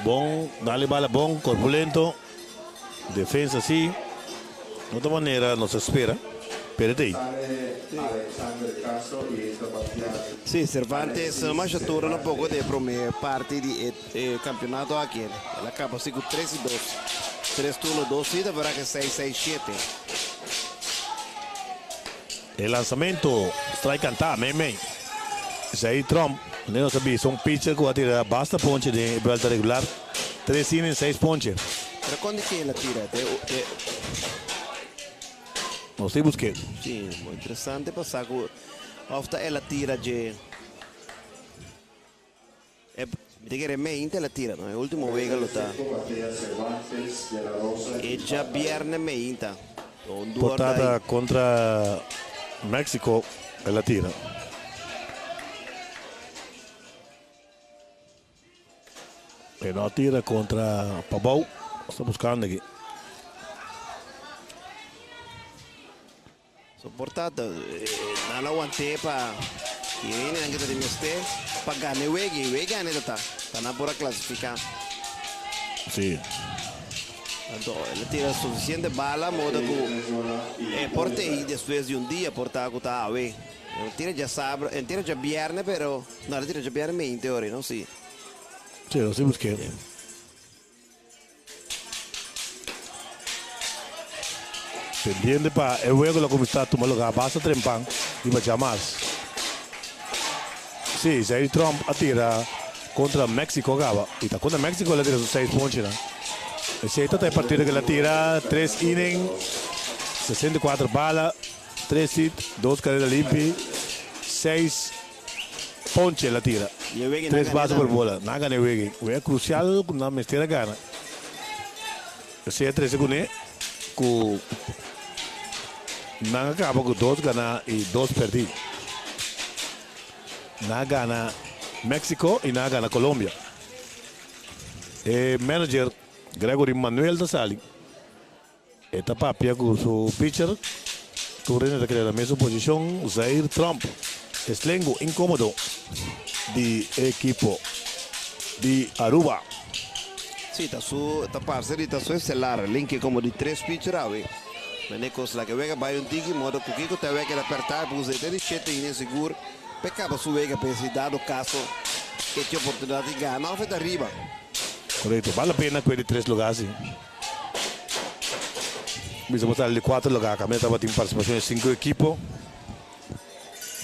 Bon, dale bala bon, corpulento, defensa si. No ta manera nos a spera, pero e ta ei. Sí, Cervantes masha turno na poco di e prome parti di e campeonato aki. El a caba si cu tres y dos. Tres turno, dos hit, averahe seis, seis, shete. E lansamento, strike kantá, mei mei. Zair Tromp, manera nos a bisa, un pitcher ku a tira basta ponche den e buelta regular. Tres inning, seis ponche. Pero kon di ke el a tira? Te, te... Nos ta busk'é. Sí, muy interesante pa sa ku of ta el a tira dje. E mi ta kere meinta el a tira, no? E ultimo wega lo ta e djabierne meinta. Un duor Por ta ta contra Mexico el a tira. E no a tira contra Pabou. Nos ta buscando aki. So por ta nan a want'é pa e hendenan ke ta den mester pa gana e wega i wega gana e ta ta pa nan por a klasifiká. Sí. Anto el a tira sufisiente bala moda ku e por tei despues di un dia por ta ku ta awe. El a tira djasabra, el a tira djabièrnè pero no el a tira djabièrnè meinte ora no si. Sí, nos tin busk'é. Pendiente pa e wego lo kuminsá tuma lugá basta trempan riba djamas. Sí, Zaire Trump a tira kontra Mexico kaba i ta kontra Mexico el a tira su seis ponchinan. Esei ta ta e partido ku el a tira tres inning, 64 bala, tres hit, dos karera limpi, seis Ponche la tira. Tres base por bola. Nan a gana e wega. Wega crucial cu nan mester a gana. Esey a trece cune cu nan a caba cu dos gana y dos perdi. Nan a gana Mexico y nan a gana Colombia. E manager Gregory Manuel ta sali. E ta papia ku su pitcher. Tur hende ta keda na mesun posishon. Zair Tromp e slengu inkomodo di e ekipo di Aruba. Si, ta su ta parse di ta su estelar. Linke komo di tres pitcher awe. Mende kos la ke wega bai un tiki modo ku kiko ta wega el a perta e puse te di shete ine sigur p'e kaba su wega p'e si dado kaso e tin oportunidat di gana of e ta riba. Korekto, bal la pena ku e di tres lugar si. Bisa bo sali di cuatro lugar caminda tabatin participacion di cinco equipo.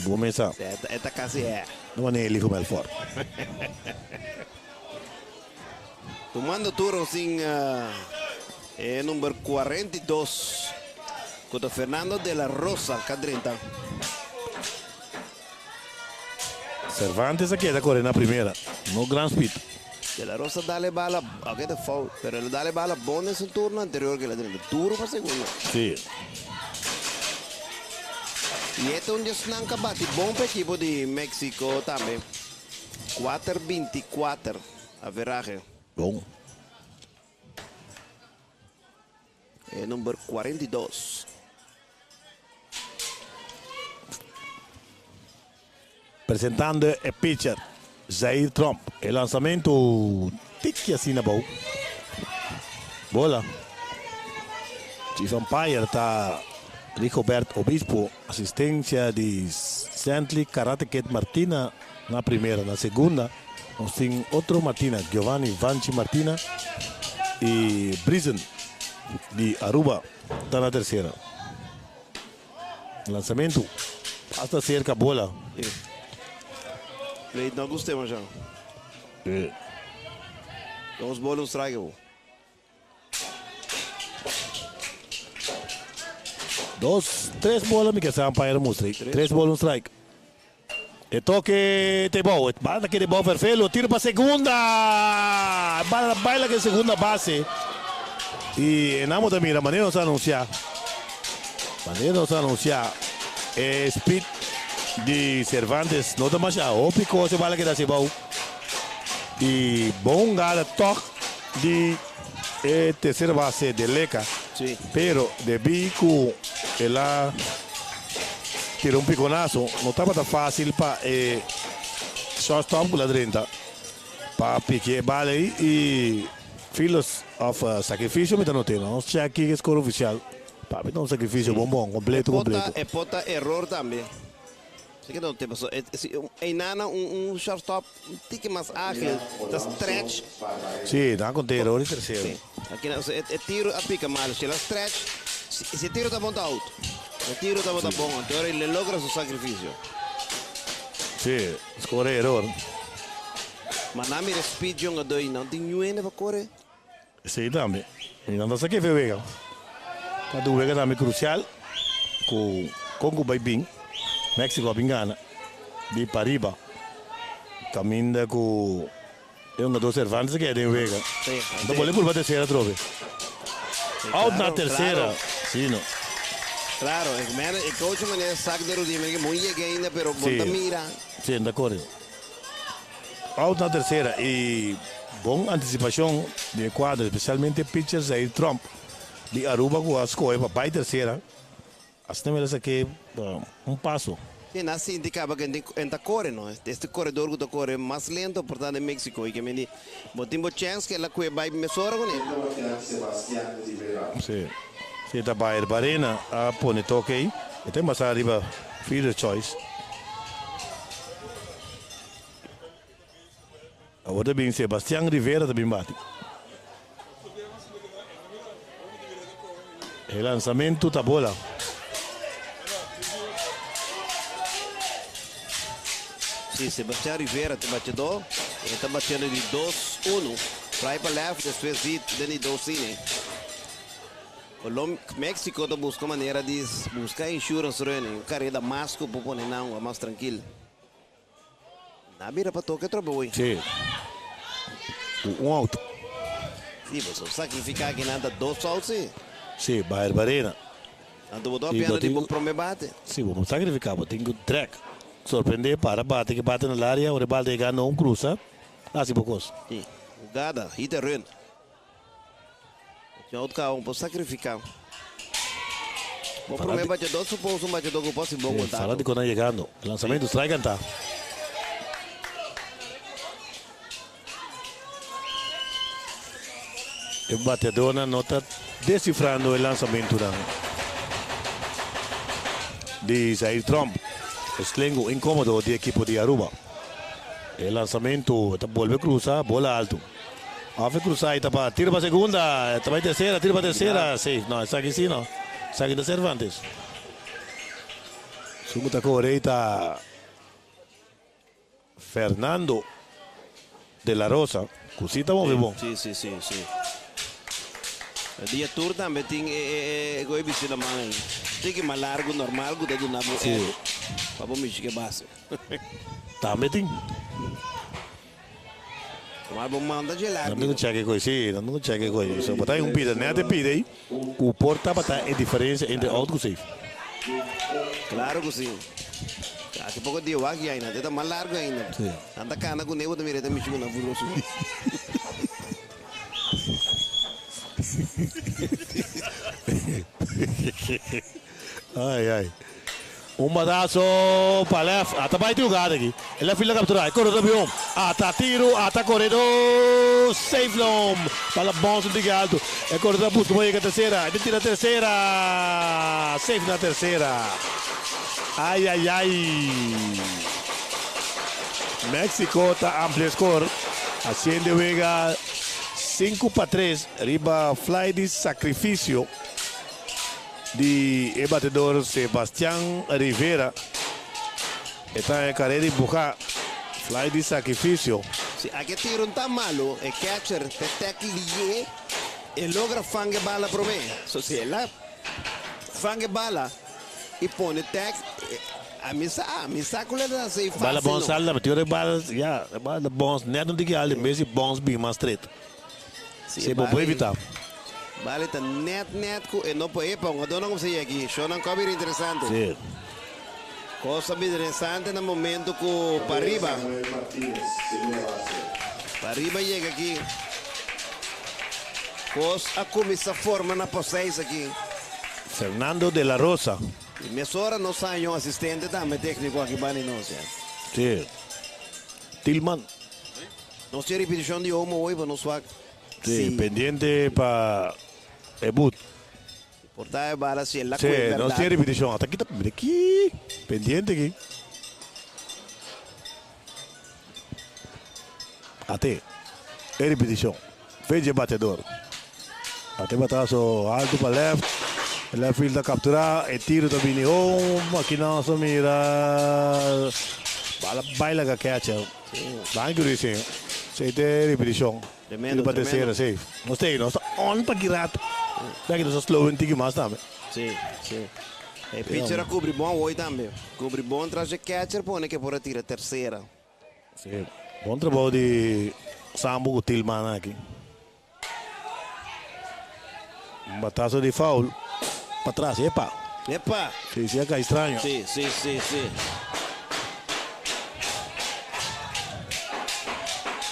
Bo mesa. E ta casi e. No manera Elijo Melfor. Tumando turno sin e number 42 cu ta Fernando de la Rosa ca drenta. Cervantes a keda kore na primera, no gran speed. De la Rosa dale bala, aunke ta foul, pero el a dale bala bon den su turno anterior ke el a drenta duro pa segundo. Sí. Y e ta un di esnan ka bati bon pa ekipo di Mexico tambe. Kuater binti kuater averahe. Bon. E number 42. Presentando e pitcher Zair Tromp. E lansamento tiki asina abou. Bola. Chief umpire ta Rigobert Obispo. Asistencia di Santly Karate Kid Martina na primera. Na segunda nos tin otro Martina, Giovanni Vanchi Martina y Brisen di Aruba ta na tercera. Lanzamento hasta cerca bola. Plate no guste masha. Dos bola un strike bo. Dos, tres bola mi ke sa umpire mustra. Tres bola un strike. E toke te bou. E bala ta kede bou Vervelo. Tiro pa segunda. E bala ta baila ke segunda base. Y e nan bo ta mira manera nos a anuncia. Manera nos a anuncia e speed di Cervantes no ta masha hopi cos e bala keda haci bou. Y bon hungada toch di e tercer base de Leca. Sí. Pero debí cu el a tira un piconazo, no tabata fácil pa e shortstop cu la drenta pa pique e bala ahí y filos of sacrificio mi ta not'é. Nos check kico e score oficial. Papi ta un sacrificio bon bon, completo E por ta, completo. e por ta error tambe. Así que no te pasó. Einana un un shortstop un tiki mas ágil, ta stretch. Sí, nan conté error di tercero. Sí. Aki na, e tiro a pica malo. Si el a stretch, si, si e tiro ta bon ta out. E tiro tabata bon, anto ora el logra su sacrificio. Sí, score error. Ma nan mira speed jongadó y nan tin ñuende pa core. Esey tambe. Y nan ta sa kefe wega. Ta un wega tambe crucial cu con cu bay bin Mexico a bin gana di pariba caminda cu e hungador Cervantes a keda den wega. Nan ta bolbe purba tercera atrobe. Out na tercera. Si no. Claro, e coach manera sak de rudia mira ke bon yega ainda pero bon ta mira. Si, nan ta core. Out na tercera y bon anticipacion di e cuadro, especialmente pitcher Zair Tromp di Aruba cu a scoge pa bay tercera. Asina mira esaki un paso. Sí, nan a sinti caba cu en ta core no. Este coredor cu ta core mas lento por ta den Mexico y ke men di bo tin bo chance cu el a cue bay mesora cu ne. Sí, sí ta bay Barena a pone toke ey. E ta embasa riba fielder's choice. Awor ta bin Sebastian Rivera ta bin bati. E lanzamento ta bola. Si, Sebastian Rivera ta bachadó. E ta bachando di 2-1. Fly pa left, despues hit den di 2 cine. Colom Mexico ta busca manera di busca insurance running, un careda mas cu por pone nan mas trankil. Na bira pa toke trobe hoy. Sí. Cu un out. Sí, boso sacrifica aki nan ta dos out sí. Sí, Bayer Barena. Anto bo ta piano di bo prome bate. Sí, bo no sacrifica, bo tin cu trek. Sorprende, para bate, ke bate na laria, ora e bal ta yega no un cruza, haci bo cos. Sí, jugada, hit and run. Out ka un por sacrifica. Bo prome bateador suppose un bateador cu por haci bon contacto. Fala di con a yegando. Lanzamento strike anta. E bateadornan no ta descifrando e lanzamentonan di Zair Tromp. E slengo incomodo di ekipo di Aruba. E lanzamento ta bolbe cruza bola alto. Of e cruza y ta pa tiro pa segunda, ta bay tercera, tiro pa tercera, safe. No, esaki si no. Esaki ta Cervantes. Su ta core y ta Fernando de la Rosa, cu si ta move bon. Si, si, si, si. E dia tur tambe tin e e e goe bisti na man ayi. Tiki mas largo normal cu ta duna bo edge pa bo mishi ke base. Tambe tin. Mal bo manda dje largo. Nan tin ku cheke koe, si, nan tin ku cheke koe. So bo ta un pida, net e pida ei ku por tabata e diferensia entre out ku safe. Klaro ku si. Aki poko dia wak yai nan te ta mas largo ainda. Si. Nan ta kana ku ne bo ta mira e ta mishi ku nan furoso. Ai ai. Un batazo pa left. Ata bai tin hugada aki. E left fielder captura. E corredor bion. Ata tiro. Ata corredor. Safe lom. Bala bounce un tiki alto. E corredor a busca pa yega tercera. E ta tira tercera. Safe na tercera. Ai ai ai. Mexico ta amplia score. Haciendo e wega 5-3 riba fly di sacrificio. Di e batedor Sebastian Rivera. E ta e carera di buga fly di sacrificio. Si aki e tiro no ta malo, e catcher ta tackle liye, e logra fanga e bala prome. So si el a fanga e bala y pone tag, a mi sa, a mi sa cu lo ta haci facil Bala no. bounce alta, pero e bala, ya, e bala ta bounce net un tiki alto en bes di bounce bin mas straight. Si Si bo por evita. Bale ta net net cu e no por epa un adorno como se yegi. Shownan cu a bira interesante. Si. Cos a bira interesante na momento cu pariba. Pariba yega aki. Cos a cuminsa forma na poseis aki. Fernando de la Rosa. Y mesora nos haña un asistente tambe tecnico aki bani nos ya. Si. Tilman. Nos tin ripeticion di homo hoy pa nos wak. Si, pendiente pa e but. Por ta e bala si el la Si, cu e nos tin berdad. ripeticion. Ata kita, mira aki, pendiente aki. Ate e ripeticion. Fecha e bateador. Bate batazo alto pa left. E left field ta captura. E tiro ta bini home. Aki nos a mira bala bai laga catcher. Danki Ruiz. Esey ta e ripeticion. Tremendo, Tiro pa tercera, tremendo. safe. Nos ta ey, nos ta on pa ki rato. Mira aki nos ta slow un tiki mas tambe. Sí, sí. E pitcher a cubri bon hoy tambe. Cubri bon tras dje catcher pone ke por a tira tercera. Sí, bon trabou di Sambo ku Tilman aki. Un batazo di foul patras, epa! Epa! Sí, sí a kai straño. Sí, sí, sí, sí.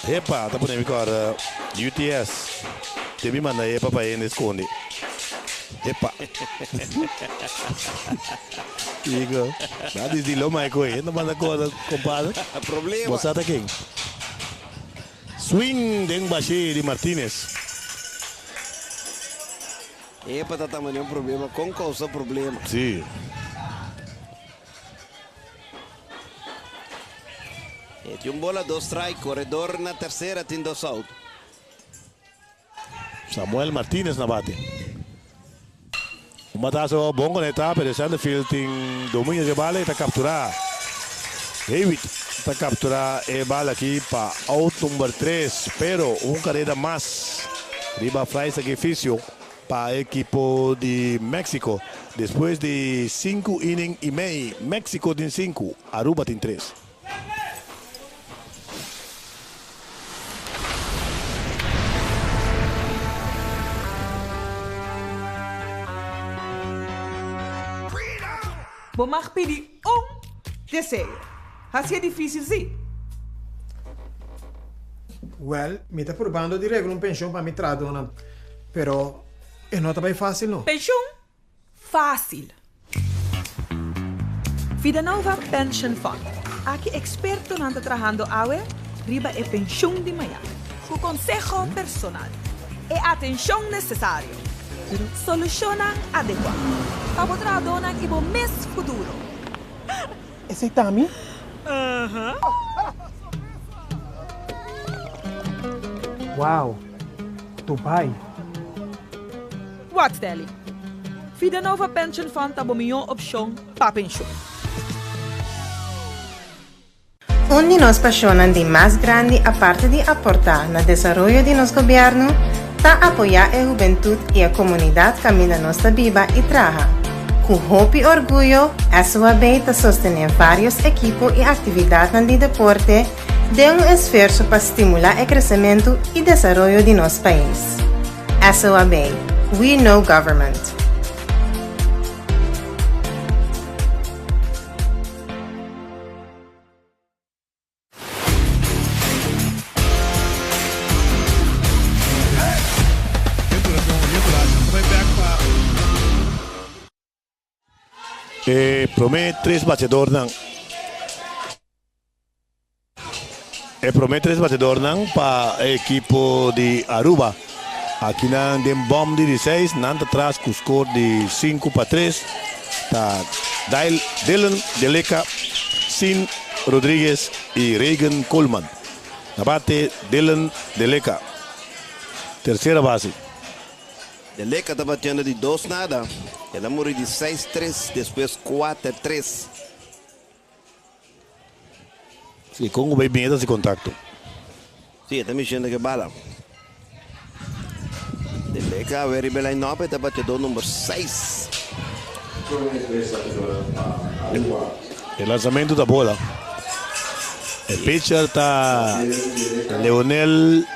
Epa, ta pone mi kòrda UTS. Te mi manda epa pa hende skonde. Epa. Kiko? Nan di lo mai koe. No manda cosa, compadre. Problema. Bo sa ta ken? Swing den bashé di Martinez. Epa ta tambe un problema. Con causa problema. Sí. E tin un bola, dos strike. Corredor na tercera, tin dos out. Samuel Martinez na bate. Un batazo bon conecta, pero centerfield tin dominio di e bala y ta captura. Hewitt ta captura e bala aki pa out number 3, pero un careda mas riba fly sacrificio pa e ekipo di Mexico. Despues di sinku inning y mei, Mexico tin sinku, Aruba tin tres. Bo mag pidi un deseo. Hacié difícil sí. Wèl, mi ta purbando di regla un penshon pa mi trahadónan, pero e no ta bai fásil no. Penshon? Fásil. Vidanova Pension Fund. Aki ekspertonan ta trahando awe riba e penshun di mañan. Ku konseho personal, e atenshon nesesario, solushonnan adekuá pa bo trahadónan i bo mes futuro. Esei ta mi? Wow! Dubai! Wak Stanley, Vidanova Pension Fund ta bo mihó opshon pa penshun. Un di nos pashonnan di mas grandi aparte di aportá na desaroyo di nos gobièrnu ta apoyá e hubentut i e komunidat kaminda nos ta biba i traha. Ku hopi orguyo SOAB ta sostené vários ekipo i aktividatnan di deporte den un esfuerso pa stimulá e kresementu i desaroyo di nos pais. SOAB, We Know Government. E prome tres bateadornan E prome tres bateadornan pa e ekipo di Aruba. Akinan den bom di dieseis nan ta tras ku skor di 5-3. Ta Dylan Deleca, Sin Rodriguez i Reagan Coleman. Na bate Dylan Deleca. Tersera base. Deleca ta batiendo di dos nada. El a muri di 6-3, despues 4-3. Si, kon ku bai bin e ta hasi kontakto. Si, e ta mishendo ku e bala. Deleca awe riba e line-up e ta batiador number 6. E lanzamento ta bola. E pitcher ta Leonel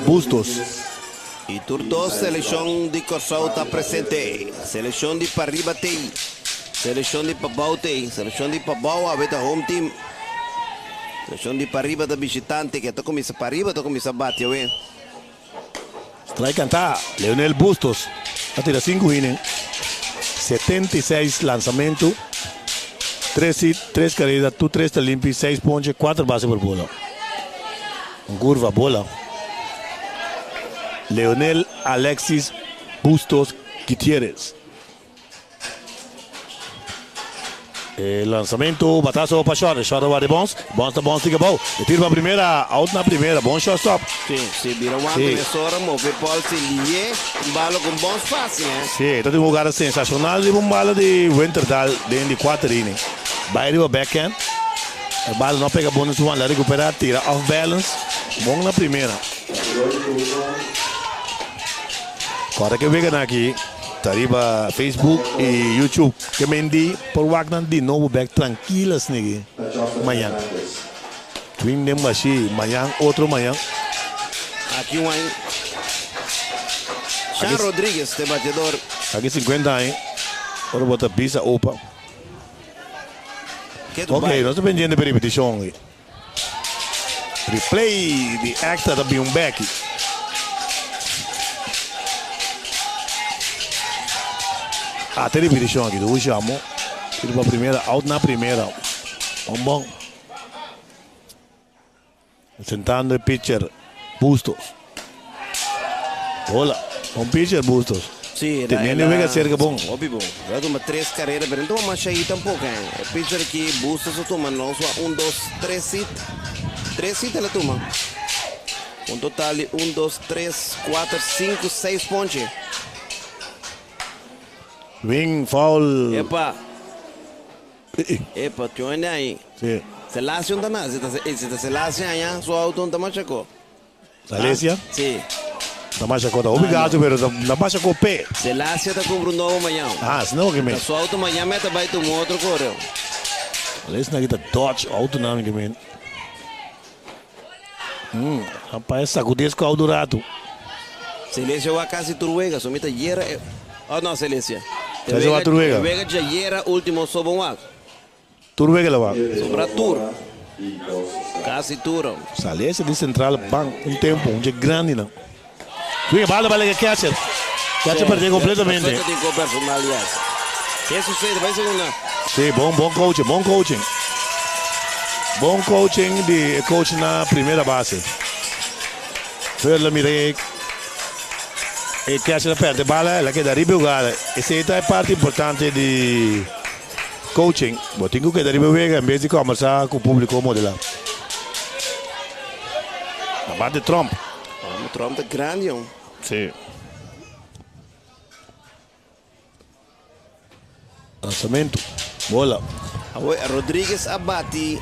Bustos. I tur dos selekshon di Kòrsou ta presente. Selekshon di pariba t'ei, selekshon di pabou t'ei. Selekshon di pabou awe ta home team. Selekshon di pariba ta bishitante ke ta kuminsá pariba ta kuminsá bati awe. Strike kantá, Leonel Bustos a tira sinku inning, 76 lansamentu, tres hit, tres kareda, tur tres ta limpi, seis ponche, kuater base por bola. Un curva bola. Leonel Alexis Bustos Gutierrez. E lansamento, batazo pa short. Short a wak di Bons. Bons ta Bons tika bou. E tiro pa primera, out na primera. Bon shortstop. Si, si bira wak Si. mesora, move bal si lié. Un balo con Bons fácil, eh. Si, ta tin un hugada sensacional riba un bala di Winterdal den di kuater inning. Bai riba backhand. E bala no pega bon den su man. La recupera, tira off balance. Bon na primera. Kòrda ke weganan aki ta riba Facebook i YouTube. Ke men di por wak nan di nobo bek trankil asniki mañan. Twin den bashi mañan otro mañan. Aki un aña. Sean Rodriguez ta e bateador. Aki 50 aña ora bo ta bisa opa. Ok, nos ta pendiente pa ripetishon. Replay di extra ta bin un beki. Ah, te repeticion aki. Doe chamo. Tiro pa primera, out na primera. Bon bon. Sentando e pitcher Bustos. Hola, bon pitcher Bustos. Sí, Teniendo wega cerca bon. Hopi bon. El a tuma tres carrera, pero no tuma masha ahí tampoco, eh. E pitcher aki Bustos a tuma nos wa un, dos, tres hit. Tres hit el a tuma. Un total di un, dos, tres, cuater, cinco, seis ponche. Wing foul. Epa. Epa, tin hende ahí. Sí. Selassie un ta na, si ta, si ta Selassie allá, su auto un ta machacó. Salesia? Sí. Ta machacó, ta hopi gasto, pero ta, ta machacó pe. Selassie ta cumpra un nobo mañana. Ah, asina hopi men. Ta su auto mañana me ta bay tuma otro coreo. Salesia na kita Dodge auto nan ki men. Rapaz, sacudi es cu auto rato. Selesia wak casi tur wega, so mi ta yera e. Oh no, Selesia. Selesia wak tur wega. E wega djayera ultimo so bon wak. Tur wega la wak. Sobra tur. Casi tur. Salesia di Central Bank un tempo, un dje grandi nan. Wega bala bala ke catcher. Catcher perde completamente. Pasobra tin ko personal yes. Ke sucede? Bai segunda. Si, bon bon coaching, bon coaching. Bon coaching di e coach na primera base. Verla mira e e catcher a perde bala, el a keda riba e hugada. Esei ta e parti importante di coaching. Bo tin ku keda riba e wega en bes di kòmbersá ku públiko modelá. A bate Trump. Trump ta grandi jong. Si. Lanzamento. Bola. Awe Rodriguez a bati.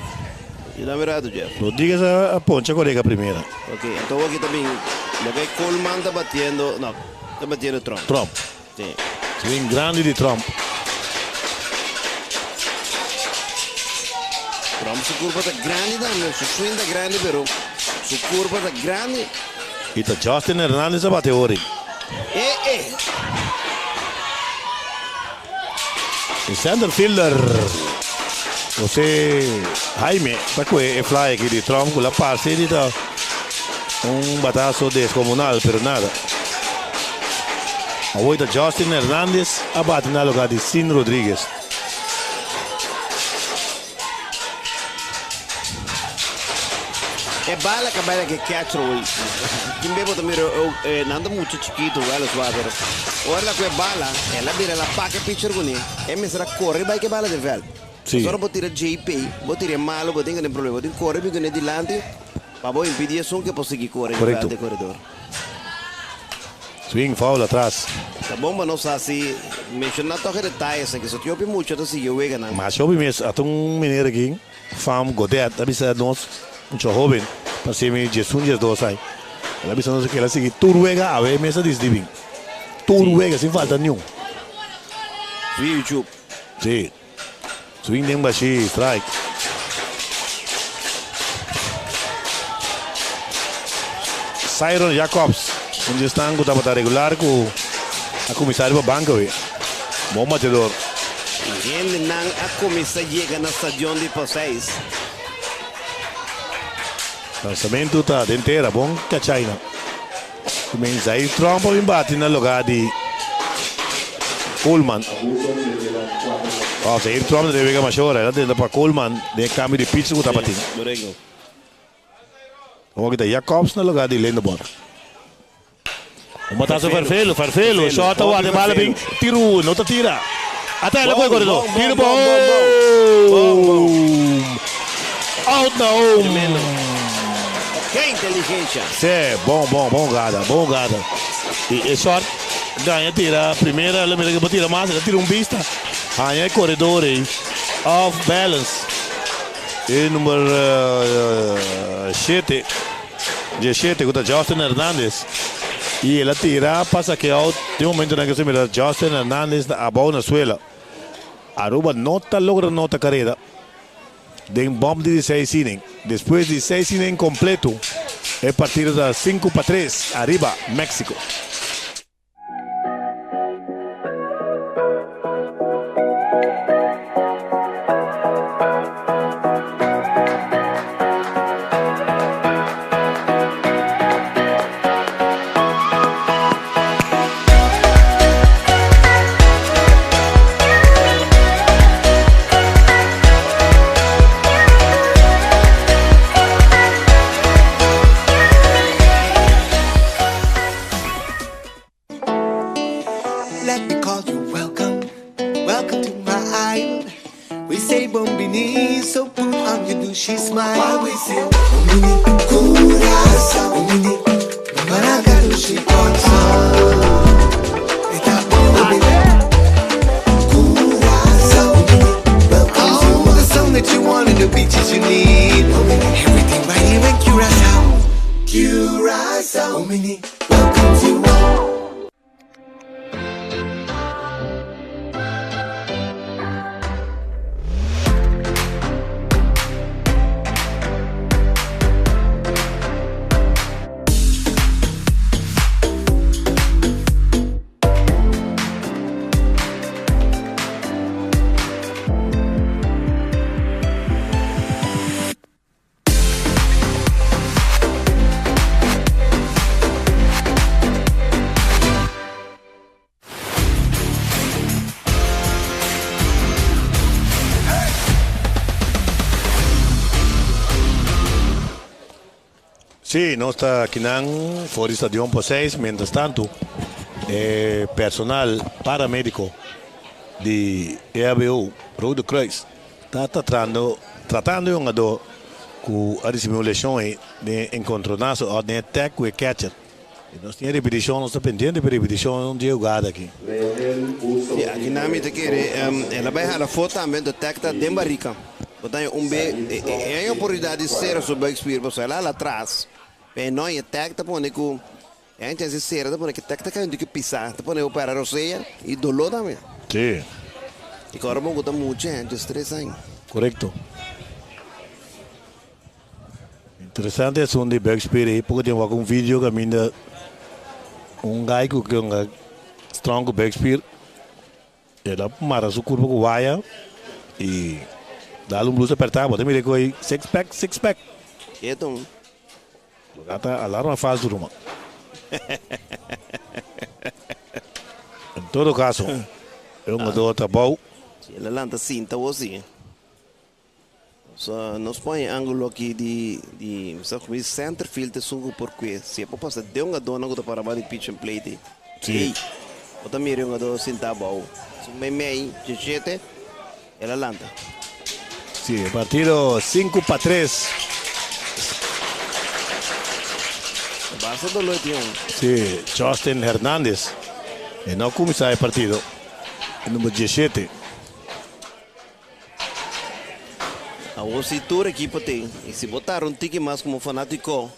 Yuda mi rato Jeff. Rodriguez a poncha corega primera. Ok, anto aki ta bin loke Coleman ta batiendo, no, ta batiendo Trump. Trump. Si. Swing grandi di Trump. Trump su curpa ta grandi tambe, su swing ta grandi pero su curpa ta grandi. Y ta Justin Hernandez a bate ori. E e. E center fielder Jose Jaime ta coge e fly aki di Trump cu la parse di ta un batazo descomunal pero nada. Awor ta Justin Hernandez a bati na lugar di Sin Rodriguez. E bala ka bai ke catcher hoy. Tin be bo ta mira e nan ta mucho chikito weliswaar pero ora la ku e bala el a bira la pak e pitcher kuné e mester a kore bai ke bala den veld. Sí. Pasobra bo tira JP bo tira e malo bo tin ku den problema bo tin kore bin kuné dilanti pa bo impidi esun ke por sigui kore den Korekto. veld den koredor. Swing foul atras. Ta bon pa nos hasi menciona toch e detayes aki so tin hopi mucha ta sigui e weganan. Masha hopi mes ata un meneer aki fam Godet a bisa nos mucha hoben pa semi diesun diesdos ai el a bisa nos ke el a sigui tur wega awe mes a disdi bin tur wega sin falta niun. Via YouTube. Si. Swing den bashi strike. Cyron Jacobs, un di esnan ku tabata regular ku a kuminsá riba banka awe. Bon batedor. Hendenan a kuminsá yega na stadion di Poseis. Lansamentu ta den tera, bon kachaina. Kuminsá i Trump a bin bati na lugá di Coleman. Oh, Zaire Trump ta debe masha ora. El a tenta pa Coleman den e kambio di pitcher ku tabatin. Awor kita Jacobs na lugá di Lindeborg. Un batazo Farfelo, Farfelo, shot a warda e bala bin tiru, no ta tira. Ata el a kohe koredó. Tiro pa oh! home! Out na home! Tremendo. Ke inteligencia. Sí, bon, bon, bon hugada, bon hugada. Y e short gaña tira primera, el a mira ke por tira mas, el a tira un bista. Haña e koredor ei off balance. E number shete, diesshete ku ta Justin Hernandez. Y el a tira pa sake out. Den momentonan ke se mira Justin Hernandez ta abou na suela. Aruba no ta logra nota kareda den bòm di dieseis inning. Despues di seis inning kompleto e partido ta 5-3 ariba Mexico. Let me call you welcome, welcome to my isle. We say bon bini, so put on your douchey smile. While we say bon bini, Curaçao, bon bini, Maraca dushi Kòrsou. Esta bon bini, Curaçao, bon bini, welcomes you. All the sun that you want and the beaches you need. Bon bini, everything right here in Curaçao. Curaçao, bon bini, welcomes you all. Sí, nos ta akinan for di stadion por seis. Mientras tanto, e personal paramedico di EHBO Rode Kruis ta tratando tratando e hungador cu a ricibi un lesion ey den e encontronazo of den e tag cu e catcher. Y nos tin e ripiticion, nos ta pendiente pa e ripiticion di e hugada aki. Sí, aki nan mi ta kere el a bay hala afó tambe, enton tag ta den barica. Bo ta haña un be, e haña oportunidad di sera su buikspier pasobra el a hala atras. Pero e no haña tag ta pone cu e haña chance di sera ta pone cu tag ta cay un tiki pisa, ta pone bo para rosea y doló tambe. Sí. Y cu ora bo ta mucha hende tres aña. Corecto. Interesante esun di buikspier ei, poko tin wak un video kaminda un guy ku ke un strong ku buikspier, el a mara su kurpa ku waya i dal un blusa apertá, bo ta mira ku ei six pack, six pack. Keto. Lo ta alarma falso ruman. En todo kaso, e hungador ta bou. Si el a lanta sinta wou si. So nos pon e angulo aki di di mi sa ku mi center field ta esun ku por kue si e por pasa den un gadónan ku ta para banda di pitch and plate ei. Sí. Ei, bo ta mira e un gadó sintá abou. Su meimei djeshete el a lanta. Sí, e partido 5-3. Basta doló e tin un. Sí, Justin Hernandez e no kuminsá e partido, e number djeshete. Awor si tur ekipo tin y si bo tarda un tiki mas como fanatico,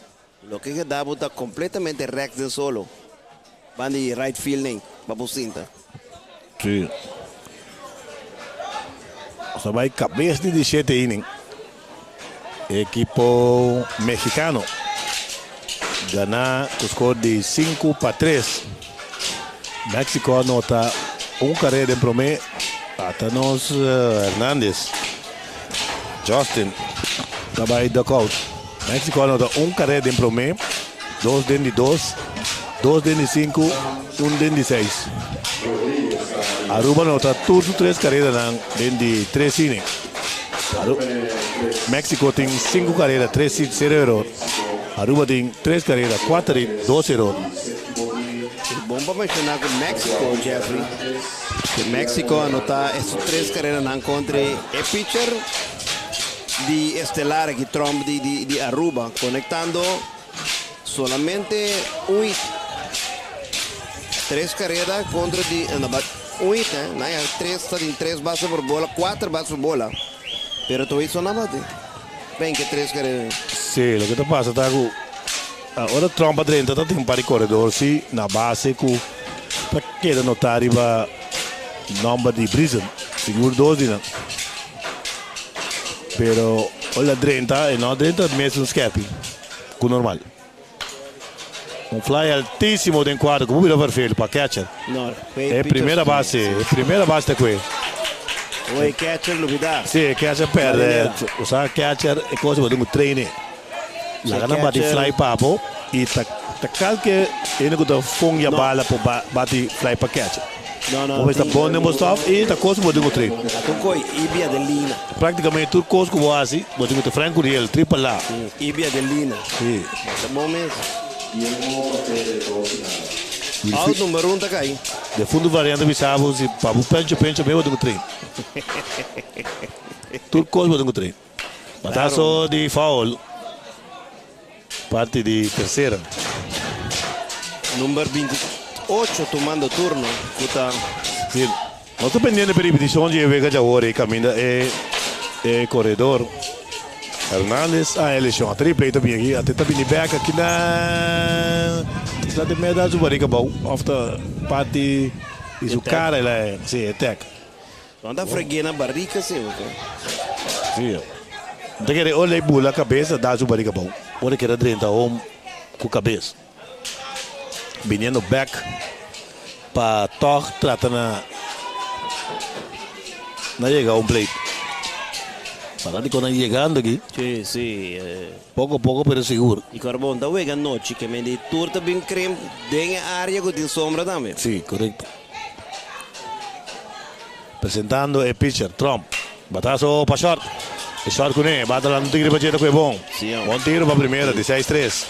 loke ke da bo ta completamente rechts den solo, banda di right field nen pa bo sinta. Sí. Nos a bai cabes di di shete inning. Ekipo mexicano gana cu score di 5-3. Mexico a nota un carrera den prome. Ata nos Hernandez. Justin ta bai duck out. Mexico a nota un carrera den prome. Dos den di dos. Dos den di sinku. Un den di seis. Aruba nota tur su tres carreranan den di tres inning. Mexico tin sinku carrera, tres hit, sero error. Aruba tin tres carrera, kuater hit, dos error. bon pa menshoná ku Mexico, Jeffrey, ku Mexico anotá e su tres kareranan kontra e pitcher di Estelar aki, Tromp di di di Aruba, konektando solamente un hit. Tres karera kontra di un hit, eh, nan ya tres ta tin tres base por bola, kuater base por bola, pero tawit so nan bati. Ben ke tres karera. Sí, loke ta pasa ta ku ora Tromp a drenta ta tin un par di koredor sí na base ku ta keda notá riba nòmber di Brison, sigur dos di nan. Pero ora el a drenta e no a drenta mesun skèpi ku normal. Un fly altísimo den kuadro ku por bira verveel pa catcher. E primera base, e primera base ta kue. Oe catcher lubida. Sí, e catcher perde. O sa catcher e cosa bo tin ku traine. Laga nan bati fly pa bo y ta ta kalke hende ku ta fongia bala por bati fly pa catcher. Bo mester ta bon den bo stof y ta kos ku bo tin ku train. Aton koi Ibi Adelina. Praktikamente tur kos ku bo hasi bo tin ku ta Frank Curiel, triple A. Ibi Adelina. Sí. Ta bon mes. Out number un ta kai. Defuntu variante bisa bo si pa bo pencho pencho mes bo tin ku train. Tur kos bo tin ku train. Bataso di foul parti di tercera. Number 28 tumando turno ku ta. Sí, nos ta pendiente pa ripeticion di e wega djawor e caminda e e corredor Hernandez a e lesion. A triple ta bin aki, a tenta bini bek aki na Isla de Meda su barica abou of ta parti di su cara el a sí e tag. No ta fregué na barrica si oke. Sí. No ta kere ora e bula cabes a da su barrica abou. Ora e kere drenta home cu cabes. Biniendo bek pa tog trata na na yega home plate. Fanáticonan yegando aki. Sí, sí. Poco poco pero sigur. Y Carbon ta wega nochi ke men di tur ta bin krimp den e area cu tin sombra tambe. Sí, corecto. Presentando e pitcher, Tromp. Bataso pa short. E short kuné. Bata lanta un tiki riba dje ta kue bon. Bon tiro pa primera di seis tres.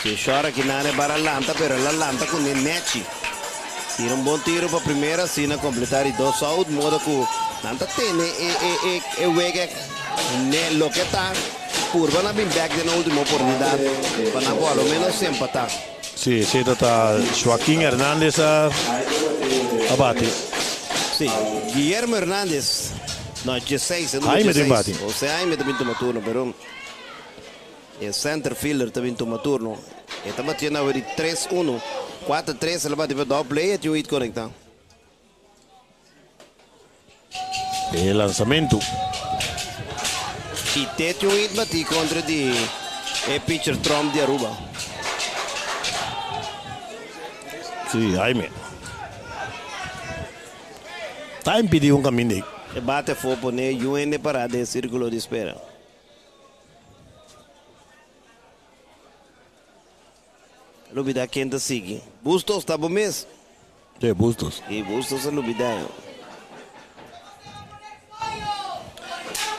Si short aki nan e bara lanta pero el a lanta kuné nechi. Tira un bon tiro pa primera asina completa di dos out modo ku nan ta tene e e e e wega ne loke ta purba na bin bek den ultimo oportunidat pa nan por a lo menos empata. Sí, esei ta ta Joaquin Hernandez a a bati. Sí, Guillermo Hernandez, no, dieseis, e numero Jaime ta bin dieseis. bati. Jose Jaime ta bin tuma turno, pero e center fielder ta bin tuma turno. E ta batiendo awe di tres uno, kuater tres, el a bati pa double play, e tin un hit konektá. E lanzamentu. I te tin un hit batí kontra di e pitcher Tromp di Aruba. Sí, Jaime. Ta impidí un kaminda ei. E bate afó pone yu hende pará den sírkulo di spera. Lubidá ken ta sigui. Bustos ta bo mes. Sí, Bustos. Y Bustos a lubidá.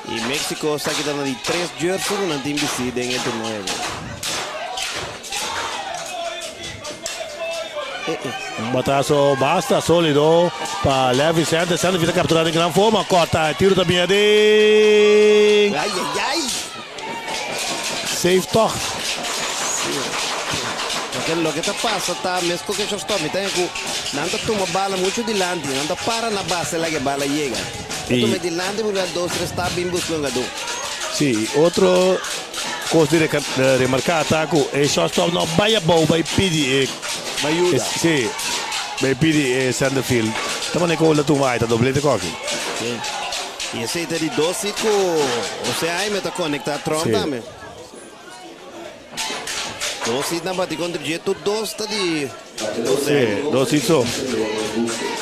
Y Mexico sa kita na di tres jersey ku nan tin bisti den e torneo. Un batazo basta sólido pa Levi Center. Center ta captura den gran forma. Corta, e tiro ta bin aden. Ay, ay, ay. Safe toch. Loke, loke ta pasa ta mesco cu e shortstop. Mi ta haya cu nan ta tuma bala mucho dilanti. Nan ta para na base laga e bala yega. Ta tuma e dilanti porque nan dos tres ta bin busca un hungador. Sí, y otro cos di remarca ta cu e shortstop no bay abou bay pidi e. Bay yuda. Sí, bay pidi e center field. Ta manera cu la tuma ay ta doblete coki. Sí. Y esey ta di dos hit cu Jose Jaime ta conecta Trump tambe. Dos hit nan bati contra dje, tur dos ta di Jose Jaime. Sí, dos hit so.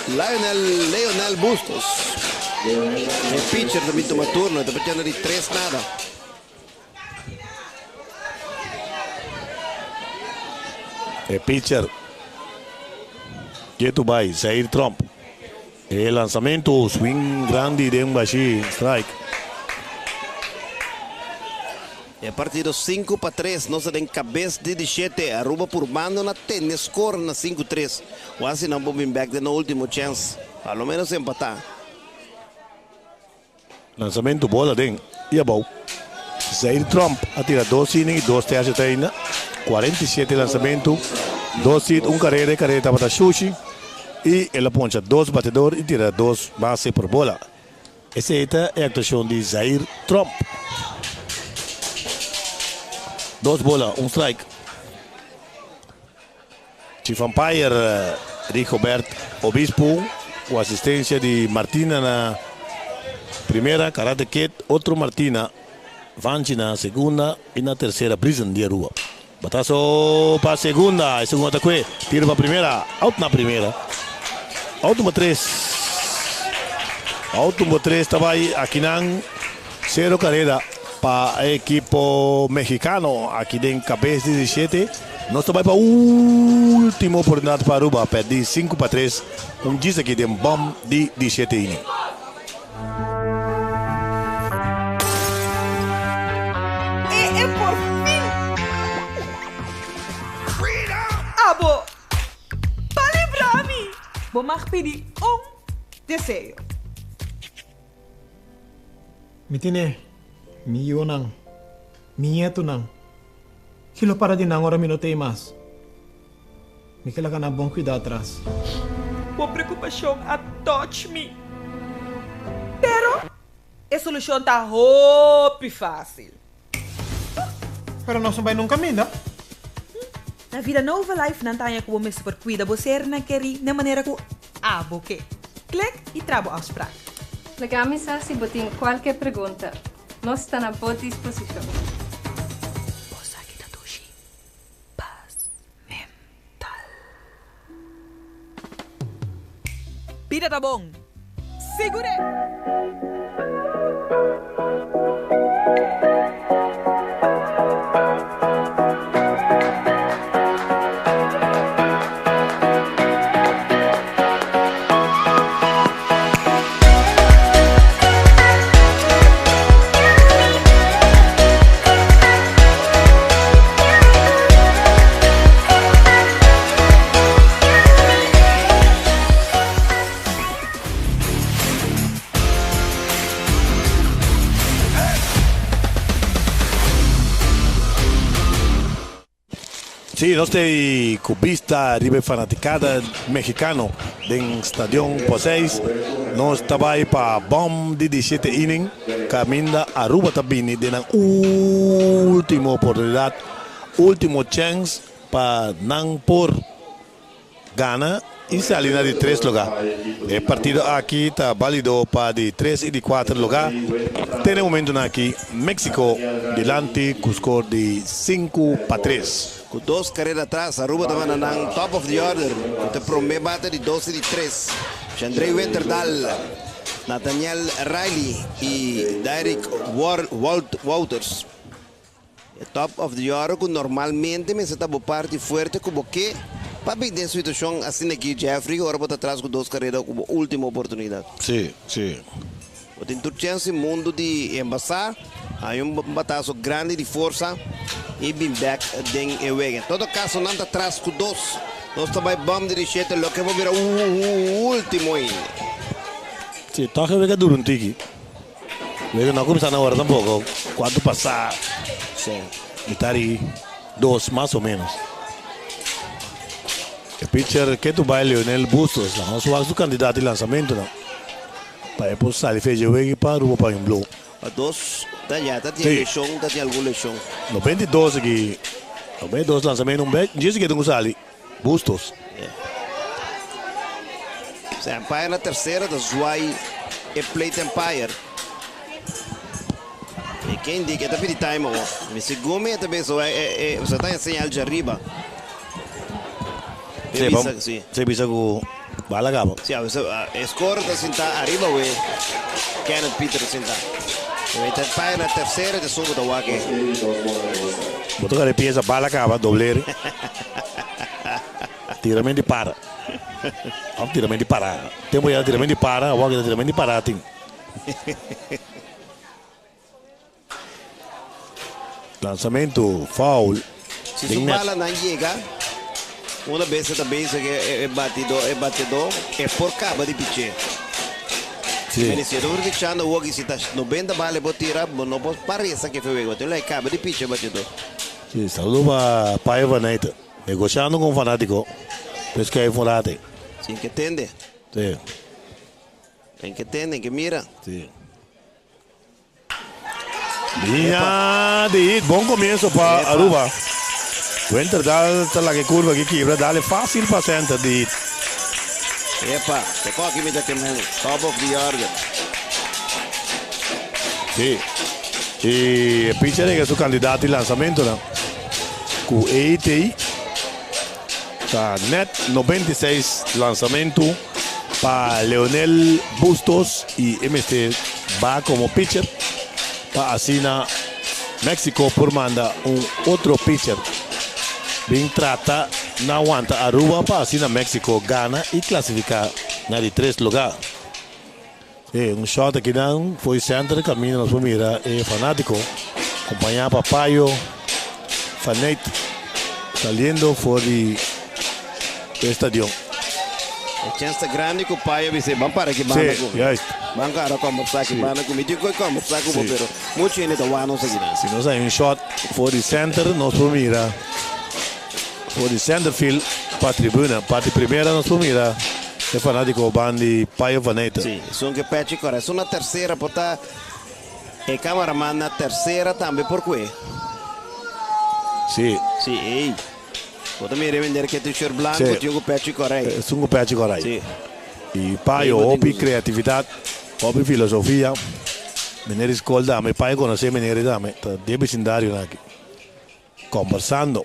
Lionel, Leonel Bustos. E pitcher ta bin tuma turno, e ta pichando di tres nada. E pitcher ketu bai, Zair Trump. E lanzamento, swing grandi den bashi, strike. E partido 5-3, nos ta den kabes di di shete. Aruba purbando na tene skor na 5-3. O asi nan por bin bek den nan ultimo chèns, pa lo ménos empatá. Lanzamento bola den y abou. Zair Tromp a tira dos inning y dos tercio te ainda. 47 lanzamento, dos hit, un carrera. E carrera tabata shushi y el a poncha dos batedor y tira dos base por bola. Esey ta e actuacion di Zair Tromp. Dos bola, un strike. Chief umpire Rigobert Obispo ku asistencia di Martina na primera, Karate Kid, otro Martina, Vanchi na segunda y na tercera Brisen di Aruba. Batazo pa segunda, e segunda ta kue, tiro pa primera, out na primera. Out number 3. Out number 3 ta bai akinan cero carrera pa e ekipo mexicano aki den cabes di 17. Nos ta bai pa ultimo oportunidad pa Aruba, perdi 5-3, un djis aki den bom di 17 inning. E e por fin! Abo pa libra mi! Bo mag pidi un deseo. Mi tene mi yunan, mi ñetunan. Ki lo para di nan ora mi no t'ei mas? Mi ke laga nan bon cuida atras. Bo preocupacion a touch mi. Pero e solucion ta hopi facil. Pero nos no bai nunca minda. Na Vida Nova Life nan ta haña ku bo mester por kuida bo sernan kerí na manera ku abo ke. Klik i traha bo afsprak. Laga mi sa si bo tin kualke pregunta. Nos ta na bo disposishon. Bo sa ki ta dushi pas mental. Bida ta bon. Sigur'é! Sí, nos ta ei ku bista riba e fanaticada mexicano den Stadion Poseis. Nos ta bai pa bom di disiete inning kaminda Aruba ta bini den nan ultimo oportunidad, ultimo chens pa nan por Gana y sali na di tres lugar. E partido aki ta balido pa di tres y di cuater lugar. Te na e momentonan aki Mexico dilanti cu score di 5-3. Cu dos carera atras, Aruba ta banda nan top of the order cu ta prome bate di dos y di tres. Shandrey Winterdal, Nathaniel Riley y Dairik Wouters. E top of the order ku normalmente mester ta bo parti fuerte ku bo ke pa bin den situashon asina aki, Jeffrey, ora bo ta tras ku dos karera ku bo ultimo oportunidat. Sí, sí. Bo tin tur chèns di mundu di embasá, haña un bataso grandi di forsa i bin bèk den e wega. En todo kaso nan ta tras ku dos. Nos ta bai bòm di dishete loke bo bira ultimo ainda. Sí, tòg e wega dura un tiki. Luego no a cuminsa na ora tampoco. Cuanto pasa? Sí. Mitad di dos mas o menos. E pitcher ke tu bai Leonel Bustos. La nos wak su cantidad di lanzamento nan. Pa e por sali fecha wegi pa Aruba pa un blow. Pa dos ta ya ta tin lesion, ta tin algun lesion. 92 aki. 92 lanzamento un bek. Djis ke tin ku sali. Bustos. Se umpire na tercera ta zwaai e plate umpire. E ken di ke ta pidi time awor. Mi segun mi e ta bisa e e e ta señal dje ariba. E bisa si. Se bisa ku bala kaba. Si e score ta sinta ariba we Kenneth Peter ta sinta. E umpire na tercera ta esun ku ta wak e. Bo ta kare piensa bala kaba dobleri. Tiramento di para. Of tiramento di para. Tempo ya tiramento di para, awor kita tiramento di para tin. Lansamento foul. Si su balanan yega, una bes e ta bezig e batidó, e bateadó e por kaba di pich'é. Sí. Mene si e ta por pichando awor si ta 90 bala e por tira, bo no por paresa ke fewega, bo tin lo e kaba di picha e bateadó. Sí, saludo pa Payo van Eyten, negoshando ku un fanátiko, pues schuif un rate. Sin ke tende. Sí. Ten ke tende, ke mira. Sí. Liña di hit, bon comienzo pa Aruba. Winterdal ta laga e curva aki kibra, dale facil pa center di hit. Epa, te koki mi ta kemen, top of the order. Sí, y e pitcher a yega su cantidad di lanzamentonan cu e hit ey ta net 96 lanzamento. Pa Leonel Bustos y e mester ba como pitcher pa asina Mexico por manda un otro pitcher bin trata na wanta Aruba pa asina Mexico gana y clasifica na di tres lugar. E un shot akinan fo'i center caminda nos por mira e fanatico acompaña pa Payo Fanet saliendo for di e stadion. E chens ta grandi cu Payo bisa ban para aki banda cu mi. Ban cara combersa aki banda cu mi. Tin cu combersa cu bo pero mucho hende ta wak nos akinan. Si nos hay un shot for di center nos por mira for di center field pa tribuna. Parti primera nos por mira E fanátiko ban di Payo van Eten. Sí, esun ke pechi kore. Esun na tersera por ta e cameraman na tersera tambe por kue. Sí. Sí, ey. Bo ta mira e mender ke t-shirt blanco Sí. tin ku pechi kore. Esun ku pechi kore. Sí. I Payo hopi kreatividat, hopi filosofia. Meneer di skol dame, Payo konosé meneer di dame. Ta den besindarionan aki. Kombersando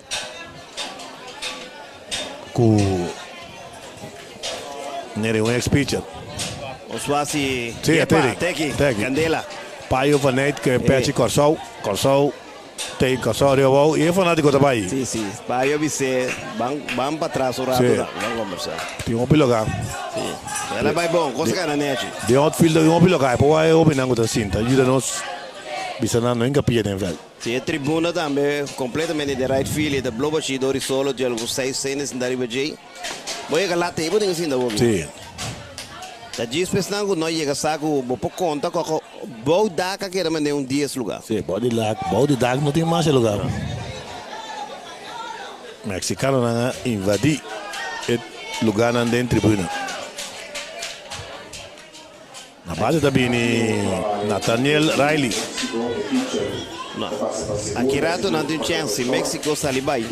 ku Neri un ex pitcher. Oswasi Sí, Yepa, Teki, Teki, Teki. Candela. Payo van Eyck ke pechi Kòrsou, Kòrsou tei Kòrsou riba abou i e fanátiko ta bai. Sí, sí. Payo bis'é ban ban patras un rato Sí. ta, ban kombersá. Tin hopi lugá. Sí. El a bai bon, kos a gana nechi. Den outfield tin hopi lugá, e por wak e hopinan ku ta sinta yuda nos bisa nan no hinka pia den vèlt. Si e tribuna tambe completamente den right field y ta blo bashi dor di solo dje algun seis sende sinta riba djey. Bo yega lat ey bo tin ke sinta bo mi. Si. Ta djis pesnan ku no yega sa ku bo por konta koko bou dak a keda mende un dies luga. Si, bou di dak, bou di dak no tin masha luga. Mexicanonan a invadi e luganan den tribuna. Na base ta bini Nathaniel Riley. No. Aki rato nan tin chèns si Mexico sali bai.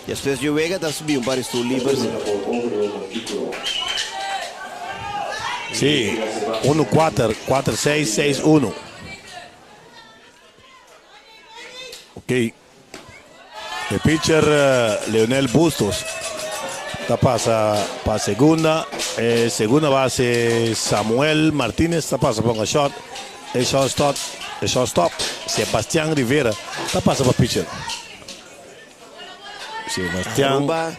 Despues dje wega ta subi un par di stoel liber si. Si, unu kuater, kuater seis, seis unu. Ok. E pitcher Leonel Bustos ta pasa pa segunda. E segunda base Samuel Martinez ta pasa pa un short. E shortstop, e shortstop Sebastian Rivera ta pasa pa pitcher. Sebastian. Aruba,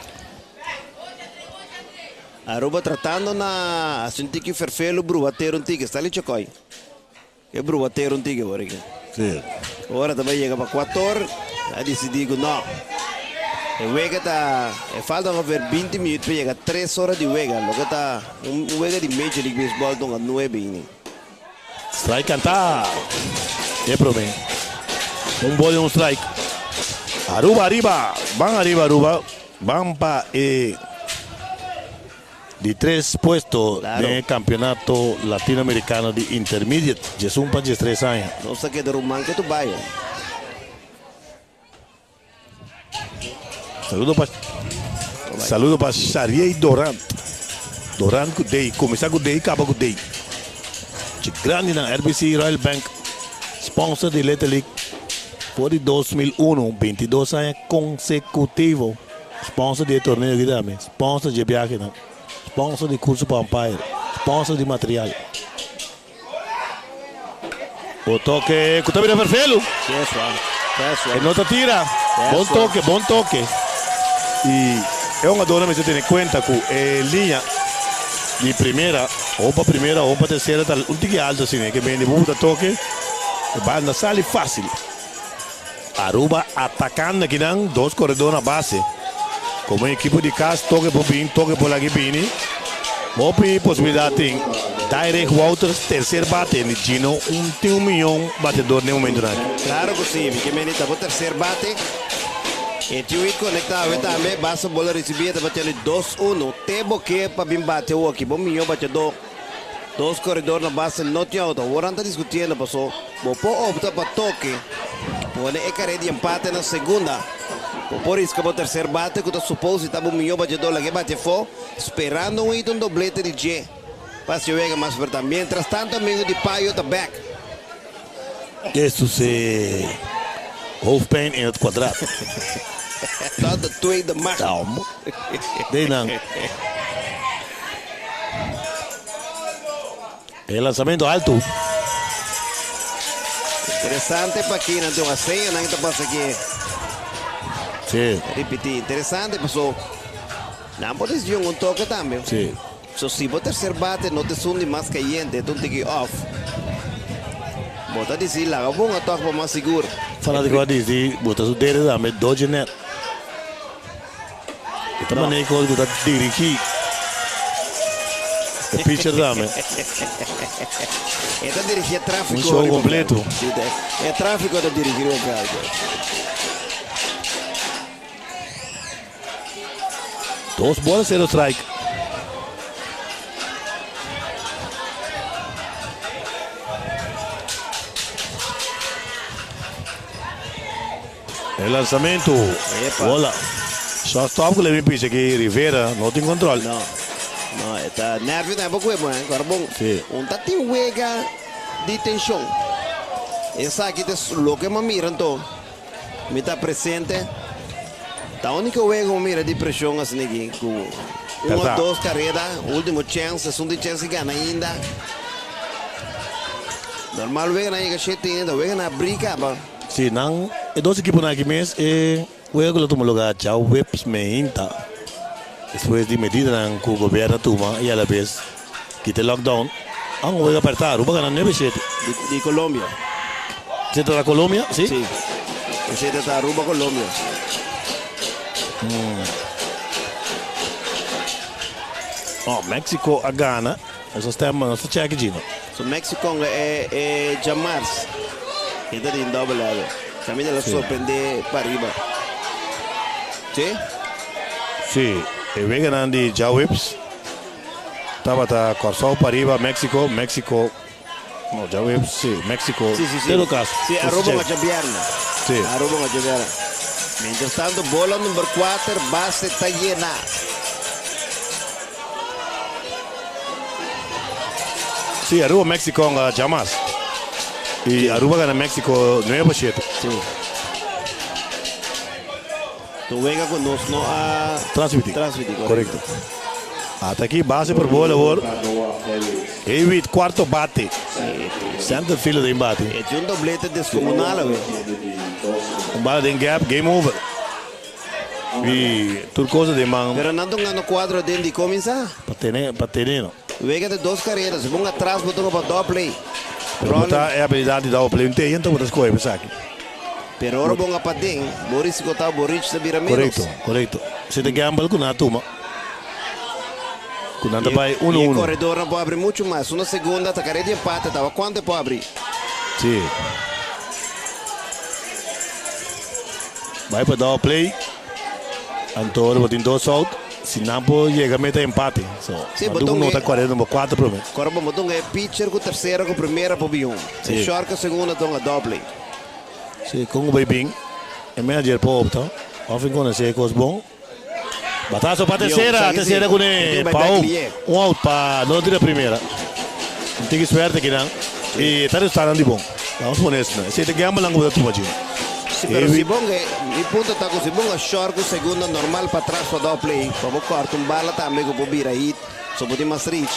Aruba tratando na haci un tiki ferfelo bruatero un tiki. Stanley Chocoy. E bruatero un tiki por aki. Sí. Ora ta bai yega pa kuator, a disidí ku no. E wega ta, e falta ongeveer binti minuut pa yega tres ora di wega, loke ta un wega di Major League Baseball ta hunga nuebe inning. Strike kantá e promé. Un bol i un strike. Aruba ariba! Ban ariba Aruba! Ban pa e. Di tres puesto den e Campeonato Latinoamericano di Intermediate, 11 pa 13 aña. Nos ta keda ruman ke tu bai. Saludo pa Saludo pa Shariey Dorant. Dorant ku Day, kuminsá ku Day, kaba ku Day. Chi grandinan RBC Royal Bank, sponsor di Little League for di 2001, 22 aña konsekutivo. Sponsor di e torneo aki tambe, sponsor dje biahenan, sponsor di curso pa umpire, sponsor di material. O toke cu ta bira ferfelu. E no ta tira. Bon toke, bon toke. Y e hungadornan mester tene cuenta cu e liña di primera, o pa primera o pa tercera ta un tiki alto asina. E ke bende buta toke, e banda sali facil. Aruba atacando akinan, dos corredor na base. Como equipo di cas, toque por bin, toque por lagi bini. Hopi posibilidad tin. Direct Wouters, tercer bate. Ni Gino, un tin un miyon batedor den momento aki. Claro cu si, mi ke meni ta bo tercer bate. E tiu hit conecta awe tambe, basta bola ricibi e ta bateando 2-1. Te bo ke pa bin bate awoki, bo miyon bateador. Dos corredor na base no tin auto. Awor nan ta discutiendo paso bo por opta pa toque pone e carrera di empate na segunda. Bo por risca bo tercer bate cu ta suppose ta bo miyo bateador laga e bate afo sperando un hit un doblete di dje pa haci wega mas aperta. Mientras tanto amigo di Payo ta back. Estus e hoofdpijn in het kwadraat. Tot de tweede macht. Dei nan. E lanzamento alto. Interesante pa aki nan tin un seña nan ta pasa aki. Sí. Ripiti, interesante paso nan por desvió un toque tambe. Sí. So si bo tercer bate no ta esun di mas cayente, ta un tiki off. Bo ta disi laga bon a tok pa mas sigur. Fanatico a disi bo ta su dede tambe dodge net. E ta manera cos cu ta dirigi e pitcher tambe. E ta dirigi e trafico. Un show completo. Si, e trafico ta dirigi riba veld. Dos bola, cero strike. E lanzamento. Bola. Shortstop ku le bin picha aki Rivera no tin control. No. No, e ta nervio tambe ku e bon, eh. Kòrda bon. Sí. Un ta tin wega di tenshon. Esaki ta loke mi a mira anto. Mi ta presente. Ta úniko wega ku mi mira di preshon asina aki ku un o dos kareda, último chèns, esun tin chèns di gana ainda. Normal weganan yega shete ainda, weganan a bri kaba. Si, nan e dos ekiponan aki mes e wega ku lo tuma lugá djaweps meinta despues di medidanan ku gobièrnu a tuma i alabes kita e lockdown. A un wega apertá, Aruba gana 9-7. Di Colombia. Esei ta ta Colombia, si? Si. Esei ta ta Aruba Colombia. Oh, Mexico a gana. Nos a stem, nos ta check Gino. So Mexico e e djamars e ta den double header. Caminda la sorprende pa riba. Si? Si, e weganan di djaweps tabata Kòrsou pa riba Mexico, Mexico no djaweps si Mexico Si, si, si. Todo caso. Si, Aruba nga djabièrnè. Si. Aruba nga djabièrnè. Mientras tanto bola number kuater base ta yena. Sí, Aruba Mexico nga djamas. Y Aruba gana Mexico 9-7. Sí. Tu wega cu nos no a Transmiti. Transmiti, correcto. Correcto. Ata aki base por bola awor. Hewitt cuarto bate. Center fielder den bate. E tin un doblete descomunal awe. Un bala den gap, game over. Y tur cosa den man. Pero nan ta un gano cuadro den di cominsa. Pa tene, pa tene no. Wega ta dos carrera, si bon atras bo tuma pa double play. Pero bo ta e habilidad di double play un tegen, enton bo ta scoge pa esaki. Pero ora bon a paden, bo risico ta bo reach ta bira menos. Correcto, correcto. Si ta gamble cu nan a tuma. Cu nan ta bay uno Y e uno. corredornan por abri mucho mas. Una segunda ta carrera di empate, tawa cuanto e por abri? Si. Bai pa double play. Anto ora bo tin dos out, si nan por yega meta empate. So, Sí, nan bo dun ton nota e- cuarenta number cuatro prome. Ora bo ton e pitcher cu tercera cu primera por bin un. Sí. E short cu segunda ton a double play. Sí, con cu bay bin, e manager por opta. Of in conoce e cos bon. Batazo pa tercera, Sabi si. tercera cune Bay pa back out. lié. Un out pa no tira primera. Un tiki suerte kinan. Y ta resulta nan di bon. Vamos pone eso. Esey ta gamble nan cu bo ta tuma dje. Sí, pero si bon e, mi punto ta cu si bon a short cu segunda normal pa atras pa double play, pa bo corta un bala tambe cu por bira hit, so bo tin mas reach.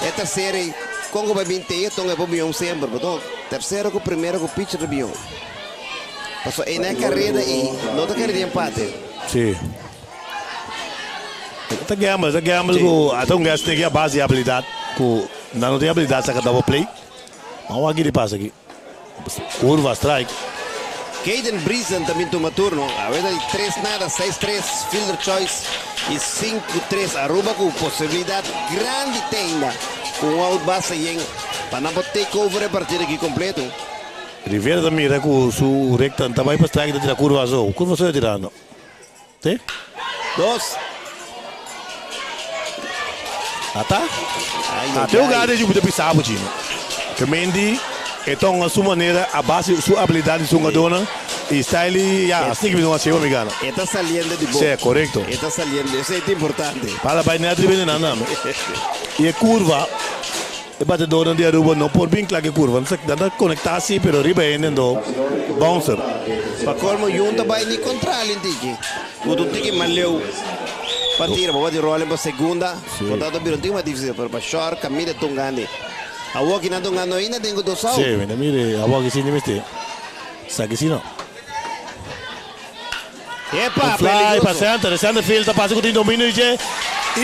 E tercera ey, con cu bay bin tegen ton e por bin un semper, bo ton tercera cu primera cu pitcher ta bin un. Pasobra ey na e careda ey no ta careda di empate. Sí. Ta gamble, ta gamble cu ata un guest tin a base di habilidad cu nan no tin habilidad saca double play. Mas wak di pasa aki. Curva, strike. Caden Briesen tambe tuma turno. Awor di 3-0, 6-3, fielder choice i 5-3. Aruba ku posibilidat grandi ainda. Ku un out base yen pa nan take over e partido aki kompleto. Rivera tambe ku su rekta tambe pa strike di kurva so. Kurva so tirando. Si? Dos. Ah, tá? Até o gado de muito pisado, Gino. Que Mendy, anto, su manera, a base, su abilidat di su dona i style, ya, asina ku mi no hasi, mi gana. Ta saliendo di bon. Si, korekto. Ta saliendo, esei ta importante. Para bai net riba nada. I e kurva, e batedó di Aruba no por bin kla ku kurva. No ta konektá asina, pero riba ainda do bouncer. Pa kolmo junta bai ni kontra tiki. Un tiki mas leu. Pa tira, pa di rolling pa segunda. Por tanto, bira un tiki mas difísil, pero pa short, kaminda ta grandi. Awor aki nan ta grandi ainda tin dos out. Si, mira, mira, awor aki si, mester. Sabe si no. Epa, Un fly peligroso. pa center, center field, ta pasa ku tin dominio di I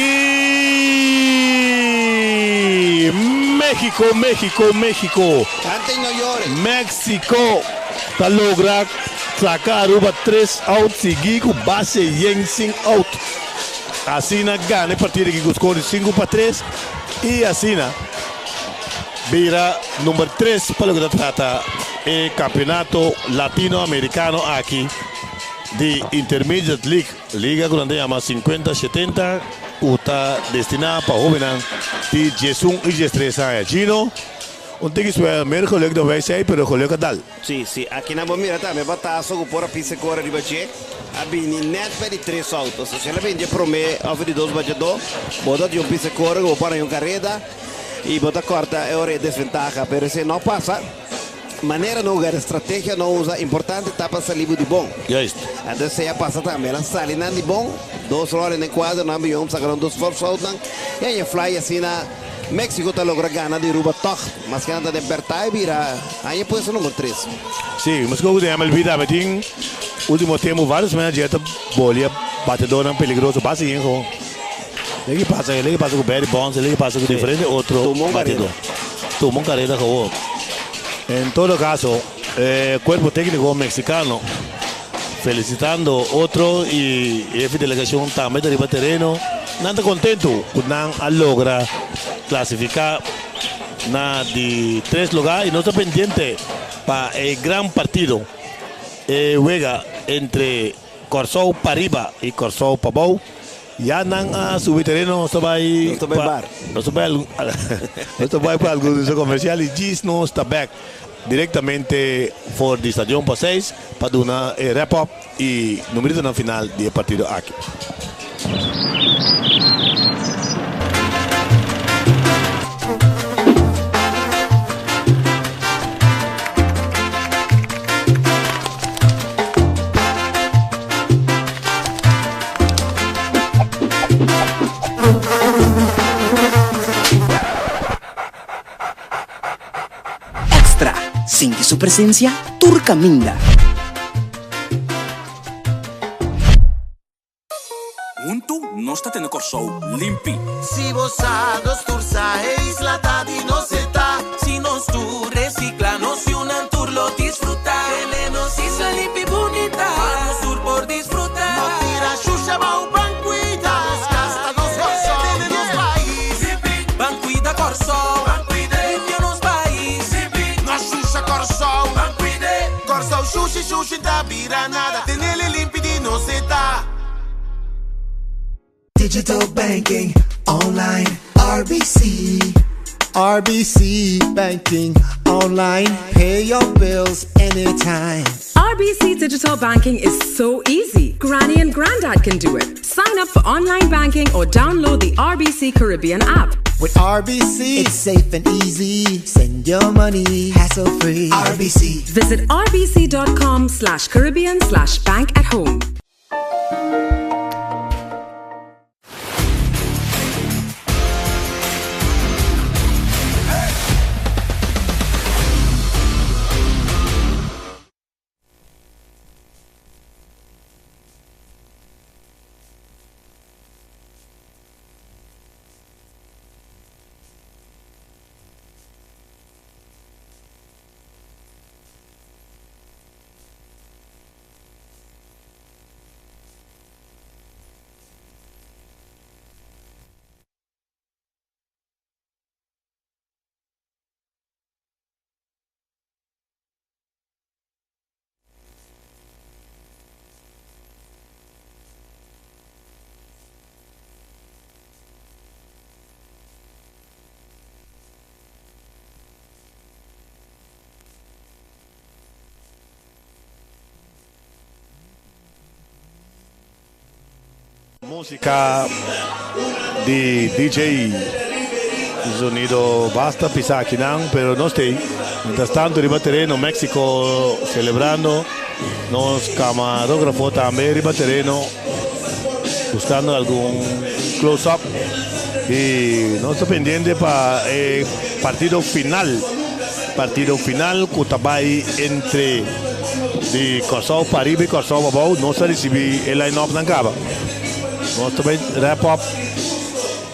México, México, México. Canta i no yora. México ta logra saka Aruba 3 out siguí ku base yen sin out. Asina gana e partido aki ku score 5-3 i asina bira number 3 pa loke ta trata e kampeonato latinoamerikano aki di Intermediate League, liga ku nan yama 50-70, ku ta destiná pa hóbennan di 11 i 13 aña. Gino, un tiki suerte, meer geluk dan wijsheid, pero geluk a dal. Si. Aki nan bo mira tambe bataso ku por a pisa kore riba dje. A bini net pa di tres out. Si el a bini promé òf di dos bateadó, bo ta di un pisa kore ku por un kareda i bo ta kòrta e ora e desventaha. Pero si no pasa, manera no usa, strategia no usa, importante ta pa sali di bon. Juist. Anto, si pasa tambe, el a sali nan di bon, dos rolling den kuadro, nan bion, sakaron dos force out nan, i ei fly asina México ta logra gana di Aruba toch, mas ku nan den pèrtá bira, ei puesto number 3. Si, mas ku e MLB tambe tin último tempu vários manager ta bolbe batedó peligroso, base yen gewoon. Loke pasa, loke pasa ku Barry Bonds, loke pasa ku diferente otro Tuma un batedó. Tuma un karera gewoon. En todo kaso, kuerpo tékniko meksikano felisitando otro i e delegashon tambe di riba tereno. Nan ta kontentu ku nan a logra klasifiká na di tres lugá i nos ta pendiente pa e gran partido wega entre Kòrsou pariba i Kòrsou pabou. Ya nan a subi tereno, nos bai Nos bai bar. Nos bai pa algun komersial i djis nos ta back direktamente for di Stadion Paseis pa duna wrap up i numerito na final di partido aki. Extra, sinti su presensia, tur kaminda. Huntu, nos ta tene Kòrsou limpi. Si bo sa, nos tur sa, e isla ta di nos ta. Si nos tur resikla, nos yunan tur lo disfrutá. Tene nos isla limpi i bunita, pa nos tur por disfrutá. No tira shusha bou, ban kuida. Nos kas ta nos Kòrsou, tene nos pais. Ban kuida Kòrsou, ban kuida, limpia nos pais. No shusha Kòrsou, ban kuida. Kòrsou shushi shushi ta bira nada. Ten'é limpi di nos ta. Digital banking online RBC. RBC banking online. Pay your bills anytime. RBC Digital Banking is so easy. Granny and Grandad can do it. Sign up for online banking or download the RBC Caribbean app. With RBC, it's safe and easy. Send your money hassle free. RBC. Visit rbc.com/Caribbean/bank at home. Música di DJ Sonido basta pisa akinan, pero no stay. Mientras tanto, riba tereno, Mexico celebrando. Nos camarógrafo tambe riba tereno buscando algun close-up. Y nos ta pendiente pa e partido final. Partido final ku ta bai entre di Kòrsou pariba i Kòrsou abou. Nos a risibí e line-up nan kaba. Nos ta bai wrap up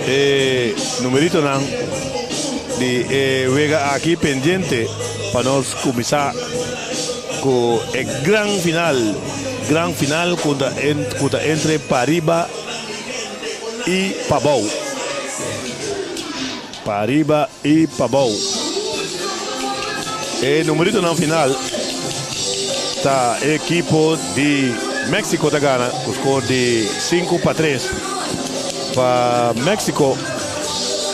e numeritonan di e wega aki pendiente pa nos kuminsá ku e gran final. Gran final ku ta ku ta entre pariba i pabou. Pariba i pabou. E numeritonan final ta e ekipo di Mexico ta gana ku skor di 5-3. Pa Mexico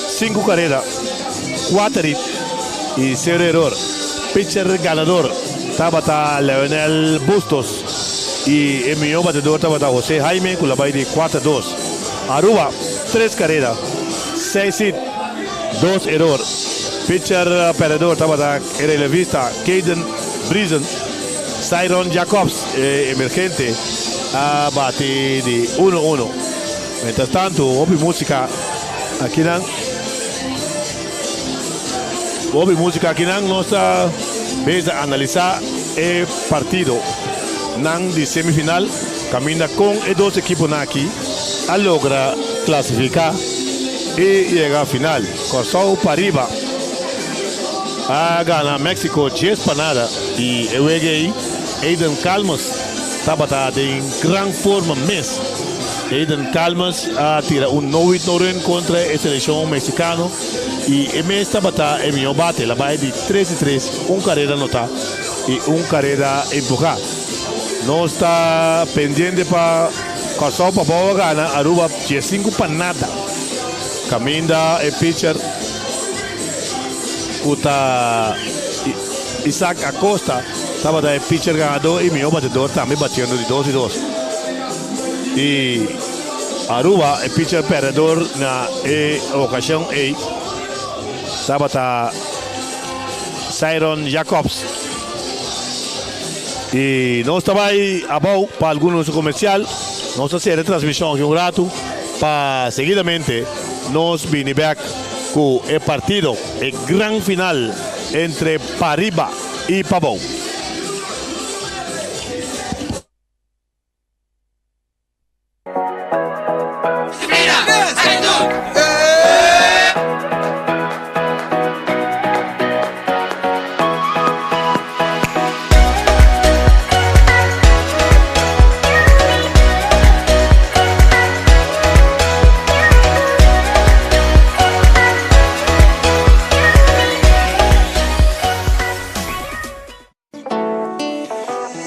sinku karera, kuater hit i sero eror. Pitcher ganador tabata Leonel Bustos i e mihó batedor tabata Jose Jaime ku la bai di 4-2. Aruba tres karera, seis hit, dos eror. Pitcher perdedor tabata e relevista Caden Briesen. Cyron Jacobs, e emergente, a bati di uno uno. Mientras tanto, hopi música akinan. Hopi música akinan nos ta bezig analisá e partido nan di semifinal kaminda kon e dos ekiponan aki a logra klasifiká i yega final. Kòrsou pariba a gana Mexico dies pa nada i e wega ei Aiden Calmes tabata den gran forma mes. Aiden Calmes a tira un no-hit no-run kontra e selekshon mexicano i e mes tabata e mihó bate. El a bai di tres i tres, un karera anotá i un karera empuhá. Nos ta pendiente pa Kòrsou pa bou a gana Aruba 15 pa nada. Kaminda e pitcher ku ta Isaac Acosta tabata e pitcher ganadó i mihó batedor tambe batiendo di dos i dos. I Aruba e pitcher perdedor na e okashon ei tabata Cyron Jacobs. I nos ta bai abou pa algun anuncio comercial. Nos ta sera e transmision aki un ratu pa seguidamente nos bini bek ku e partido, e gran final entre Pariba i Pabou.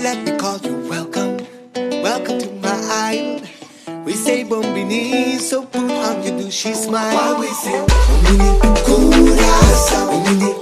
Let me call you welcome, welcome to my island. We say bon bini, so put on your douchey smile. Why we say bon bini, Curaçao, bon bini.